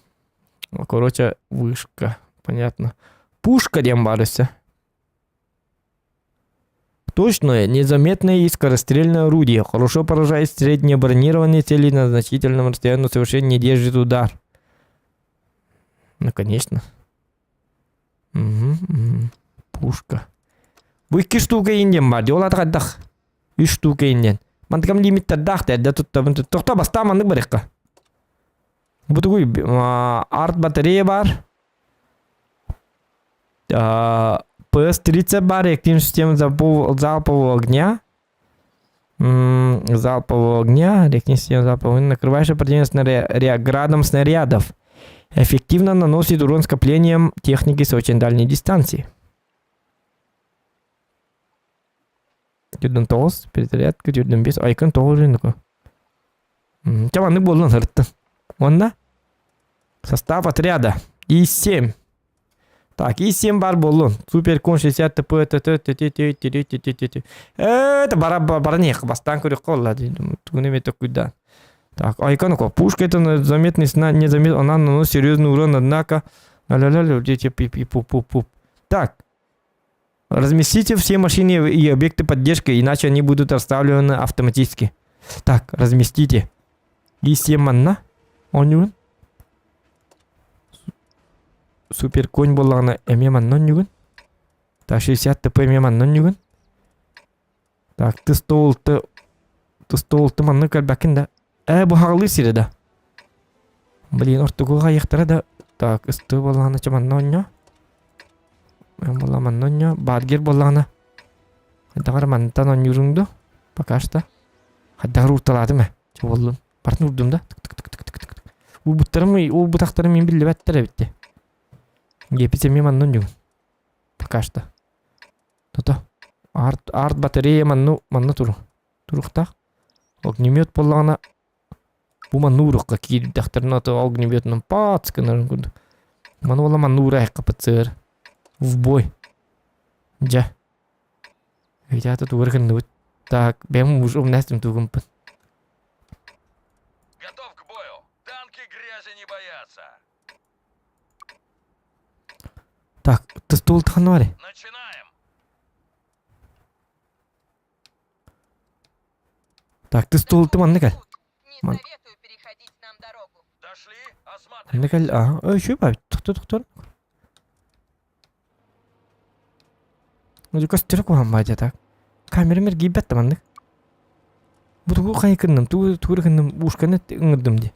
Короче, вышка. Понятно. Пушка диэн баар өссө. Точное, незаметное и скорострельное орудие. Хорошо поражает средние бронированные цели на значительном расстоянии, но совершенно не держит удар. Ну, конечно. Угу, угу. Пушка. Бу икки штука индиэн бар. Ол аты хайдах? Үс штука индиэн. Мантыкам лимиттэрдээх да эрдэ туттабын. Тохто бастаан маннык барыахха. Бу тугуй арт батарея баар. PS-30 баар реактивная система залпового огня. Залпового огня, реактивная система залпового огня, накрывающая противника градом снарядов. Эффективно наносит урон скоплением техники с очень дальней дистанции. Түрдэн тоҕус, перезарядка түрдэн бес, айкын тоҕус рынку. Чэ маннык буоллун сырыттын. Уонна состав отряда И-7. Так, И-7 бар буоллун. Суперкон 60 ТП т т т т т т т т т т Это бара баран иһиэххэ бастаан көрүөххэ буолла тугун эмэ токуйдаан. Так, айкон пушка это заметный незаметный, она наносит серьезный урон, однако ля-ля-ля, пу Так, Разместите все машины и объекты поддержки, иначе они будут расставлены автоматически. Так, разместите. И манна. Оонньугун. Супер конь буоллаҕына эмиэ манна оонньугун. Так, 60 ТП эмиэ манна оонньугун. Так, ты стол ты ты стол ты манна көрбөккүн да. Ээ, бу хаҕылыы сирэ да. Блин, ортогуга хайыахтара да. Так, ыстыы буоллаҕына чэ манна оонньоо. Буолла манна оонньоо. Бадгер буоллаҕына. Хайдах эрэ мантан оонньууруҥ дуу? Пока что. Хайдах эрэ уурталаатым ээ. Чэ буоллун. Бартын уурдум да. Тык-тык-тык-тык-тык. Уурбуттарым, уурбутахтарым мин биллибэттэр эбит дии. Гепис эмиэ манна оонньугун. Пока что. Тото. Арт, арт батарея манна, манна туру. Туруктаах. Огнемет буоллаҕына бу манна уурукка киирдэхтэринэ ото огнеметунан пац гынарын курдук. Маны буолла манна уурайахха ПЦР. В бой. Дьэ. Ребята тугу гынныбыт. Так, бэйэм уже умнастым тугумпун. Готов к бою. Танки грязи не боятся. Так, ты стул тханвари. Начинаем. Так, ты стул ты манна кэл. Не Ман- советую переходить нам дорогу. Дошли, Манна осматривай. кэл, ага. Ой, үчүгэй баҕайы. Тохтор, тохтор. Көстөрө куһаҕан баҕайы так. Камерам эргийбэт да маннык. Бу тугу хайыкынным, тугу тугу гынным, ушканы ыҥырдым дии.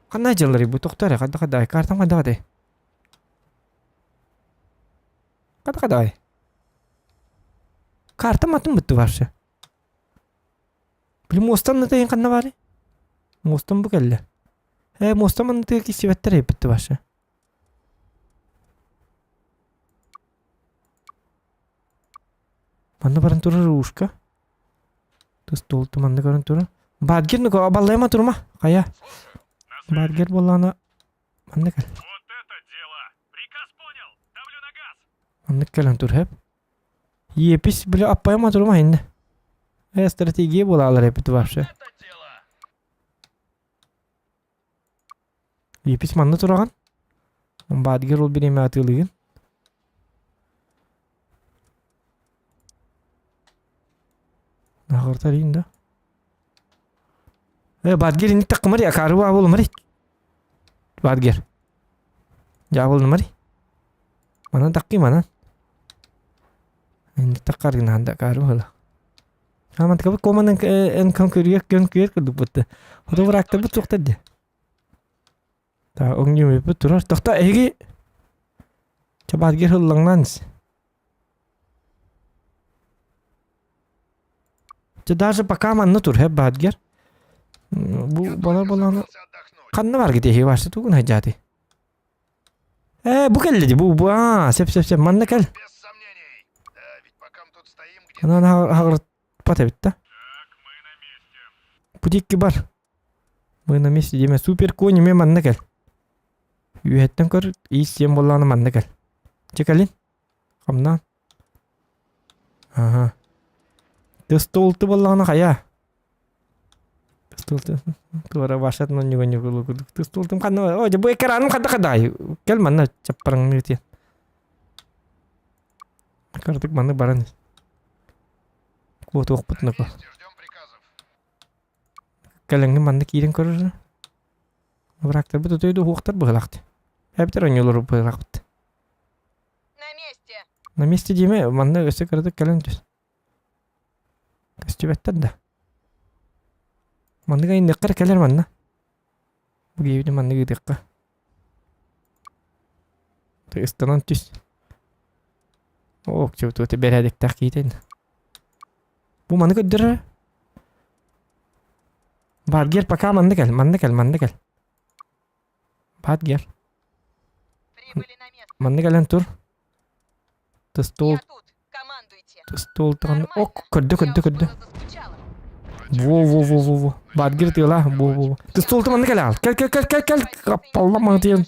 Ханна дьалларый бу тохтоо эрэ, хайдах хайдах картам хайдах этэй? Хайдах хайдах Картам атын бытты вообще. Били муостан ытайын ханна баарый? Муостан бу кэллэ. Ээ, муостан маннытыгар киирсибэттэр эбит вообще. Манна баран турар ушка. Тустуолту манна көрөн турар. Бадгер ну баллайма турма. Хайа. Бадгер буоллаҕына манна кэл. Вот это дело! Приказ понял! Давлю на газ! Маннык кэлэн тур хэп. Епись, бля, аппайма турма инне. Э, стратегия буолаалар эбит вообще. Это дело! Епись манна тураҕын. Бадгер ол бириэмэ атыылыгын. Нахыртар да. Э, Бадгер инник таккымар, акары буолумар. Бадгер. Дьаабылынымар. Манан таккый манан. Инник таккар гынаан да акары буола. Амантыкабыт команан эн көн көрүөх көр курдук бутта. Хоту быраактарбыт суохтар дии. Та оҥньуйбут турар. Тохто эһиги Чабаатгер ыллаҥнаан ис. Дьэ даже пока манна тур һэ баатгер. Бу балар баланы Собрался отдохнуть. ханна баргыт эһиги башы тугун хайдьааты. Ээ бу кэллэ дии бу бу аа сөп сөп сөп манна кэл. Без сомнений. Да, ведь пока мы тут стоим, где Анан хаҕырпат эбит да. Так, мы на месте. Путикки бар. Мы на месте диэмэ супер конь эмиэ манна кэл. Үөһэттэн көр иис сиэн буоллаҕына манна кэл. Чэ кэлин. Хамнаан. Аха. Тыстуулты буоллаҕына хайа? Тыстуулты туора вашат ньугу курдук. Тыстуултум ханна о дьэ бу экраным ханна хадай. Кэл манна чаппараҥныы диэн. Кырдык маннык баран ис. Куотуохпут На нако. месте, ждем приказов. Кэлэҥҥин манна киирэн көрөр. Врагтарбыт өтөйдө уһуохтар быһылаахт. Эбэтэр оонньуулар быһылаахпыт. На месте. На месте диэмэ манна өссө кыратык кэлэн түс. Көстүбэттэр да. Маннык айынныахха эрэ кэлэр манна. Бу киһибитин маннык ыытыахха. Ыстанан түс. Оо, чөтүөтэ бэрээдэктээх киһитэ. Бу маны көрдөрөр. Бадгер пока манна кэл, манна кэл, манна кэл. Бадгер. Манна кэлэн тур. Стол стол таган ок көрдө көрдө көрдө. Во во во во во. Бадгер тыла во во во. Ты стол манна кэл ал. Кэл кэл кэл кэл кэл. Каппалла маңтыйын.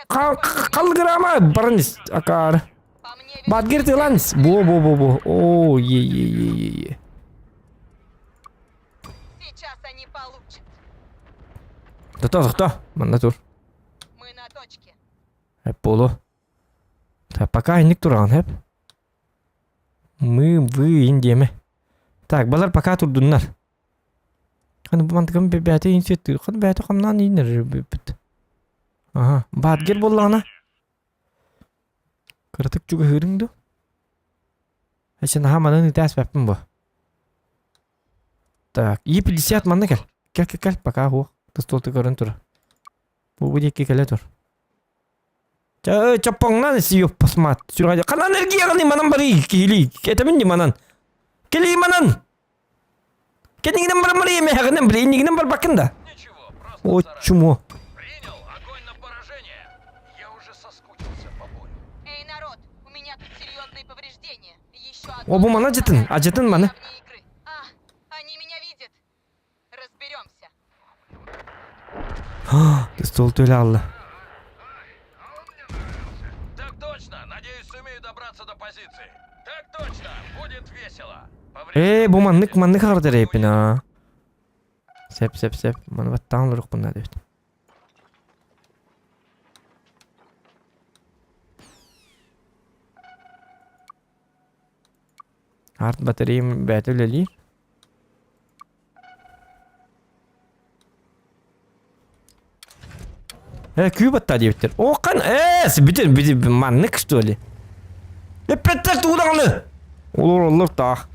Калгырама баран акаар. Бадгер тыланс. Во во во во. О е е е е е. Сейчас они получат. Тохто тохто. Манна тур. Мы на точке. Эп буолуо. Пока инник тураҕын хэп. Мы, вы, ин диэмэ. Так, балар пока турдуннар. Ханы бу мантыкам бэбээтэ ин сеттир. Ханы бээтэ хамнаан ииннэр бүппүт. Аха, баатгер буоллаҕына. Кыратык чугаһыырыҥ ду? Эчэ наһаа манан ытааспаппын бу. Так, Е50 манна кэл. Кэл, кэл, кэл, пока суох. Тостуолта көрөн тур. Бу бу диэки кэлэ тур. Ча чоппоҥнан сиёппасмаат. Сүрэҕэ ханан эргийэҕиний манан барый киһилии. Этэбин дии манан. Кэлиий манан. Кэннигинэн баран барый эмэһэҕинэн били иннигинэн барбаккын да. Ничего, просто О царапина. чмо. Принял огонь на поражение. Я уже соскучился по бою. Эй, народ, у меня тут серьезные повреждения. Еще О бу маны адьытын, адьытын маны. вне игры. А, они меня видят. Разберемся. Стол төлө алла. Так точно! Надеюсь, сумею добраться до позиции. Так точно! Будет весело! Ээ бу маннык маннык аҕырдар эбиппин аа. Сөп сөп сөп. Маны баттаан олорукпун наада эбит. Арт батареям бэйэтэ үлэлиир. Э, күү батта диэбиттэр. О, хан, э, бүтүн, бүтүн, маннык, что ли? Эппэттэр тугу даҕаны! Олор, олор таах.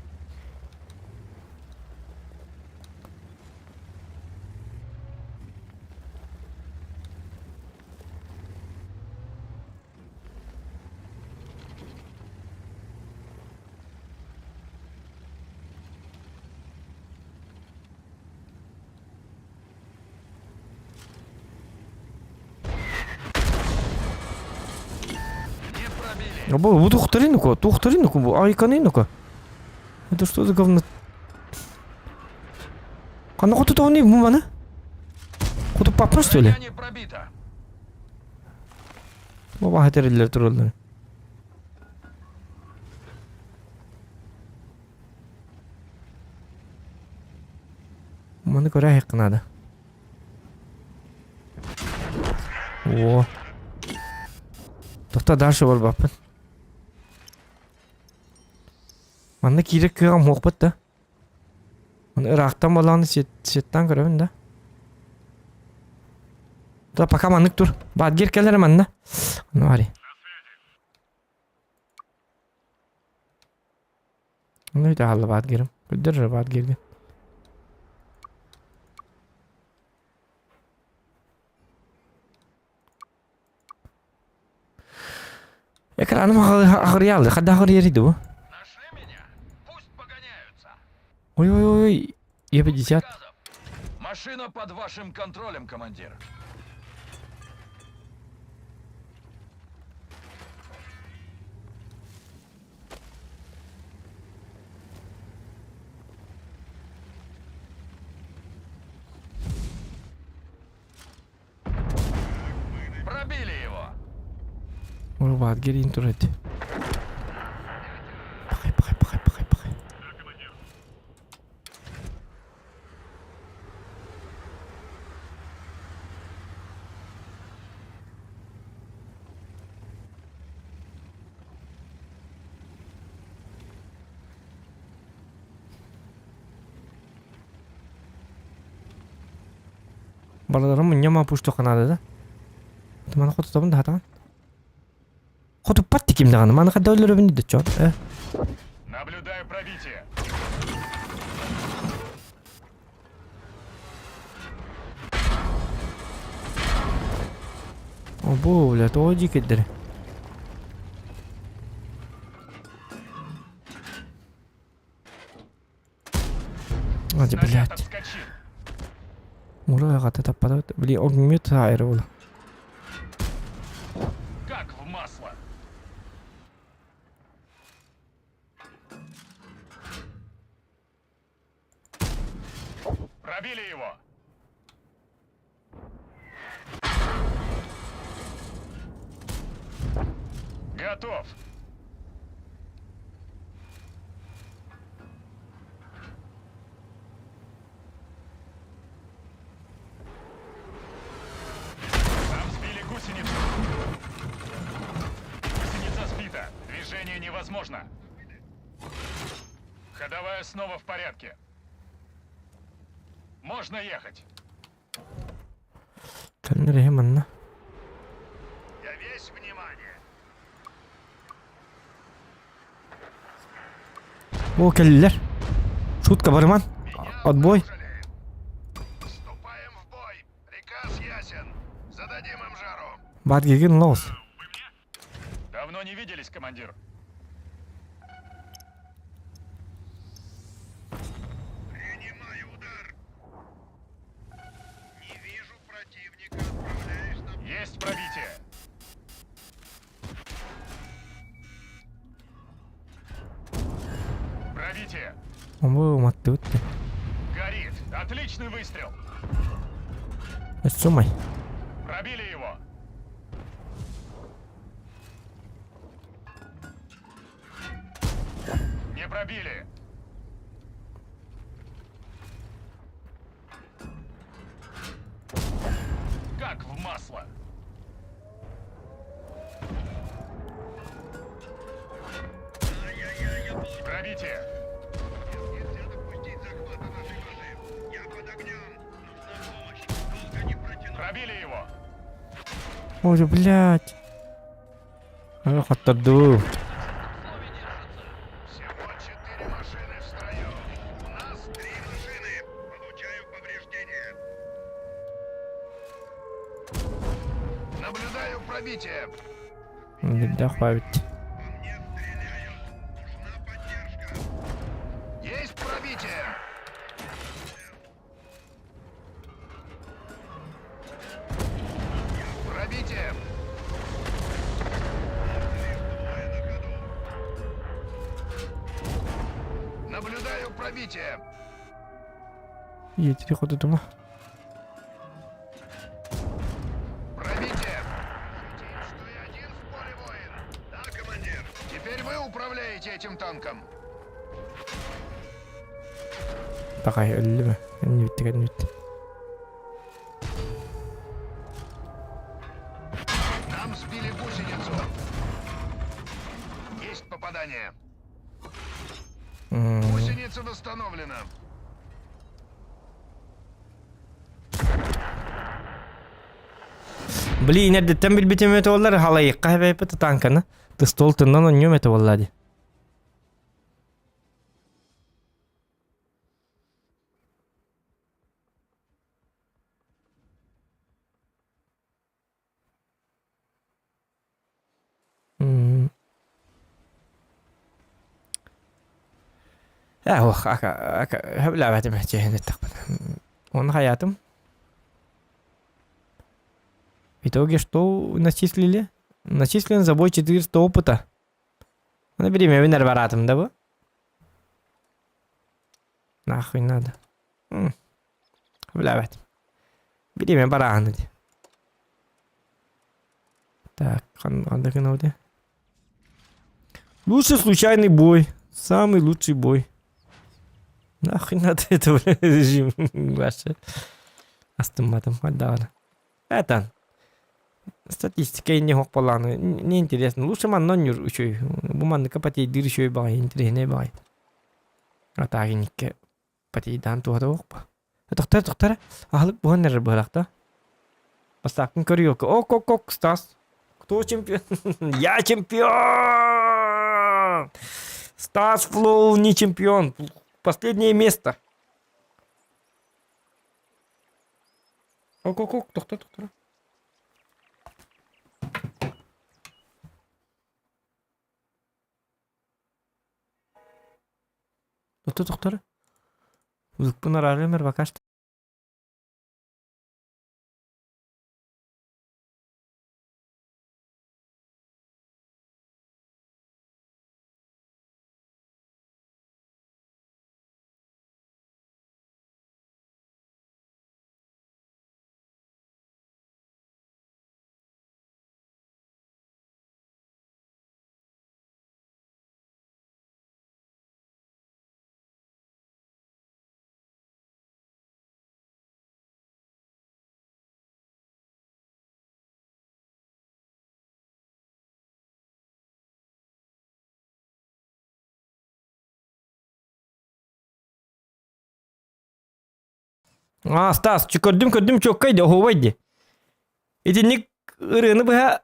Не пробили! Бу, бу туохтарын ну-ка, туохтарын ну-ка, бу айканы ну-ка. Это что за говно? Ханна хотутоҕуный бу маны? Хотуппаппын что ли? Броня не пробита! Бабаха тэриллэр тураллар. Маны көрө аһыахха наада. О. Тохто дальше барбаппын. Манна киирэр кыаҕым суохпут да. Оны ыраахтан буоллаҕына сиэттэн көрөбүн да. Да пока маннык тур. Бадгер кэлэр манна. Ну ари. Ну это алла бадгерим. Көддөр бадгерген. Экраным аҕырыйаалды. Хадда аҕырыйар ду? Нашли меня? Пусть погоняются! Ой-ой-ой, Е50. Приказов. Машина под вашим контролем, командир. Пробили его! Урбаат герин турат. Пахай, пахай, пахай, пахай, пахай. Балаларым мунньама пуштуохха наада да. Маны хотутобун да хатаан. Хотуппат тиким даҕаны. Маны хадда өлөрөбүн да чон. Э. Наблюдаю пробитие. Обу, бля, тоҕо дьиикэйдэрэ? Adi, Снаряд блядь. отскочил. Мура аҕата таппатабыт. Били огнемет аайра була. Как в масло. Пробили его. Готов. Нам сбили гусеницу. Гусеница сбита. Движение невозможно. Ходовая снова в порядке. Можно ехать. Кэлин манна. Я весь внимание. О, кэллилэр. Шутка барыман. Отбой. Вступаем в бой. Приказ ясен. Зададим им жару. Бат гигин лоус. Давно не виделись, командир. Принимаю удар. Не вижу противника. Отправляюсь на... Есть пробитие. Пробитие. Омбу уматтыбыт. Горит. Отличный выстрел. Сумай. Пробили его. Не пробили. Как в масло. Пробитие. Нельзя допустить захвата нашей базы. Я под огнем. Нужна помощь. Долго не протяну. Пробили его. Ой, блядь. Хотторду. Всего четыре машины в строю. У нас три машины. Получаю повреждения. Наблюдаю пробитие. Да хватит. По мне стреляют. Нужна поддержка. Есть пробитие. Пробитие. Лишь двое на ходу. Наблюдаю пробитие. Едете ходу дома. Пробитие. Скажите им, что я один в поле воин. Да, командир. Теперь вы управляете этим танком. Такай өллүмэ. Нүттэ нүттэ. Нам сбили гусеницу. Есть попадание. Гусеница восстановлена. Блин, эрдэттэн билбитим этэ буоллар халайыкка хэбэйпит танканы. Тыстол тыннан онньуом этэ буолла дии. Ох, ака, ака, хөбүлээбэтим чэһин эттэхпин. Оны хайаатым. В итоге что начислили? Начислен за бой 400 опыта. Ну, бириэмэбин эрэ бараатым да бу? Нахуй надо. Хөбүлээбэтим. Бириэмэ барааһын дии. Так, ханна гынабыт Лучший случайный бой. Самый лучший бой. Нахуй надо это режим вообще. Астымматым даҕаны. Это статистика инне хоқ буоллаҕына не интересно. Лучше манна оонньуур үчүгэй. Бу манныка потейдыыр үчүгэй баҕайы, интэриэһинэй баҕайы. А так инникке потейдаан туһата суох Тохтор, тохтор. Аһылык буһан эрэр быһалаах да. Бастааккын көрүөккэ. Ок, ок, ок, Стас. Кто чемпион? Я чемпион! Стас Флоу не чемпион. Последнее место. Ок, ок, ок, тохтор, тохтор. Тохто тохтор. Узукпун араарыам эр пока что. А, Стас, көрдүм көрдүм чоккай да оһуобай ди. Итинник ырыаны быһа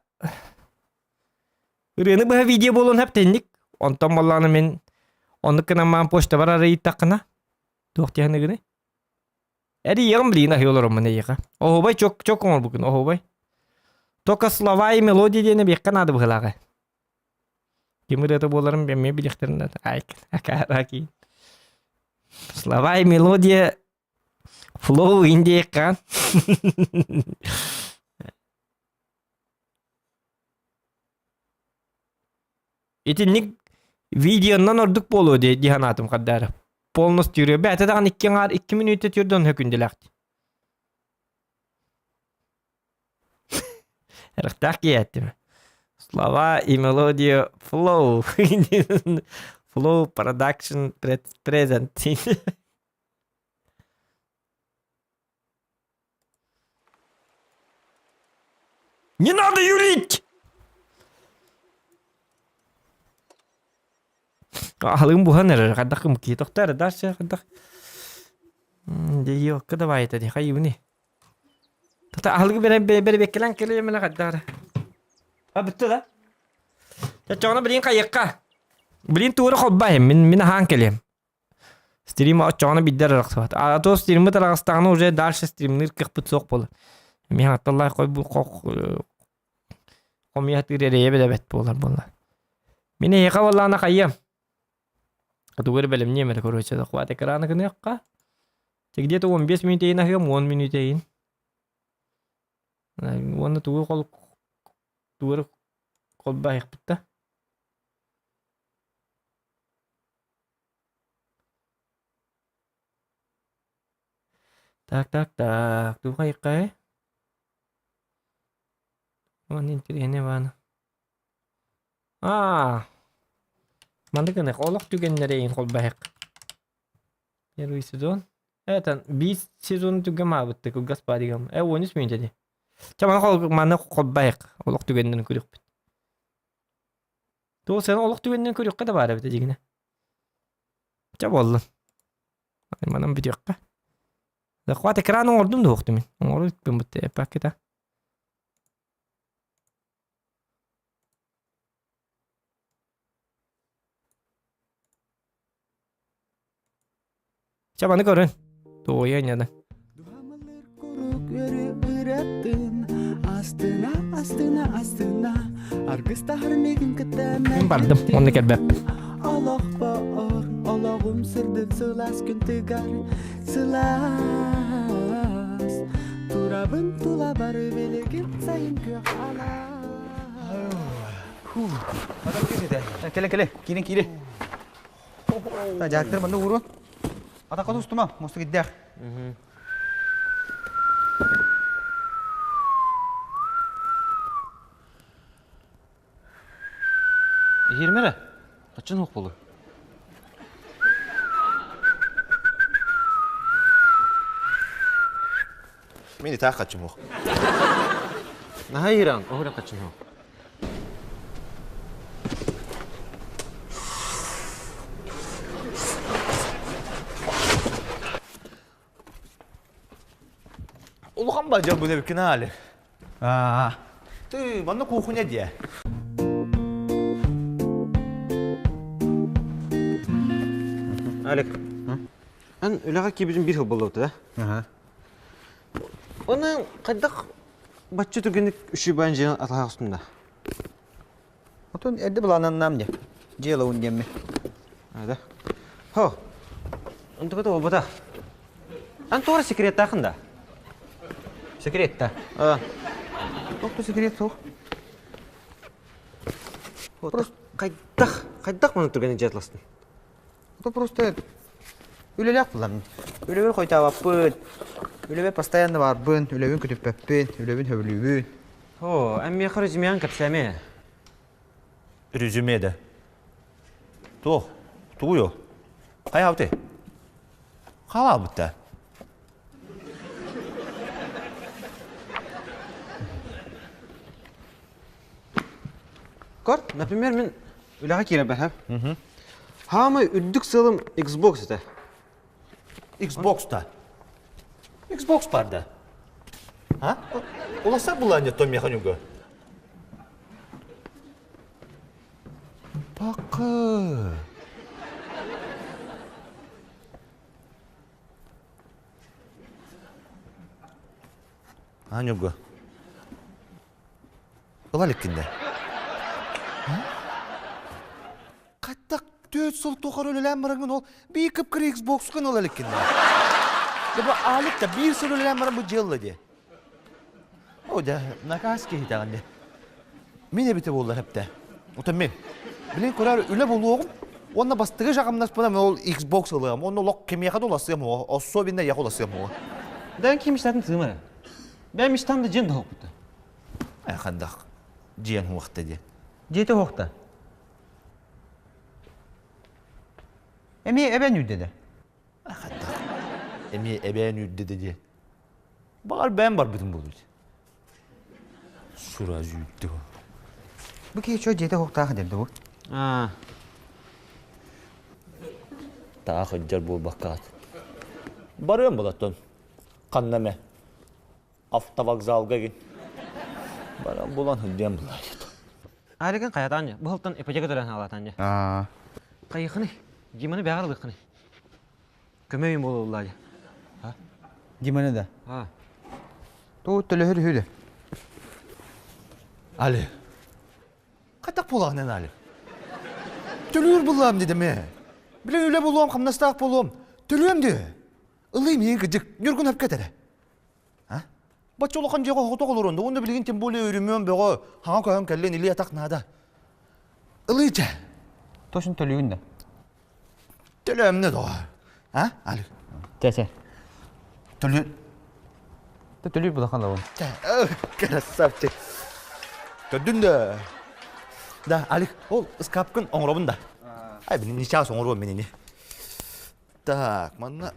ырыаны быһа видео буолуон хэптэнник. Онтон боллааны мин оннук гынан почтабар арыйыттаххына туох диэхин гыны? Эрийэҕим блин аһыы олороммун эйиэхэ. Оһуобай чок чок оҥорбуккун оһуобай. Только слова и мелодия диэни биэххэ наада быһыылааҕа. Ким ырыата буоларын эмиэ билиэхтэрин наада. Ай, Слова и мелодия Flow индиэххэ. Итинник видеоннан ордук буолуо дии дии санаатым хардаары. Полностью ырыа. Бэйэтэ даҕаны икки аҥаар икки мүнүүтэ түрдөн хөкүндүлэхт. Эрхтээх киһи Слова и мелодия flow. Flow production present. Не надо юлить! Аһылыгым буһан эрэр, хайдах ким тохтоо эрэ, дальше хайдах Дьиокка давай это хайыбыны. Тата аһылыгы бэрэ бэрбеккелен кэлиэмэлэ хайдах эрэ. А бүтте да? Чочоҕуна билин хайыахха. Билин туора холбайым, мин мин аһаан кэлиэм. Стрим оччоҕуна биирдэ эрэ арахсыбат. А то стриммыт араҕыстаҕына уже дальше стримныыр кыахпыт суох буолар. Мин атталлаах хомуйа сатыыр эрэйэ бэт буолар буолла. Мин эһиэхэ буоллаҕына хайыам. Тугу эрэ бэлэмниэм эрэ короче хват экраны гыныахха. Где-то 15 мүнүүтэ аһыам, 10 мүнүүтэ иһин. Уонна тугу хол тугу эрэ холбоһуохпут да. Так, так, так, тугу хайыаххай? Уонна интэриэһинэй баана. Аа, маннык гыныах, олох түгэннэрэ эйигин холбоһуох. Первый сезон. Это биир сезон түгэн маабытты кылгас баадыгам. Э, 13 мүнүүтэ дии. Чэ, маны хол маны холбоһуох. Олох түгэннэрин көрүөхпүт. Туох сен олох түгэннэрин көрүөххэ да баар эбит дьигинэ. Чэ буоллун. Манан бүтүөххэ. Захват экран оҥордум да уохтум мин. Оҥору үппүн бутта эппаккыта. Чэ маны көрүн. Туойа инньэ Астына, астына, астына, аргыстаһар миигин кытта Мин бардым, онно кэлбэппин. Олохпор, олоҕум сырдык сылаас күн тыгар, сылаас. Турабын тула бары билигин сайын күөх алаас. Кэлэ, кэлэ, киирин, киирин. Дьаактар манна уурун. Атахха тустума, мостук иддээх. Иһирмэ эрэ, хаччын суох буолуо. Мин итаах хаччым суох. Наһаа иһирэҕин, оһура хаччын суох. Улахан бадьа бу эбиккин аали. Аа. Ты, манна кухня диэ. Алик, эн үлэҕэ киирбитин биир сыл буолла да? Аха. Оны хайдах бачча түргэнник үчүгэй дьиэн атаһа охсунна? Отон эрдэ былаананнаам дьэ. Дьиэ ылабын диэмми. Да. Хо. Онтуката буолбатах. Ан туора секреттаахын да? Секрет та. А. Туох да секрет суох. Просто хайдах, хайдах маны түргэнник дьатластын? Это просто үлэлээх булам. Үлэбин хойтаабаппын. Үлэбэ постоянно барбын, үлэбин көтүппэппин, үлэбин хөбүлүүбүн. О, эн миэхэ резюмеҕин кэпсээмэ. Резюме да. Туох? Тугуй ол? Хайаабытай? Хаалаабыт да? Көр, например, мин үлэҕэ киирэрбэр һэ. Хаамай үрдүк сыалым Xbox этэ. Xbox да. Xbox бар да. А? Уласа булаанньа то механюга. Пакы. Анюга. Ыла иликкин да? Хаттак төрт сыл тухары үлэлээн бараҥҥын ол биир кып-кыра Xbox-кын ыла иликкин да? Дьэ бу Алик да биир сыл үлэлээн баран бу дьыалла дии. О дьэ, накаас киһитэҕин дии. Мин эбитэ буоллар эптэ. Отон мин. Билин көрөр үлэ булуоҕум. Уонна бастакы жаҕамнаспына ол Xbox ылыам. Онно олох кимиэхэ да уласыам уо. Особенно я уласыам уо. Да ким мечтатын тыымара. Бэйэм мечтам да дьиэн да хоқпута. Хандах дьиэн хуохта диэн. Дьиэтэ хуохта. Эмиэ эбэн үрдэ да. Хандах. Эмиэ эбээн үрдэ да диэн. Баҕар бэйэм барбытым буолуо. Сразу үрдэ. Бу киһи чё дьиэтэ хуохтаах диэн бу? Аа. Таах ыдьар буолбаккаат. Барыам булаттан. Ханна эмэ автовокзалга гин. Баран булан сылдьыам булаайыт. Алигын хайатаан дьэ. Бу сылтан ипотека төлөөн хаалаатаан дьэ. Аа. Хайыхыный? Диманы бэҕэр ылыаххыный? Көмө өйүн буолуллаа дьэ. Диманы да. Аа. Туу төлөһөр үһү да. Али. Хайдах буолаҕын Али? Төлүүр буллаам дедим ээ. Билин үлэ булуом, хамнастаах буолуом. Төлүөм дии. Ылыы миин кыдьык, Ньургун өпкө этэрэ. Бачча улахан дьиэҕэ оҕото олорон, уонна билигин тем более өрүмүөн бөҕө, хаҥа көһөн кэллин илии атах наада. Ылыы чэ. Точно төлүүгүн да. Төлөөмнө доҕор. А, Алик? Чэ, чэ. Төлүү. Төлүү булахан лабын. Красавчик. Көрдүн да. Да, Алик, ол ыскаапкын оҥоробун да. Ай, блин, ничаас оҥоруом мин ини. Так, манна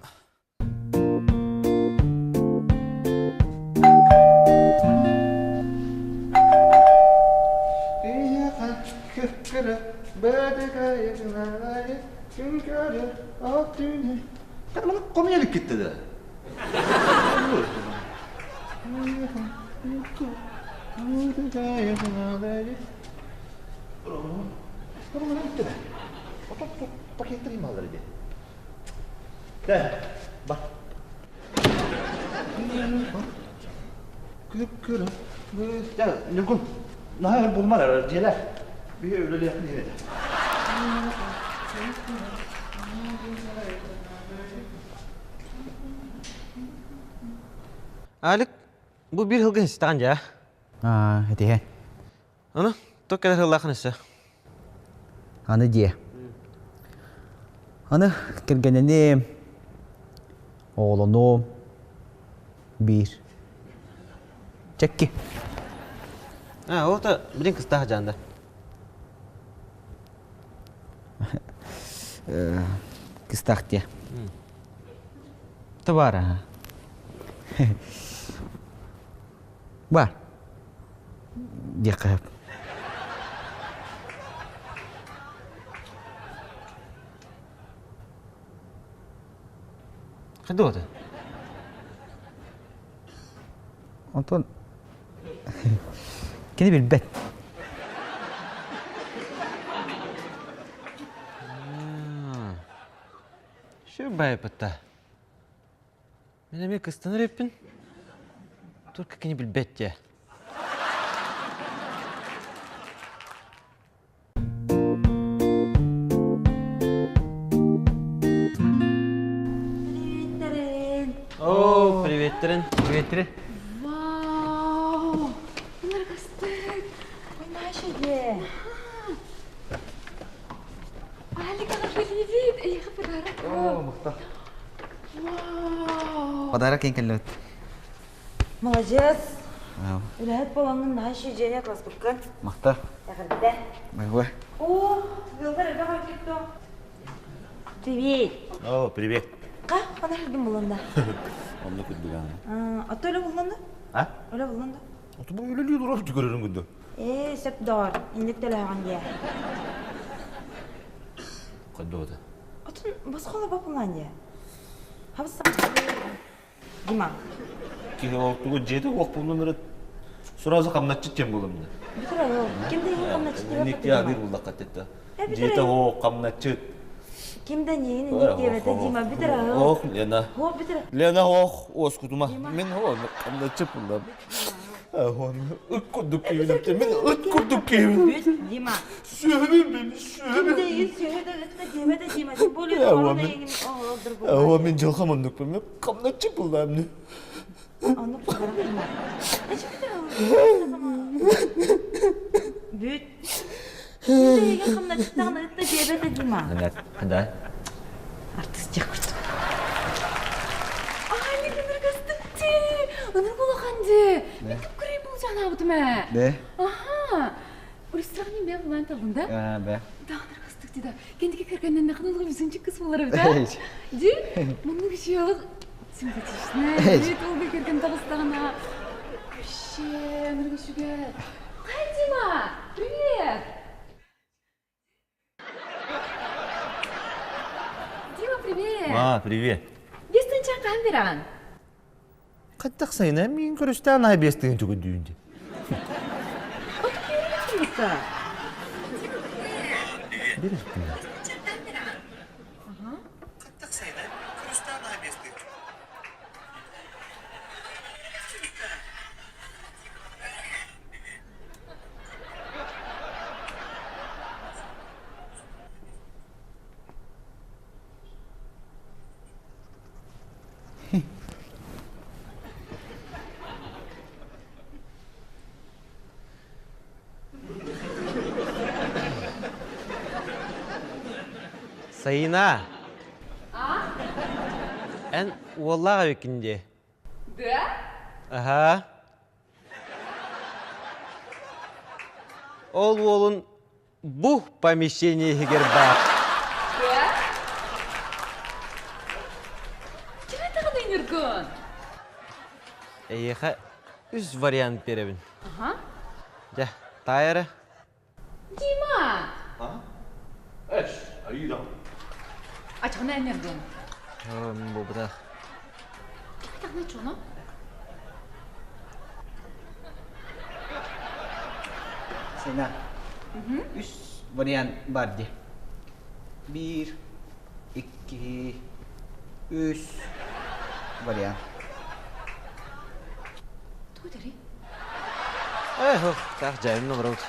Komyelik gitti de. Пакеттер малları de. Де, бар. Күп-күрү. Дьэ, Ньургун, наһаа өр булмар эрэр дьиэлэр. Биһи үлэлиэхпин иһин этэ. Алик, бу биир сылга истэҕин дьэ. Аа, этиһэ. Аны, туох кэлэр сыллаахын өссө? Аны дьиэ. Аны кэргэниним, оҕолонуом биир. Чэкки. А, ол да билин кыстаах дьаанда. Кыстаах дьиэ. Товара. Бар. Диэххэ сөп. Хайдах это? Онтон кини билбэт. Сүр байыппытта. Мин эмиэ кыстанар эппин. Только кини билбэт дьэ. О, приветтерин. Приветтерин. Вау! Ыныргыстык! Ойнашы де. Алик привет! Эйиэхэ подарок. О, махтал. Вау! Подарок ең кэллэбит. Молодец. Үлэһит буолаҥҥын наһаа дьиэни атласпыккын. Махтал. Эҕэрдэ. Майгуа. О, тыалдар элбэх эбит дуо? Привет. О, привет. Ка, хана кэлгин булланда? Онно күрдүгэн. Ото өлө булланда? А? Өлө булланда? Ото бу үлэлии олорор көрөрүн күндү. Ээ, сөп доор. Инник төлөһөҕүн дии. Кайдота. Отун босхола бапылаан дии. Хабыс Дима. Киһи олтугу дьиэтэ уоппунун эрэ сразу хамначчыт диэн буолумна. Бүтүр айыл. Ким да иһин хамначчыт диэбэт. Инник диэн буллахха тетте. Дьиэтэ оох хамначчыт. Ким да ньиин инник диэбэтэ Дима бүтүр айыл. Ох, Лена. Хо бүтүр. Лена ох, оскутума. Мин хамначчыт буллам. Ыт курдук киһибин. Мин ыт курдук киһибин. Бүт, Дима. Сүөһүбүн мин, Ким да иһин сүөһү да ытта диэбэтэ Дима. Тем более корона иһин Ава мин дьылҕам оннукпун. Мен хамначчы буллаам. Оннук булларым Дима. Бүт. Ким да иһин хамначчыттаҕына ытта диэбэтэ Дима. Да. Артист диэх курдук. Ай, ыныргастык дии! Ынырык улахан дии! Мен кып кырый булжанаабытым ээ. Бе. Аха. Урустаргын мен булан талдым да? А, бе. Да, ыныргастык дии да. Кендики кэргэннен нахын үзүнчүк кыз болар эбит, а? Ди, муннук үчүөлүк симпатичная. Бит ол кэргэн таҕыстаҕына. Вообще, ынырык үчүгэй. Хай, Дима! Привет! Дима, привет! А, привет. Бес тынчан хаһан бераҕын? Хайдах сайына миин көрүстээн ай бес тыһын түгүндүүн дии. Сайына. Эн уоллаах эбиккин дии. Да? Аха. Ол уолун бу помещение иһигэр баар. Да? Ким даҕаны Ньургун? Эйиэхэ үс вариант биэрэбин. Аха. Дьэ, таай эрэ. Дима! А? Эш, Аида. Ачаҕына Ньургун. Буолбатах. Ким даҕаны чоно? Сена. Үс вариант бар дии. Биир, икки, үс вариант. Тугу дэрий? Эх, так жайымны барабыт.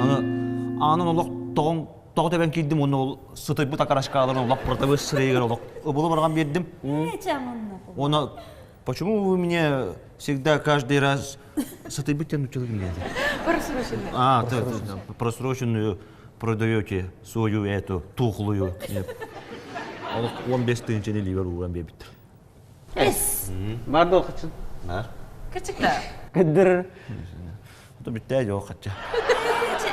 Аны аанын олох тоҕон тоҕо тэбэн киирдим уонна ол сытыйбыт окорочкаларын олох протовой сырыйыгар олох ыбылы барган биэрдим. Уонна почему вы мне всегда каждый раз сытыйбыт диэн нууччалыы ким Просроченную. А, просроченную продаете свою эту тухлую. Олох 15 тыһыынчаны илиибэр ууран биэрбиттэр. Эс. Бар дуо хачын? Бар. Кырчыкта. Кыдыр. Ото бүттээ жок хачча.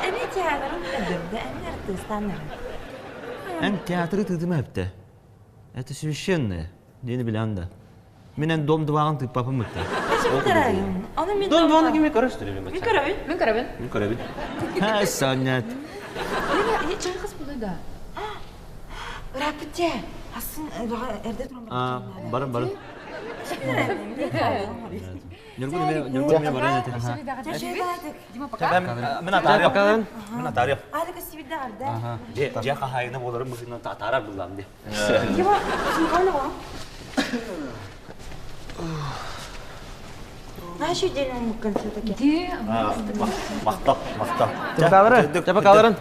Эми театрын өдөрдө, эми артыстаннар. Эн театры тыытыма эпте. Это священное. Дени билэн да. Мен эн дом дваҕын тыыппапым бытта. Оны мен Дом дваны кими көрөстүр Мен көрөбүн. Мен көрөбүн. Мен көрөбүн. Ха, Саня. Лена, чайхас буолуй да. Рапите. Асын эрде туран. А, барым барым. Ньургун эме Ньургун эме баран этэ. Дима, пока. Мен атаарыам. Мен атаарыам. Алика сибидде арда. Же, же хахайына боларын быһыынан татаарар буллам де. Дима, сумханы го. Наша отдельно все-таки. Махтал, махтал. Чапакалары, чапакаларын.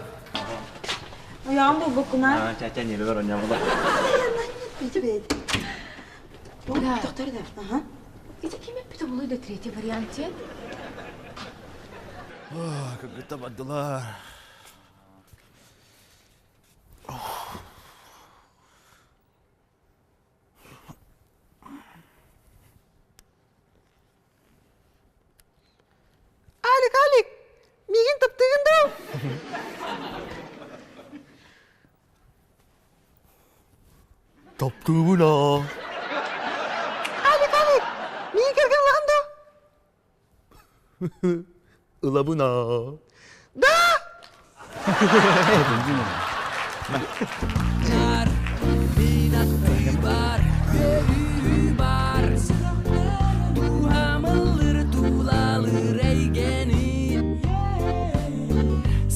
Уйаҕым булбуккуна. Чача нелер оñамыла. Да. Доктор да. Ага. Ити ким эппитэ буолуой да третий варианте? Кыргыта бардылар. Алик, Алик, миигин таптыыгын дуу? Таптыыбын аа. Алик, Алик, миигин кэргэн ылаҕын дуу? Ылабын аа. Да!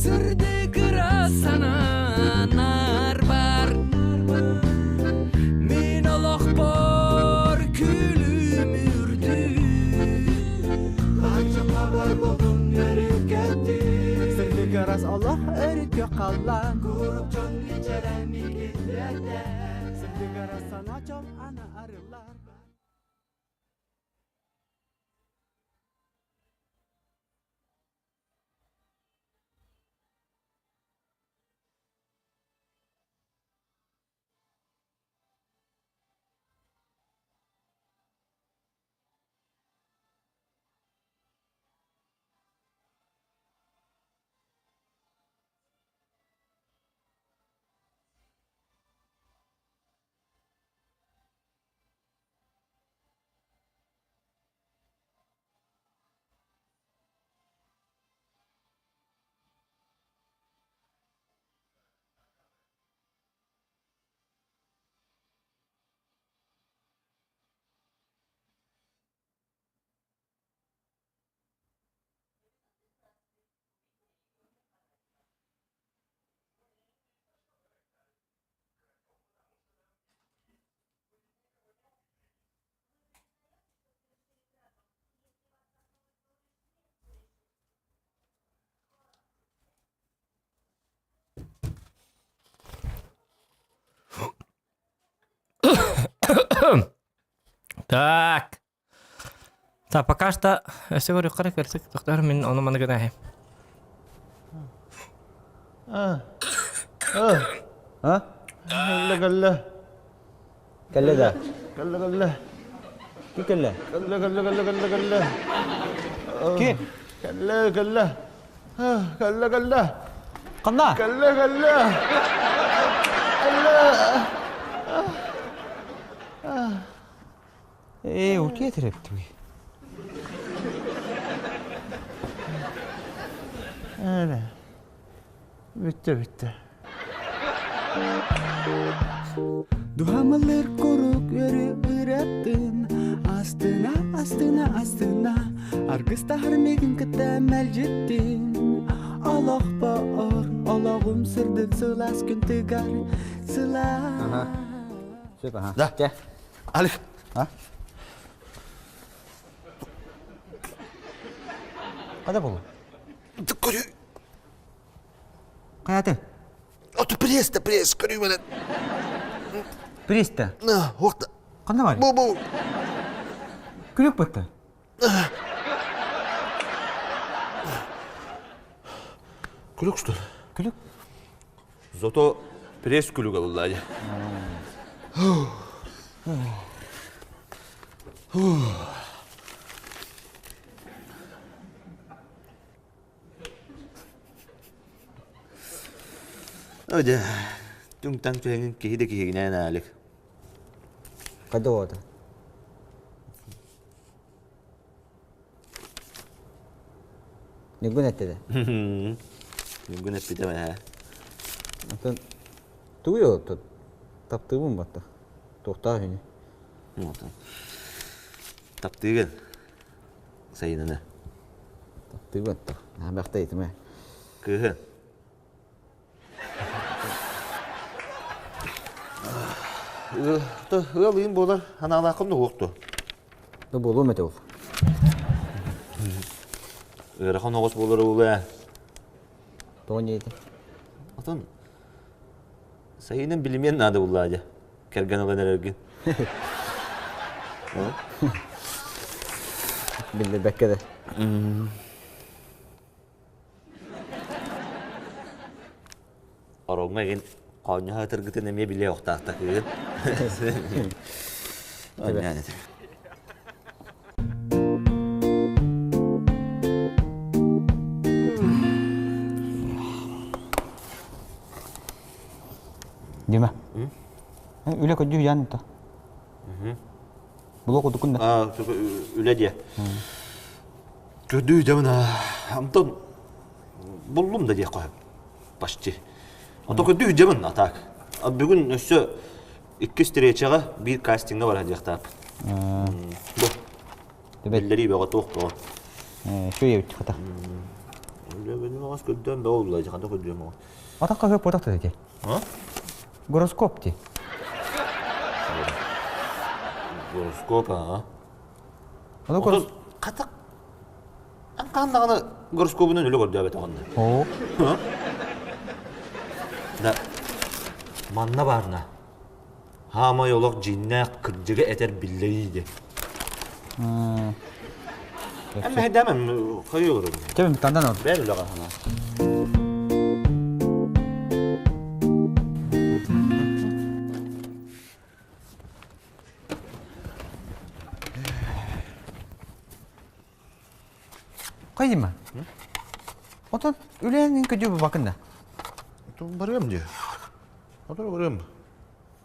Сырдык олох өрүккө халлаан Сырдык ырас санаа чол ана арыллар Так. Так, пока что өссө көрүөххэ көрсүк тохтор мин ону маны гына А. А? Кэллэ кэллэ. Кэллэ да. Кэллэ кэллэ. Ки кэллэ? Кэллэ кэллэ кэллэ кэллэ кэллэ. Ки? Кэллэ кэллэ. Кэллэ кэллэ. Ханна? Кэллэ кэллэ. Кэллэ. Ээ, утуйа терептуй. Öyle. Bitti bitti. Дуһамалыр курук өрү ыраттын Астына, астына, астына Аргыстаһар мигин кытта мэлдьиттин Олох боор, олоҕум сырдык сылаас күн тыгар сылаас Сөп, аха. Да. Кэ. Алик. А? Қайда болу? Көрү. Қаяты? Оту пресс да пресс көрү менен. Пресс-та? На, уақта. Қандай бар? Бу бу. Күлік бітті. Күлүк что ли? Күлүк? Зато пресс күлүк алылла. Öde. Түҥ-таҥ түһэҥин киһи да киһигинээн аалик. Қайда болады? Ньургун эттэ да? Ньургун эппитэ ээ. Оттон тугуй ол таптыыбын батта. Туохтаах үһүнүй? Таптыыгын. Сайынаны. Таптыыбын отто. Наһаа итимэ. Кыыһын. Ыал ыйын буолар, анаалааххын да уохту. Бу буолуом этэ ол. Ыарахан оҕус буолар уолу ээ. Тоҕо диэтэ? Отон сайынын билимиэн наада буллаа дьэ. Кэргэн ылан эрэргин. Биллэрбэккэ да. Ороҥҥо игин хоонньоһо ытыргытын эмиэ билиэ охтаахтакыгын. Дима. Үлэ көддүү ян та. Було кудукун да. Үлэ диэ. Көрдүү дьабын Антон буллум да диэх хоһом. Почти. Ото көрдүү дьабын а так. Бүгүн өссө иккис встречаҕа биир кастиҥҥа бара диэхтааппыт. Бу. Биллэрии бөҕө туох тоҕо. Шөйөбүт хата. Үлэ оҕос көрдөөн бөҕө улла хата көрдүөм оҕо. Атахха хөп потах ти. Гороскоп ти. Гороскоп а. Ону хата ан хаан даҕаны гороскобунан үлэ көрдөөбөтөҕүннэ. Оо. Да манна баарна. Хаамай олох дьиҥнээх кырдьыгы этэр биллэрии диэн. Эмме хэдэмэм хайы олорор. Кем тандан ол. Бэр үлэҕэ хана. Кайдыма? Отон үлээн көдүү бакын да. Барыам дии. Отор барыам.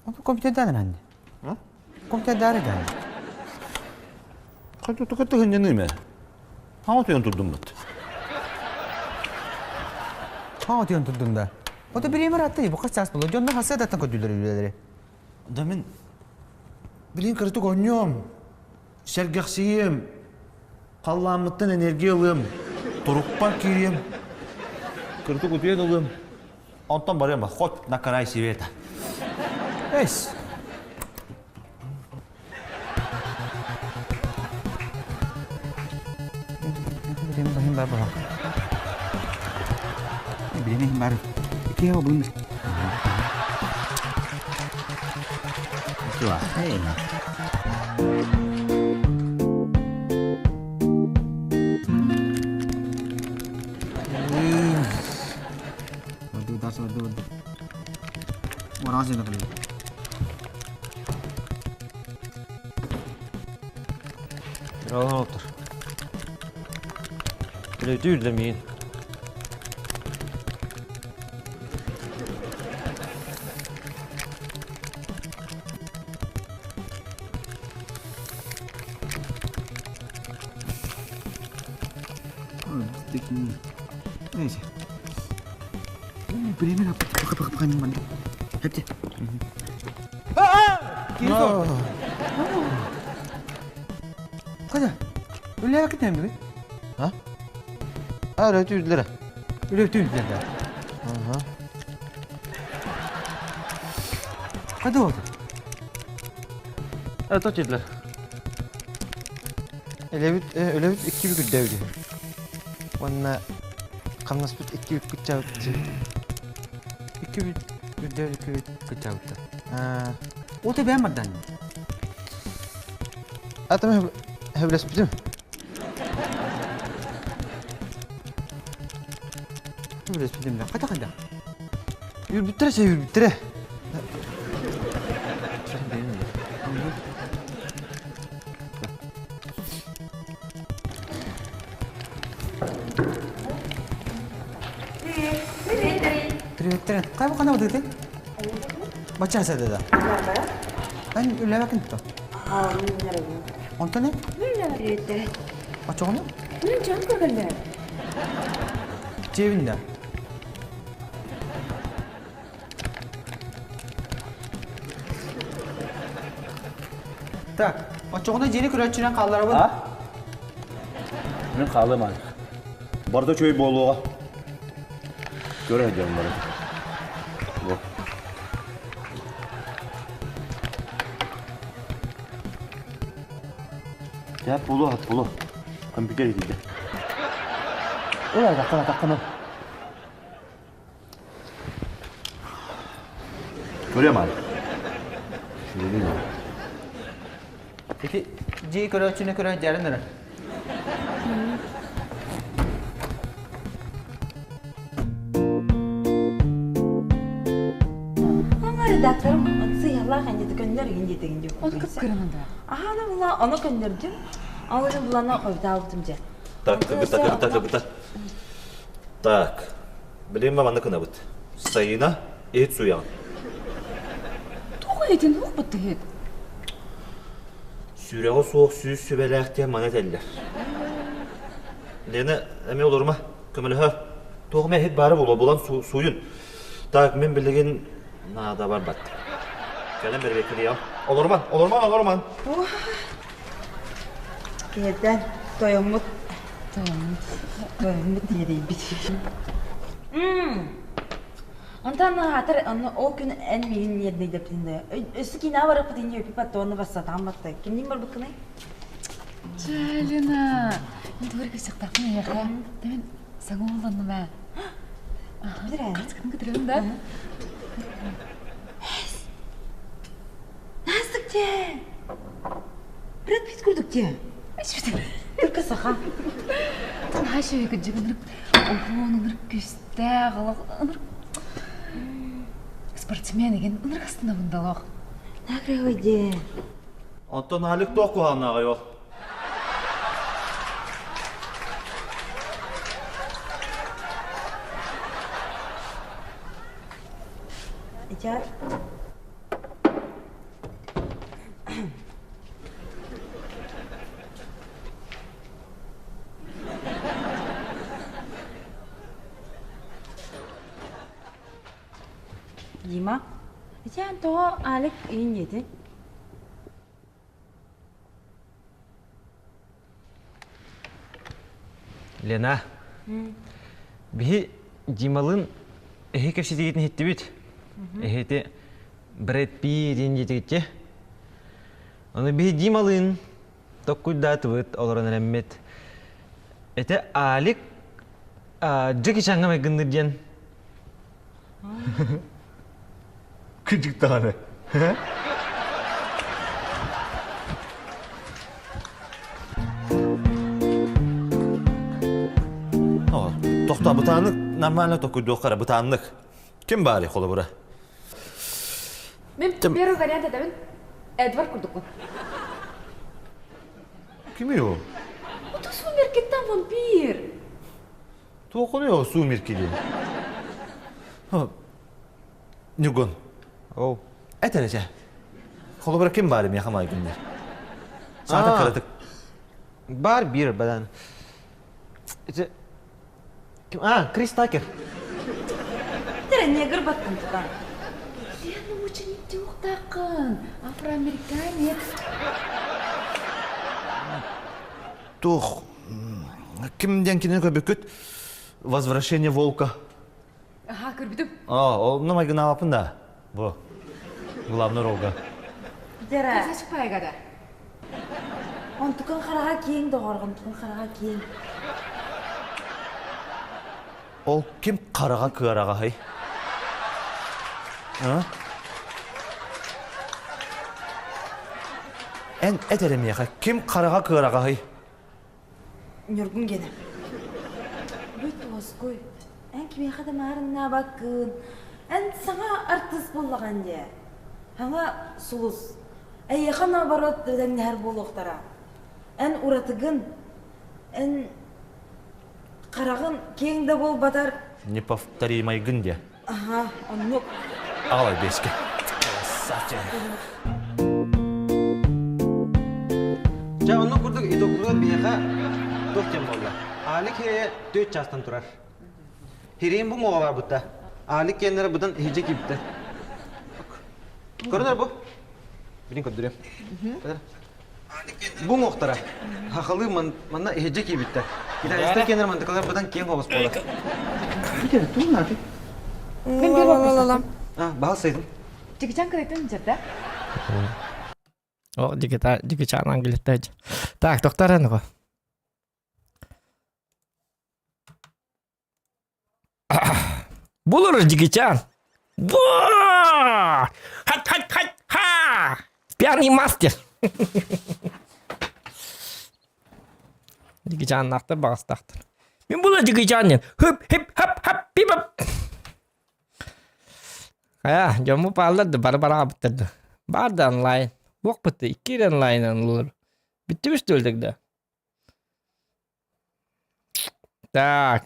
Отон компьютердан анды. Компьютердары да. Хайда тукатта хынньаныым ээ. Хаҥа утуйан турдум бут. Хаҥа утуйан турдум да. Ото бириэмэр атты бу хас чаас буолла. Дьонно хасыа даттан көрдүлэр үлэлэри. Да мин билин кырытык онньуом, сэргэхсийиэм, халлааммыттан энергия ылыам, турукпар киириэм, кырытык утуйан ылыам. Онтон барыам хоть на край света. Эс. Билим бар бар. Билим бар. Ики обун. Hey. Алан отыр. Үлөтү Neyse. Bilemin baka baka baka manna. Hepti. Қайда? Үлэ китем би? А? А, үлэ үрдүлэр. Үлэ үрдүлэр да. Ага. Қайда болды? А, то тедилер. Элебит, өлөбүт икки бүк үрдээбит. Уонна хамнаспыт икки бүк кыччаабыт. Икки бүк үрдээбит икки бүк кыччаабыт. Ол бэйэм бардан. Атам хөблөспүтүм. Хөблөспүтүм да. Қайда қайда? Үрбүттэрэ сэ үрбүттэрэ. Привет, привет. Кай бу кана быдыты? Бача сәдә да. Ан үләбә кин то. Онтон не? Ачоғыны? Мен жан көргәннәр. Жебинде. Так, очоғына жени көрәтчүнен қалларабын. А? Мен қалым ай. Барда чөй болуға. Көрө дем бары. Бу. Дьэ, буолуо, буолуо. Компьютер итийдэ. Ыл, атаххын, атаххын ыл. Көрүөм аай. Ити дьиэ көрөөччүнү көрө дьарын эрэ. Редакторым сыйалаах инде көннөр игин диэтигин дип. Оны кып-кырынан да. Аха, аны була, оны көннөрдүм. Аны буланы хойутаабытым же. Так, кыбыта, кыбыта, кыбыта. Так, билим манны кынабыт. Сайына эт суян. Тугу этин ух быттыгыт? Сүрэҕэ суох сүүс сүбэлээх диэн маны этэллэр. Лена, эмиэ олорума, көмөлөһө. Туох эмэ иһит баара буолуо, булан сууйун. Так, мин билигин наада барбат. Кэлэн бэрэбиэркэлиэҕим. Олоруман, олоруман, олоруман. Киһирдэн тойоммут тойоммут тойоммут диэрийбит. Онтон аатар онно ол күн эн миигин нервнэйдэппитин да өссө киинэҕэ барыахпыт инньэ өппүт уонна бассатаан батта кимниин барбыккыный? Чалина, мен тугу эрэ кэпсэхтэхпин эйиэхэ. Мен саҥа уолланным ээ. Хацкытын кытырыгын да? Настык дьэ! Брэд Питт курдук дьэ. Только саха. Наһаа үчүгэй кырдьык ынырык уһун, ынырык күүстээх, олох ынырык спортсмен игин ынырык астынабын да олох. Накрывай дьэ. Онтон Алик туох куһаҕаннааҕый ол? Итяр. Дима, итиэн тоҕо Алик иин диэтин? Лена, биһи Дималыын эһи кэпсэтиигитин иһиттибит. Эһити Брэд Питт диэн диэтигитчи. Ону биһи Дималыын токкуйдаатыбыт, олорон эрэммит. Это Алик Джеки Чаҥҥа майгынныыр диэн. Кыдьык даҕаны. Тохтоо, бытааннык нормально токуйдуохха бытааннык. Ким баарый холобура? Мен первый вариант этэбин. Эдвард курдукпун. Кимий ол? Ото сумеркиттан вампир. Туохуну ол сумерки диэн? Ньугун. Оу. Эт эрэ чэ. Холобура ким баар миэхэ майгыннар? Саата кыратык. Бар биир бадан. Ити А, Крис Такер. Тэрэ негр баттын тутан. Лена очень тюхтакын. Афроамериканец. Туох ким диэн кинини көрбүккүт? Возвращение волка. Аха, көрбүтүм. А, ол ну майгынаабаппын да. Бу. Главный ролга. Дера. Красавчик пайгада. Онтукан хараҕа киэҥ доҕор, онтукан хараҕа киэҥ. Ол ким хараҕа кыараҕаһый? А? Эн эт эрэ миэхэ, ким хараҕа кыараҕаһый? Ньургун генэ. Бүт уоскуй. Эн кимиэхэ да маарыннаабаккын. Эн саҥа артыыс буоллаҕын дии. Саҥа сулус. Эйиэхэ наоборот тэҥнэһэр буолуохтара. Эн уратыгын, эн хараҕын киэҥ да буолбатар. Неповторимайгын диэ. Аха, оннук. Аҕалай бэскэ. Красавчик. Дьэ, оннук курдук итогугар биһиэхэ туох диэн буолла? Аалик хирэйэ түөрт чаастан турар. Хирэйин бу муоҕа барбыта. Аалик киэннэрэ быдан иһирдьэ киирбитэ. Көрүнэр бу. Билин көрдөрүөм. Бу уҥуохтара хахалыы манна иһирдьэ киирбиттэр. Китайстар киэннэр мантыкалар быдан киэҥ хобос буолар. Мен bir вопрос А, баал сайдым. Чикичан кырайтын жерде. О, дикичаан ангелитта. Так, доктор аныгы. Булur дикичаан. Буа! Хат хат хат ха! Пьяный мастер. Дикичааннаахтар баҕастаахтар. Мин була дикичаан диэн. Хып хип хап хап пип Хайа, дьоммут бааллар да бары бараабыттар да. Баар да онлайн. Буох бытты, икки эрэ онлайн олорор. Бүттүбүс да да. Так.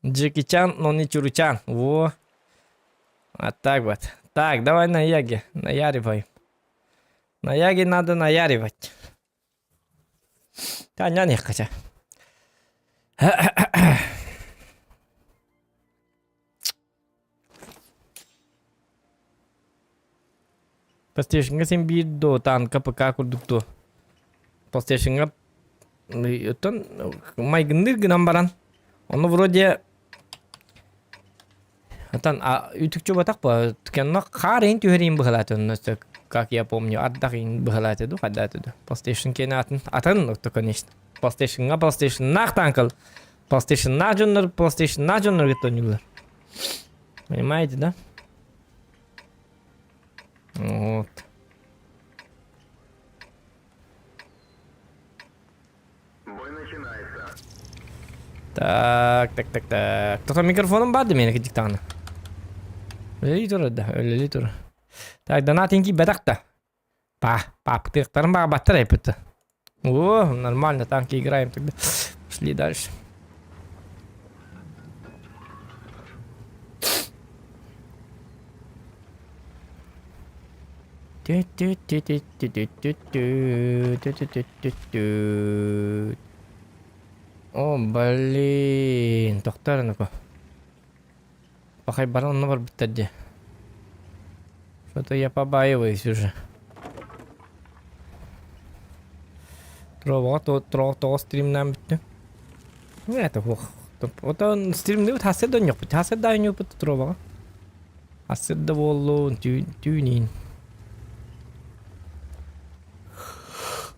Джеки Чан, но не Чуручан. Во. Вот так вот. Так, давай на Яге. Наяривай. На Яге надо наяривать. Таня не хотя. PlayStation-га син биир дуо танка ПК курдук дуо. PlayStation-га оттон майгынныыр гынан баран ону вроде Отон үтүкчү батах бу кэннэ хаар иһин түһэриин быһалааты онно как я помню ардах иһин быһалааты ду хайдааты ду PlayStation киэнэ атын атын то конечно PlayStation-га PlayStation-наах танкал PlayStation-наах дьоннор PlayStation-наах дьоннор кытта оонньууллар понимаете да вот Так, так, так, так. Тота микрофоном бар да меники диктаны. Өлели турар да, өлели турар. Так, донатинки бэтэх да. Па, паптыктарым баа баттар эппит. О, нормально, танки играем тогда. Пошли дальше. О, блин, тохтор ну-ка. Пахай баран онно барбыттар дии. Что-то я побаиваюсь уже. Троҕо тоҕо стримнаан бүттүм. Это ох. Отон стримныбыт хасыр да онньохпут. Хасыр да онньохпут тробаҕа. Хасыр да буоллун түүнин.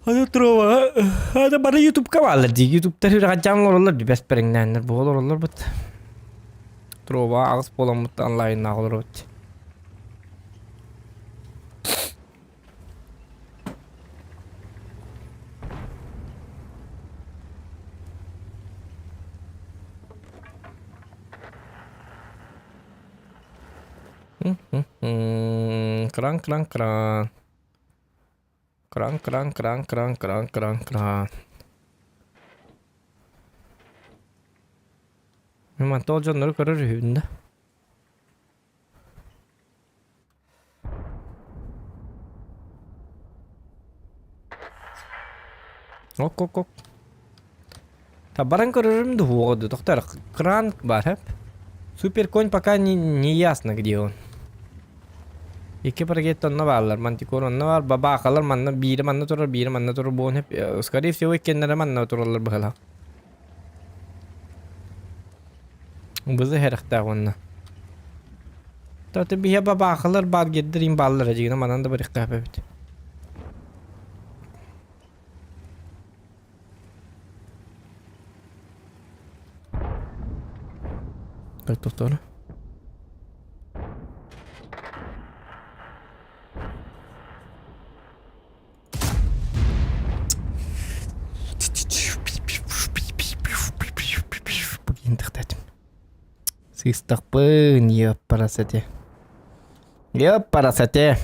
Аны троба аны бары ютубка баалар дии. Ютубтар үрҕадьаан олороллор дии бэс бэриҥнээннэр буола олороллор бут. Троба аҕыс буоламмыт онлайннаах олоробут. Кран, кран, кран. Кран, кран, кран, кран, кран, кран, кран. Мантан ол дьоннору көрөр үһүбүн да. Ок, ок, ок. Та баран көрөрүм да уоҕа Доктор, кран бар, хэп. Супер конь пока не, не ясно, где он. Икки парагет онно бааллар, мантикор онно бар, бабаахалар манна биири манна турар, биири манна турар буон хэп. Скорее всего, иккиэннэрэ манна тураллар быһалаах. Бызы хэрэхтээх уонна. Таты биһэ бабаахалар баар гердер бааллар эдьигинэ манан да барыахтаах эбит. Тохтоно. Сыыстахпын, ёппарасате. Ёппарасате.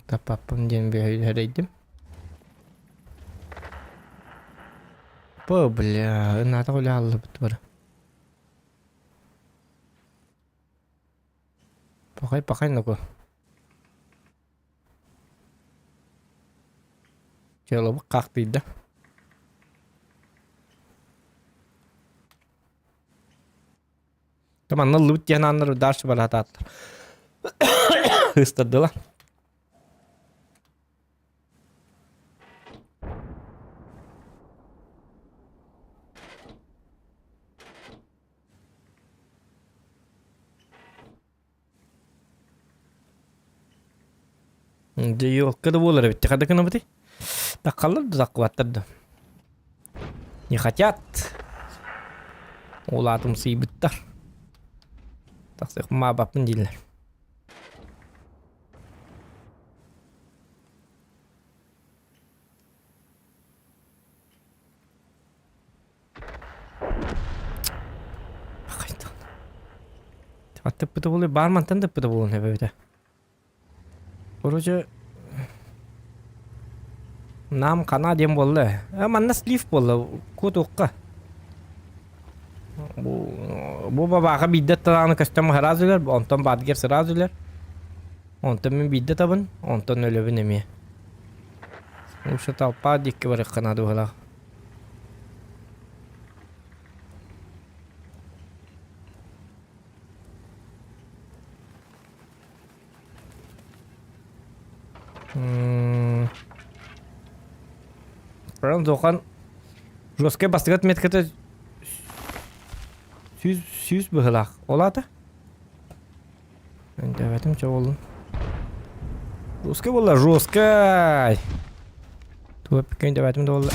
Таппаппын диэн бөһөйдүм. Бу бля, ынаата үлэ аллыбыт бары. Пахай пахай нуку. Дьыалабыт хаахтыйда. Манна ыллыбыт диэн ааннар дальше бараатааттар. Ыстардылар. Дьэ елка да буолар эбит. Хада гынабытый? Таххаллар да таххыбаттар да. Не хотят. Улаатымсыйбыттар. Тахсыах маабаппын дииллэр. Аттыппыта буолуй, баар мантан да ыппыта буолуон эбэбитэ. Короче, нам хана диэн буолла. Э, манна слив буолла, куотуохха. Бу, бу бабааха биирдэ талааны көстөн сразу өлөр, онтон баатгер сразу өлөр. Онтон мин биирдэ табын, онтон өлөбүн эмиэ. Лучше толпа диэки барыахха наада быһыылаах. Прям Зохан жесткай бастыгы отметката 100 быһылаах. Ол аата? Өндөөбөтүм чэ буоллун. Жесткай буолла, жесткай! Туга өндөөбөтүм да буолла.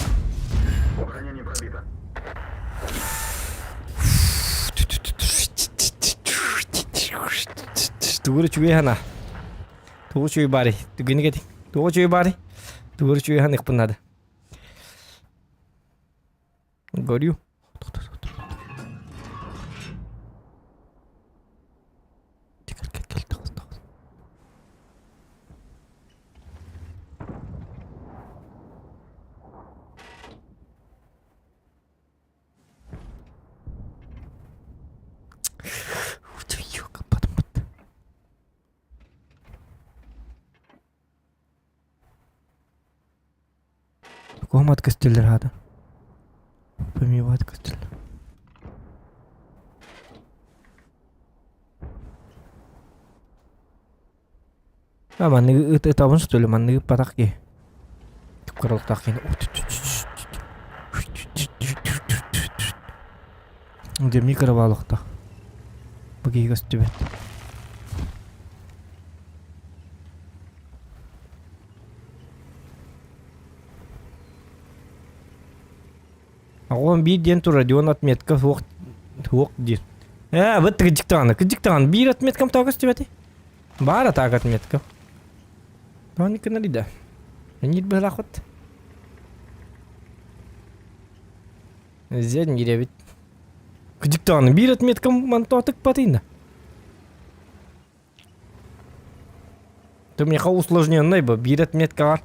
Тугур үчүгэй хана. Тугу үчүгэй баарый? Түгэни кэти. Тугу үчүгэй баарый? Тугур үчүгэй ханыхпын надо. Горю. Куһумат көстөллөр хаата. Помиват көстөллөр. А манныгы ыт ытабын что ли манныгы ыппатах киһи. Кырылтах киһи. Дьэ микробалыктах. Бу киһи көстүбэт. Оҕом биир диэн тур Родион отметка суох суох диир. Ээ, быт кыдьык даҕаны, кыдьык даҕаны биир отметкам тоҕо көстүбэтэй? Баар атаак отметка. Тоҕо гынар да. Эннир быһалаахпыт. Зен кирэбит. Кыдьык даҕаны биир отметкам мантоҕо тыкпатый да. Миэхэ усложненный бу биир отметкаҕар.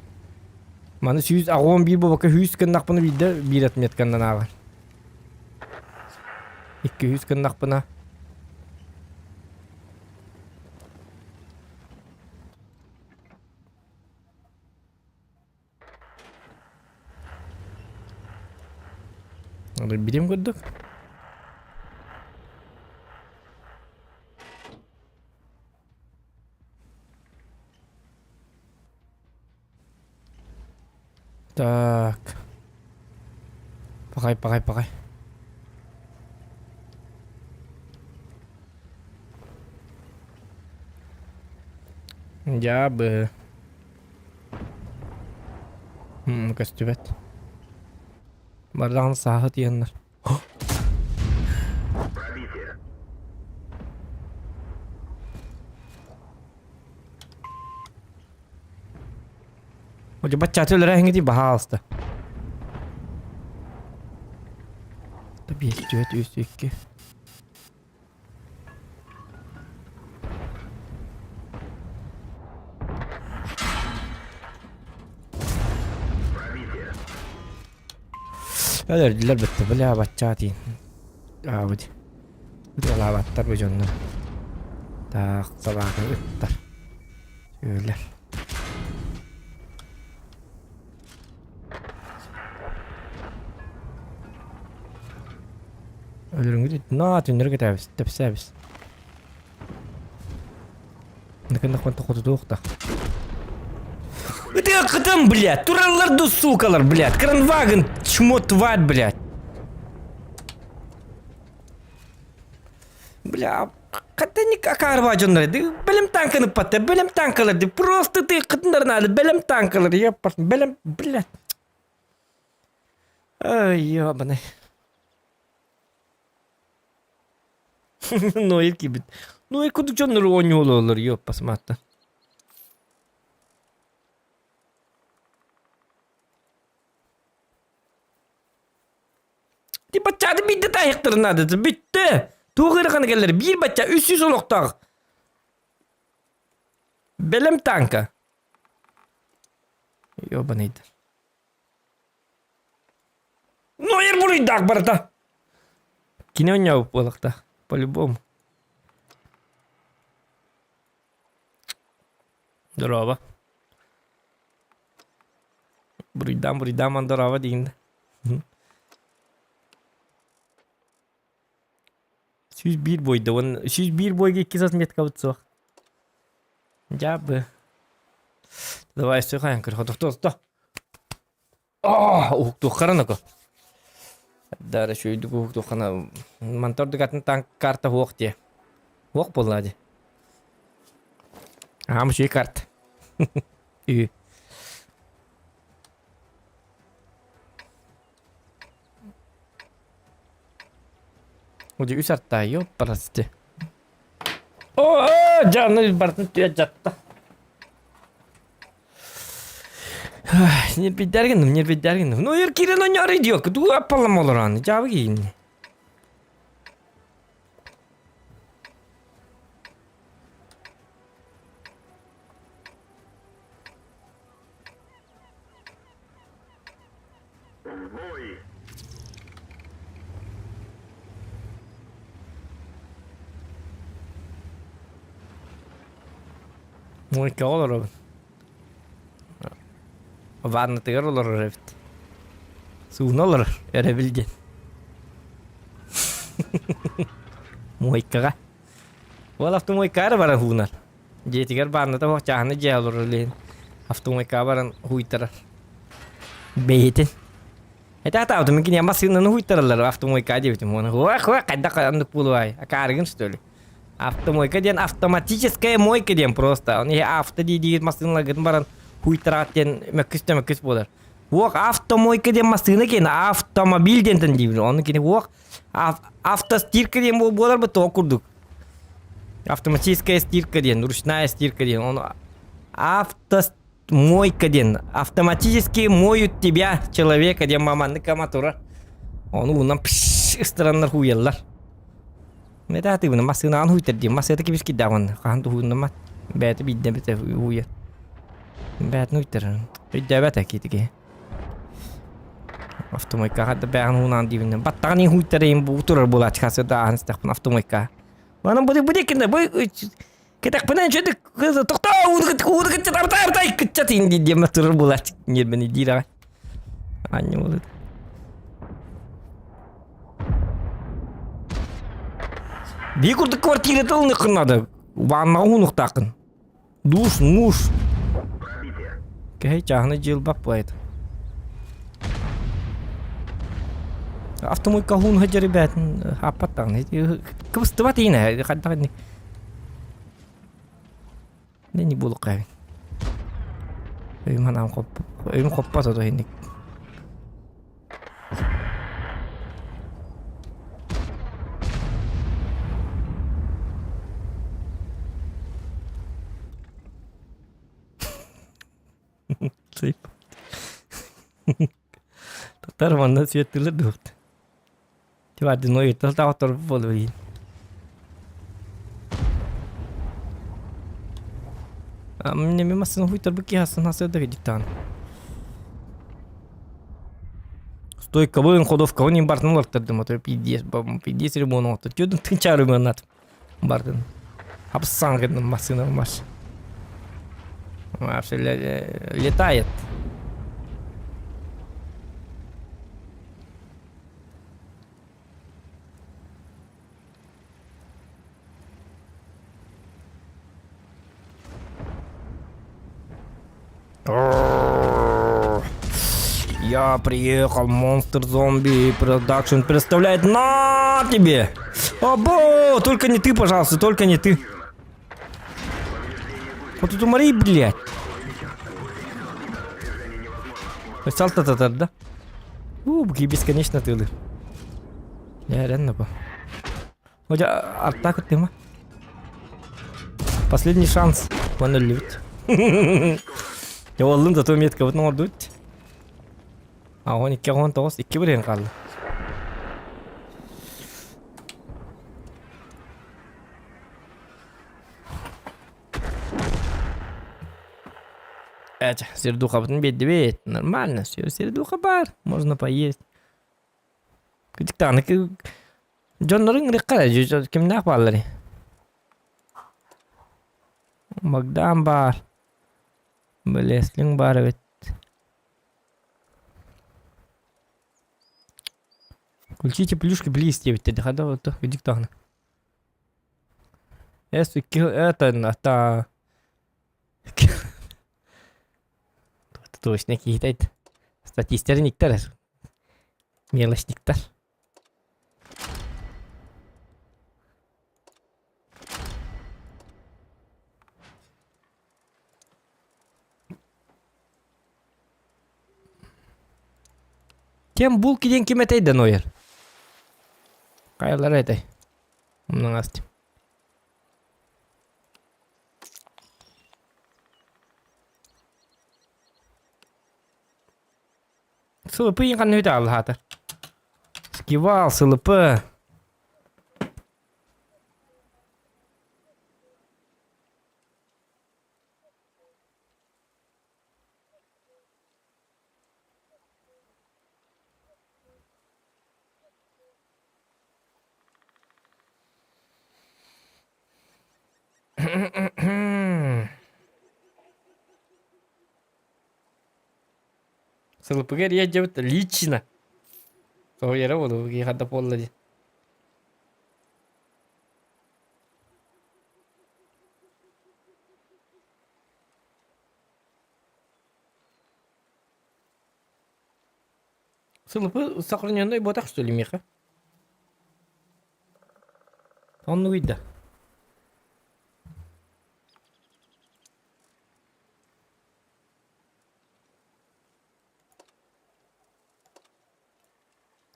Маны 181 буолбакка 100 гыннахпына биирдэ биир отметканнан ааҕар. 200 гыннахпына Билим курдук. Так. Пахай, пахай, пахай. Дьаабы. Көстүбэт. Бардаҕын сааһы тиэннэр. Одьу баччааты өлөрө эһиҥити баһаалыста. 5, 4, 3, 2. Өлөрдүлэр бытты, бля, баччаа тиин. Аабыт. Ытыалаабаттар бу дьоннор. Таах, собака ыттар. Өлөр. Өлөрүҥүт наа түннэри кэтээбис, тэпсээбис. Накыннахпын тохотутуох да. Ытыаккытын, блядь! Тураллар ду, сукалар, блядь! Кранваген, чмо тварь, блядь! Бля, Хаттанник акаарба дьоннор бэлэм танканы патта, бэлэм танкалар ди просто ты кытындар бэлэм танкалар я бэлэм блядь. Ай, ёбаный. Ноев киирбит. Ноев курдук дьоннор оонньуулаллар, ёппасмаатта. Ти баччааны биирдэ таайыахтарын наадата бүттэ. Туох ыарахана кэллэр биир бачча 300 олохтоох. Бэлэм танка. Ёбаныйдар. Нойер буруйдаах барыта. Кини оонньообут буолуохтаах. По-любому. Здорово. Буруйдаан буруйдаан мандорово диин да. 101 бойда он 101 бойга иккис отметкабыт суох. Дьаабы. Давай сыхайан көр хотохто то. Уһуктуоххара нако. Дара шүйдүк уһуктуоххана мантордук атын танк карта хуох дие. Хуох буолла дии. Аам шүй карта. Ү. Уди үс артаа ёппарасты. О, жаны бартын түе жатта. Нербиддергиним, нербиддергиним. Ну, ер кирен ойнар идиот, ду аппалам олоран, жабы кийин. Мойка олоробун. Ваннатыгар олорор эбит. Сууна олорор, эрэбил диэн. Мойкаҕа. Ол автомойкаҕа эрэ баран хуунар. Дьиэтигэр баанната суох чааһынай дьиэ олорор илин автомойкаҕа баран хуйтарар. Бэйэтин. Это атаабытым мин киниэхэ массыынаны хуйтараллар автомойка диэбитим уонна хуах хуах хайдах оннук буолуой акаарыгын что ли автомойка диэн автоматическая мойка диэн просто он иһи авто дии диир массыыналаргытын баран хуйтараат диэн мөккүс да мөккүс буолар уох автомойка диэн массыына киэнэ автомобиль диэнтэн диибин ону кини уох автостирка диэн буолар бу тоҕо курдук автоматическая стирка диэн ручная стирка диэн ону автомойка диэн автоматически моют тебя человека диэн маманнык ама турар ону уунан ыстараннар хуйаллар Метаатыыбын массыынаҕын хуйтар диэн массыыта кибискийдээх уонна хаһан да хуйуннаммат бэйэтэ биирдэ эмитэ хуйар бэйэтин хуйтар өйдөөбөт киитиги Автомойкаҕа да бэҕэн уунаан диибин баттаҕын иһин хуйтарайын бу турар буолааччы хасыта ааһан истэхпин автомойка. Манан бу бу диккинэ бу кетехпинен чөдүк тохтоо ууну кытчат артай артай кытчат инди диэмэ турар буолааччы ньиэрбэни диир аҕай. Анньа буолуут. Бии курдук квартирата ылыныаххын наада. Ваннаҕа уунуохтааххын. Душ, муж. Кэһэй чааһынай дьиэ ылбат баайыт. Автомойка хуун сылдьар ребятин ааппат даҕаны. Кыбыстыбат иинэ хайдах инник. Не буолуохха Өйүм санаам хоппот. Өйүм хоппот ото инник. Татар манна сүөттүлэр дуохт. Тибардиной тыл буолуйин. Мне массыына хуйтарбыт киһи асын хасыарда диктаан. Стойкабын, ходовкабын им бартын олортардым, а то пиздец, пиздец ремонт оҥотто. Түйөдүн тынчары мынат бардын. Апсан гынным массыына маш. Вообще летает. Я приехал, Монстр Зомби Продакшн представляет на тебе! Обо, только не ты, пожалуйста, только не ты. Вот тут умри, блядь. Салта да? У, бесконечно тылы. Я реально по. Хотя, артак вот тема. Последний шанс. Вон любит. Я оллун зато метка вот нордут. А он 2-19, 2 бирен қалды. Это, сердуха бит нормально, все, сердуха бар, можно поесть. Кытыктааны дьоннорун ырыкка кимнээх баалларый? Богдан баар, Блеслинг баар эбит. Включите плюшки близ диэбиттэр хада ото кыдьык даҕаны. Эс это та Точно киһитэйт. Статисттерин иктэр. Мелочниктар. Кем булки диэн ким этэй да нойер? Хайалара этэй? Умнаҥ астым. Сылыпы иин ханна үтэ аллаһаата. Скивал, сылыпы. Сылыпыга эрийэ дьэбит лично. Соһуйара буолуо хадда буолла дии. Сылыпы сохраненный буотах что ли миэхэ? Оннук ыйда.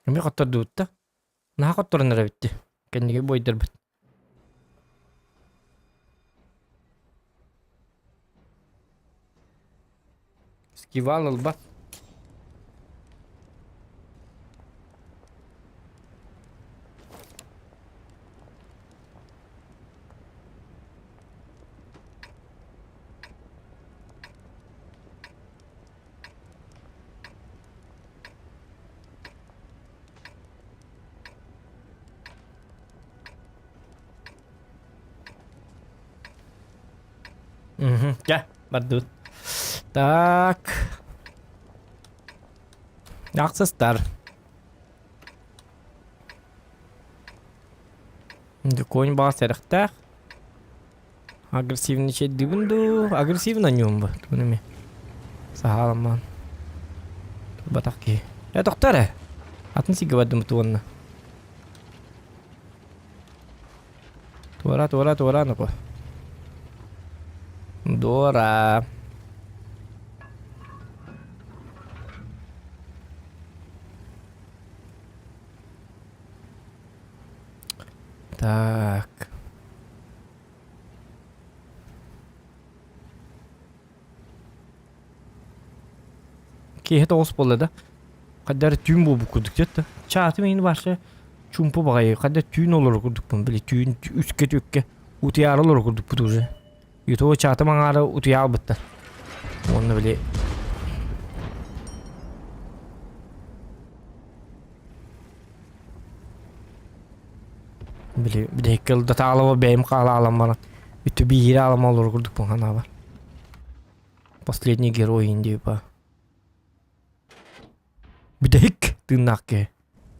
Эмиэ хоттордубут да? Наһаа хотторон эрэбит дии. Кэнники буойдарбыт. Скивал ылбат. Угу, дьэ, бардыбыт. Так. Ахсыстар. Конь баҕа сэрэхтээх. Агрессивничайдыыбын дуу, агрессивно ньуум тугун эмэ. Саһааламмаан. Турбатах киһи. Э, тохтоо эрэ. Атын сиргэ бардым туонна. Туора, туора, туора, нуку. Дора. Так. Киэһэ тоҕус буолла да, хайда эрэ түүн буолбут курдук диэт да. Чаатым иһин вообще чуумпу баҕайы, хайда түүн олорор курдукпун, били түүн үскэ түккэ утуйаары олорор курдукпут уже. Ютубу чаатым аҥаара утуйа албыттар. Уонна били Били бидэһиккэ ылдатаалаба бэйэм хаалаалам баран үтү биири аалама олорор курдукпун санаабар. Последний герой Индии ба. Бүтэһик тыыннаах киһи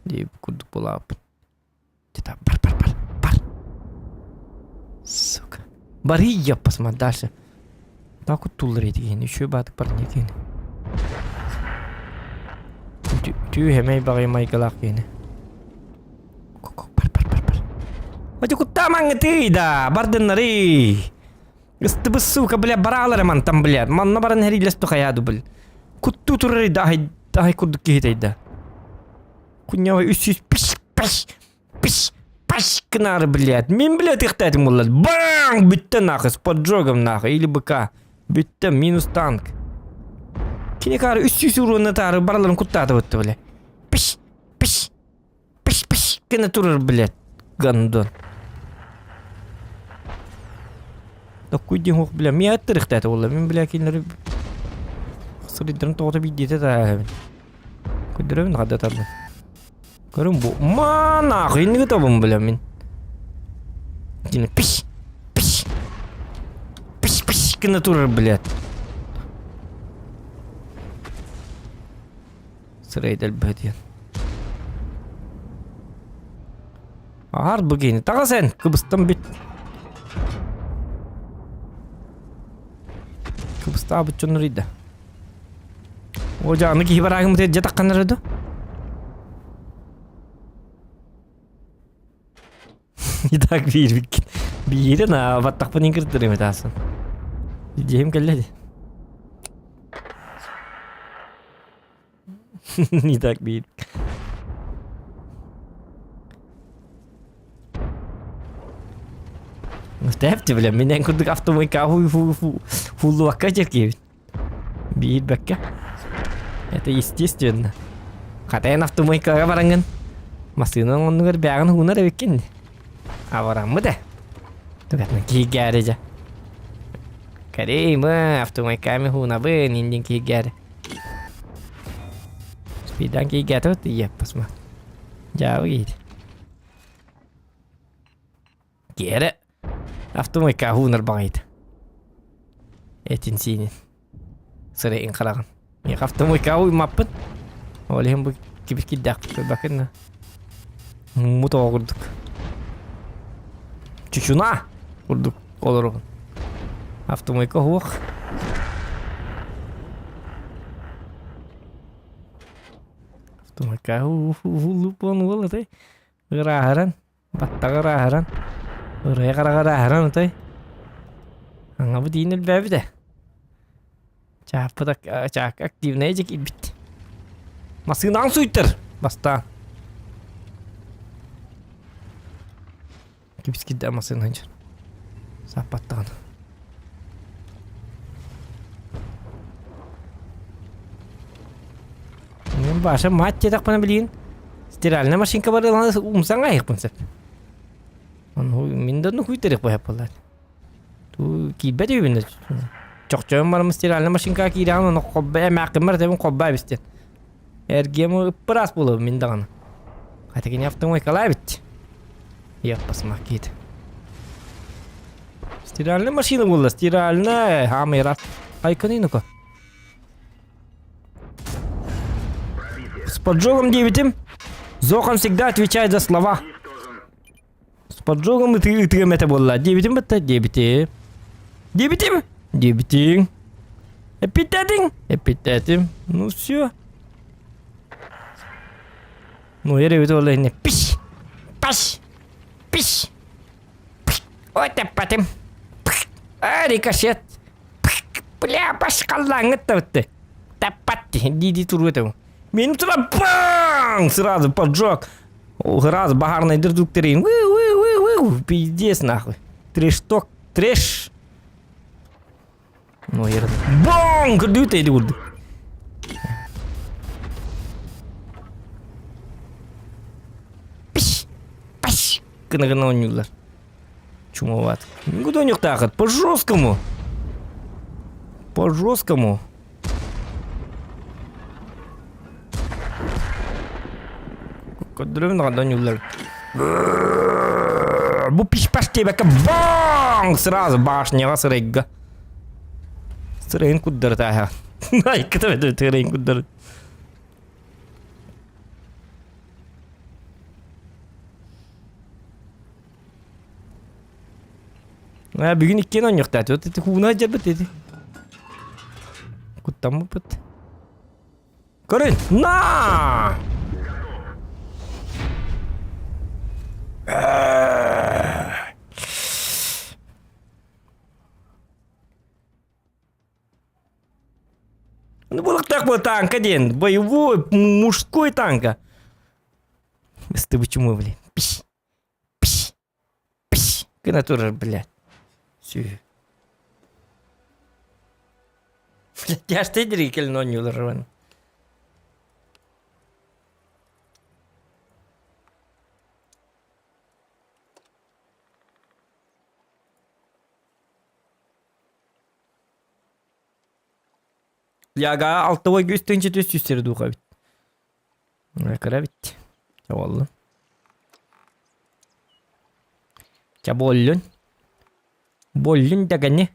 диэбит курдук буолааппын. Где-то бар бар бар бар. Сука. Барый яппасма дальше. Так вот туллар этигин үчү баатык бар некин. Түү хэмэй баҕай майгылаах киһини. Бар бар бар бар. Ати куттаамаҥҥытый да, бардыннарый. Ыстыбыс сука, бля, бараалар мантан, бля. Манна баран хэриилэсту хайаду, бля. Куттуу турар да аһай, аһай курдук киһитэй да. Куньява 300 пиш, пиш, пиш, паш гынары, блядь. Мин, блядь, ыхтаатым буллар. Бang! Бүттэ нахуй, с поджогом нахуй, или быка. Бүттэ, минус танк. Кини каары 300 уруонна таары бараларын куттаата бытты, бля. Пиш, пиш, пиш, пиш гына турар, блядь, гандон. Такой день ох, бля, мен аттырыхтаата буолла. Мин, бля, кинилэри сырыйдарын тоҕото биирдиэтэ тааһабын. Көрдөрөбүн хадатарбын. Көрүм бу. Ма нахуй инниги тобун бля мин. Кини пиш, пиш, пиш, пиш гына турар, блядь. Сырайдал бөтен. Аар бу кини таҕыс эн кыбыстан бүт. Кыбыстаабыт дьоннор ыйда. О дьааны киһи бараагымыт эрдьэ тахханнар ду. Не так биирбиккин. Биири на баттахпын иҥкирдэрим этасын. Дьиэм кэллэ ди. Не так биир. Тэпти бля, минен курдук автомойка хуй фу фу фуллуакка теркиэбит. Биирбэккэ. Это естественно. Хатайын автомойкаға бараңын. Массыынан оннугар бэҕин хуунар эбиккин. Абараммыт э. Түгэтин киһигээри дьэ. Кэриимы автомойками хуунабын индин киһигээри. Спидан киһигээтэ тиийэ посма. Дьаабы киһити. Киэрэ автомойка хуунар баҕайыта. Этин сиинин. Сырайын хараҕын. Миэхэ автомойка уймаппын. Ол иһин бу кибит кирдээх көрбөккүн Муммут оҕо курдук. Чучуна курдук олоробун. Автомойка суох. Автомойка улупон уол этэй. Ырааһыран, баттаҕа ырааһыран, ырыа хараҕа ырааһыран этэй. Аҥабыт иин элбээбитэ. Чааппыт чаакка активнай дьэ киирбит. Массыынаҕын сууйтар бастаан. Кибис кирдэ массыына сылдьар. Сааппаттаҕына. Мен баша мать диэтэхпинэ билигин стиральная машинка барыылана умсан аайыахпын сөп. Мин да оннук күүтэрих буоллаат. Киирбэт үһүбүн чохчойон баран стиральная машинкаҕа киирэҕин ону холбо эмээххиммэр этэбин холбоо эбистиэн. Эргиэм ыппыраас буолуо мин даҕаны. Хата кини автомойкалаа эбит. Яппасмах киит. Стиральная машина буолла, стиральная, хаамай раз. Айканы ну-ка. С поджогом девятим. Зохан всегда отвечает за слова. С поджогом ытыгым этэ буолла. Диэбитим бытта, диэбитим. Диэбитим? Диэбитиҥ. Эппиттэтиҥ? Эппиттэтим. Ну все. Ну эрэбит ол иһинэ пиш! Паш! Пиш! Ой тэппэтим. А, рикошет. Бля, баш халлааҥҥыт табытты. Таппат дии-дии туруо этэ. Мин тура баң! Сразу поджог. Раз баһаарынайдар дуктарин. Пиздец нахуй. Трешток, треш. Ну, я Бong! Көрдүү тейди курдук. Пиш! Паш! Гына-гына ойнуулар. Чумоват. Куда у них так? По жесткому. По жесткому. Көрдөрөбүн даҕаны ойуулар. Бу пиш-паш диэбэккэ баҥ! Сразу башняҕа сырайга. Сырайын курдары тааһа. Айкыта бөтө сырайын курдары. А бүгүн иккиэн оонньуохтаат. Вот ити хууна дьарбыт ити. Куттаммыппыт. Көрүн! На! бу танка диэн. Боевой, мужской танка. Ыстыбы чуму, блин. Пиш, пиш, пиш. Гына турар, блядь. Сүү. Блядь, тяжтей дирги келин оонньуулар Яга алтовой күс тыынча түс түстері духа бит. Кыра бит. Чаболлун. Чаболлун. Боллун даганы.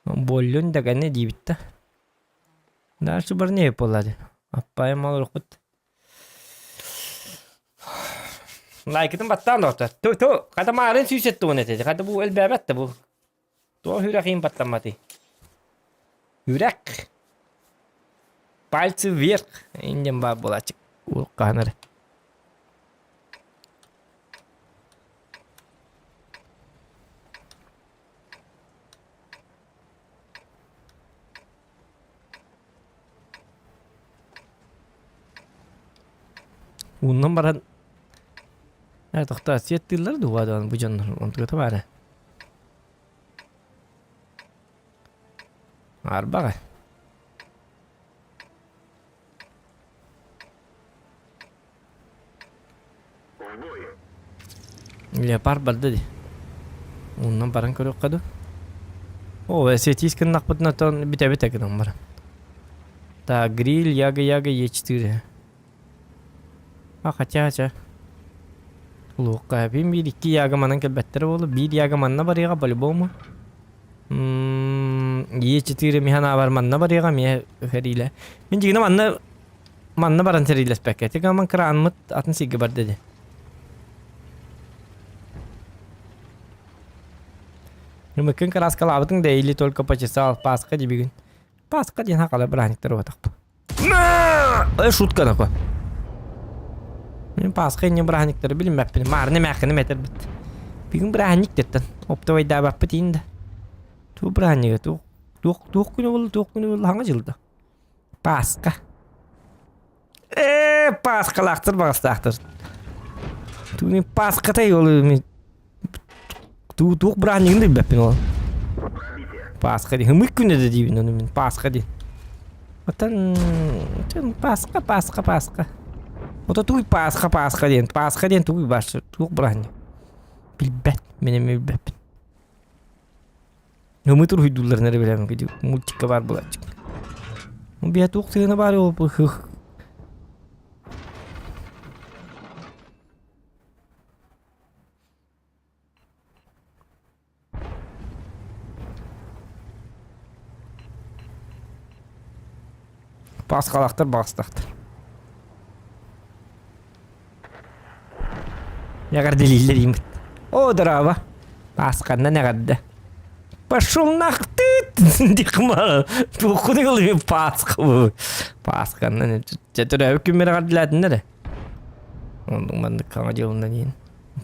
Боллун даганы дейбит да. Дальше бар не болады. Аппайым алырықпыт. Лайкытын баттаан доҕоттор. Ту ту хата маарын сүүсэт тугун этэ. Хата бу элбээбэт да бу. Туох үрэх баттамматый? Үрэх. Пальцы вверх. Инден баар буолааччы. Хаһан эрэ. Ууннан баран Ээ тохтоо сиэттииллэр дуу даҕаны бу дьоннор онтугата баар ээ. Арбаҕа. Леопард барда дии. Ууннан баран көрүөххэ дуу. Оо, сетис гыннахпытына тон бүтэбит гынан баран. Так, гриль, яга-яга, Е4. А, хотя, хотя. Лука, бин биир икки яга манан кэлбэттэрэ буолуо. Биир яга манна барыаҕа по-любому. Е4 миһан аабар манна барыаҕа эмиэ хэриилэ. Мин дьигинэ манна Манна баран сэриилэспэккэ, ити гаман кыраанмыт атын сиргэ барда дии. Мыккын кырааскалаабытыҥ да или только почесал Пасха дии бүгүн. Пасха диэн хакала бырааһынньыктар уотахпын. Э, шутка такой. Мен Пасха инне бырааһынньыктары билиммэппин. Маарны мээххини метербит. Бүгүн бырааһынньык деттен. Оптовайдаабаппыт иин да. Туу бырааһынньыга туох туох туох күнэ буолла туох күнэ буолла хаҥа дьылда. Пааска. Ээ, пааскалаахтар баҕастаахтар. Тугун пааскатай ол туох бырааһынньыгын да билбэппин ол. Пааска дии. Ымык күнэ да диибин ону мин Пааска дии. Отон Пааска, Пааска, Пааска. Ото тугуй Пааска, Пааска диэн. Пааска диэн тугуй башы туох бырааһынньык. Билбэт, мин эмиэ билбэппин. Ымыт уруһуйдуулларын эрэ билэбин мультикка баар буолааччы. Биэ туох сыһыана баар ол хых. Пасхалаахтар баҕастаахтар. Эҕэрдэлииллэр ииммит. О, дорообо. Пасханнан эҕэрдэ. Пошел нах ты! Дихма. Туоххун ылыы Пасха. Пасханнан төрөөбүт күммэр эҕэрдэлээтиннэр ээ. Оннук маннык хаҥа дьылынан иин.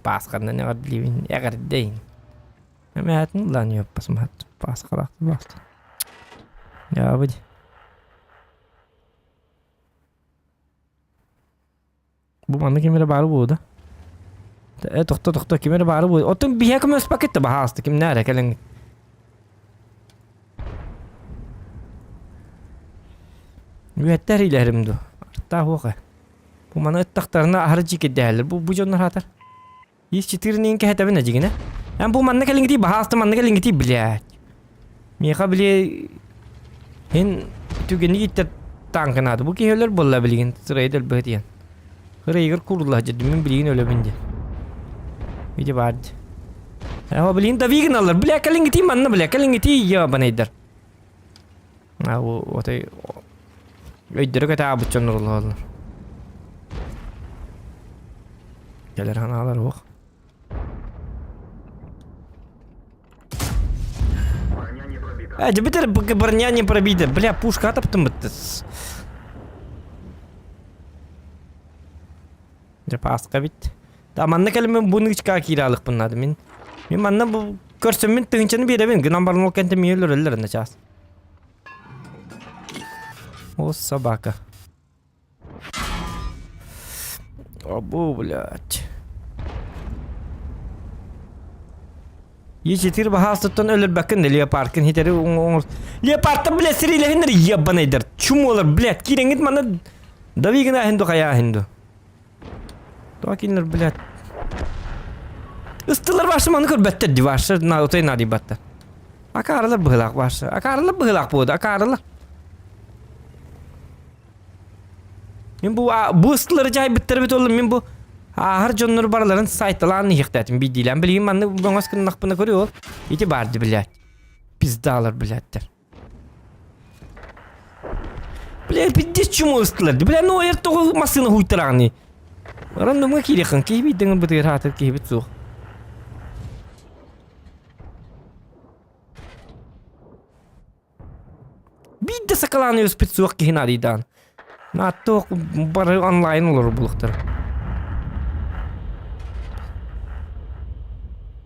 Пасханнан эҕэрдэлиибин. Эҕэрдэйин. Эмээтин ылаан үөппас маат. Пасхалаахты баста. Яабыт. Бу манна ким эрэ баары буолуо да? Э, тохто, тохто, ким эрэ баары буолуо. Оттон биһиэхэ көмөлөспөккүт да баһаалыста, кимнээх эрэ кэлэн. Үөттэр илэрим дуо? Артаах уох ээ. Бу маны ыттахтарына аһары дьиикэйдэһэллэр. Бу бу дьоннор аатар. Ис четырнин кэһэтэбин дьигинэ. Эн бу манна кэлиҥҥитий, баһаалыста манна кэлиҥҥитий, блядь. Миэхэ били һин түгэни иттэр тааҥкынаады. Бу киһи өлөр буолла билигин сырайы дэлбэһи диэн. Хырайыгар курулла дьэ мин билигин өлөбүн диэн. Види баар дии. Ээ билигин да гыналлар. Бля кэлиҥҥитий манна бля кэлиҥҥитий ебанайдар. А отой өйдөрө кэтээбит дьоннор олороллор. Кэлэр ханаалар уох. Э, дебитер броня не пробита. Бля, пушка атаптым бытты. Дьэ пааска бит. Да манна кэлимин бу нычка кииралыкпын надо мин. Мин манна бу көрсөммүн тыһынчаны биэрэбин. Гынан баран ол кэнтэ миэ өлөрөллөр ына чаас. О, собака. Абу, блядь. Е4 баһаастыттан өлөрбөккүн да леопардкын хитэри оҥор. Леопардтан, блядь, сирилэһиннэр ебанайдар. Чумолар, блядь, киирэҥҥит манна дави гына хинду хайаа хинду. Тоҕо кинилэр, блядь. Ыстылар башы маны көрбөттөр ди башы на отой наадыйбаттар. Акаарылар быһылаах башы. Акаарылар быһылаах буода, акаарылар. Мин бу бу ыстылары дьайбыттар эбит оллум мин бу ааһар дьоннор барыларын сайталаан иһиэхтээтим биирдиилээн билигин маннык бөҥөс гыннахпына көрүө ол ити баар ди блядь пиздалар блядьтэр Бля, пиздец чему ыстылар ди бля ну эр тоҕо массыына хуйтараҕыный рандомҥа киириэххин киһи биирдэҥин бытыгар хаатыр киһибит суох Биирдэ сакалаан үөспүт суох киһи наадыйдаан. Нааттоох бары онлайн олорор булуктар.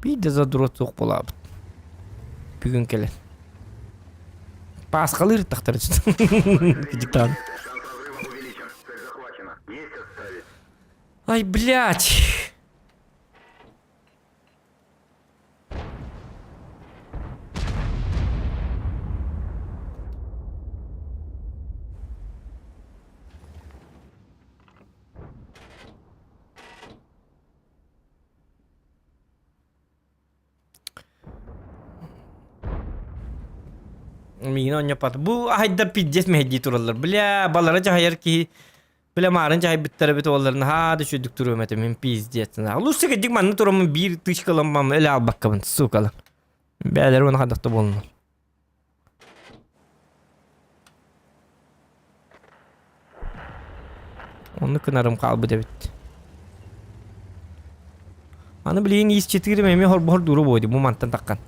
Биирдэ задрот суох буолаабыт. Бүгүн кэлэн. Пасхалыыр тахтар Дьыктаан. Ай, блядь! Миигин оонньоппот. Бу аһайдар пиздец мэһэйдии тураллар. Бля, балара дьаһайар киһи Бля маарын дьаһайбыттара эбит уолларын наһаа да үчүгдүк туруом этим мин пиздец. Лучше кырдьык манна тураммын биир тычкаламмам эле албаккабын сукалар. Бээлэр уонна хайдах да буоллунар. Оннук гынарым хаалбыт эбит. Аны билигин иис четырым эмиэ хорбоһор дуура буолуо бу мантан таххан.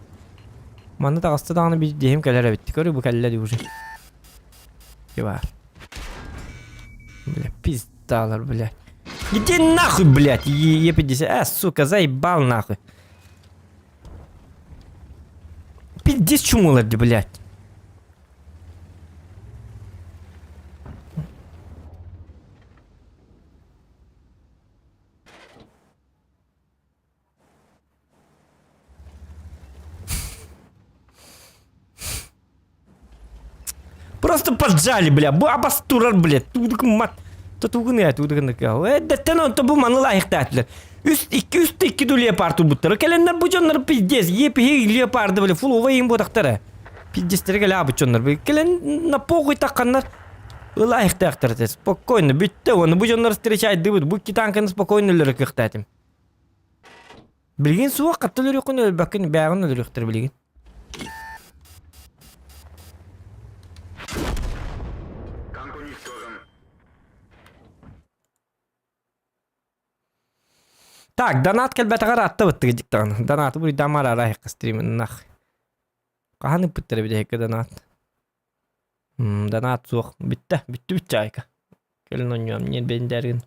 Манна таҕыста даҕаны биирдиһим кэлэр эбит. Көрү бу кэллэ дии уже. Бар. Бля, пиздалар, бля. Иди нахуй, блядь, Е50. А, сука, заебал нахуй. Пиздец чумулар, блядь. Просто поджали, бля, бу абастурар, бля, тудук мат. Тутугун я тудугун Эддеттен онто бу маны лайыктаатылар. Үс икки үстэ икки ду леопард турбуттара. Кэленнер бу дьоннор пиздец, епиһи леопарды бля, фулова им ботактара. Пиздецтере кэлэ абыт дьоннор. Кэлэн на похуй такканнар. Ылайыктаахтар спокойно бүттэ оны бу дьоннор встречайдыбыт. Бу китанканы спокойно өлөрө кыахтаатым. Билигин суох хатта өлөрүөххүн өлбөккүн бээҕин өлөрүөхтэр билигин. Так, донат кэлбэтэҕэр атта быттыгы дьиктаҕын. Донаты буруйдаамаар арааһыкка стриминнах. Хаһан ыппыттар эбит донат. Донат суох. Бүттэ. Бүттү бүттэ айка. Кэлин онньуом. Ньиэрбэйин дээргин.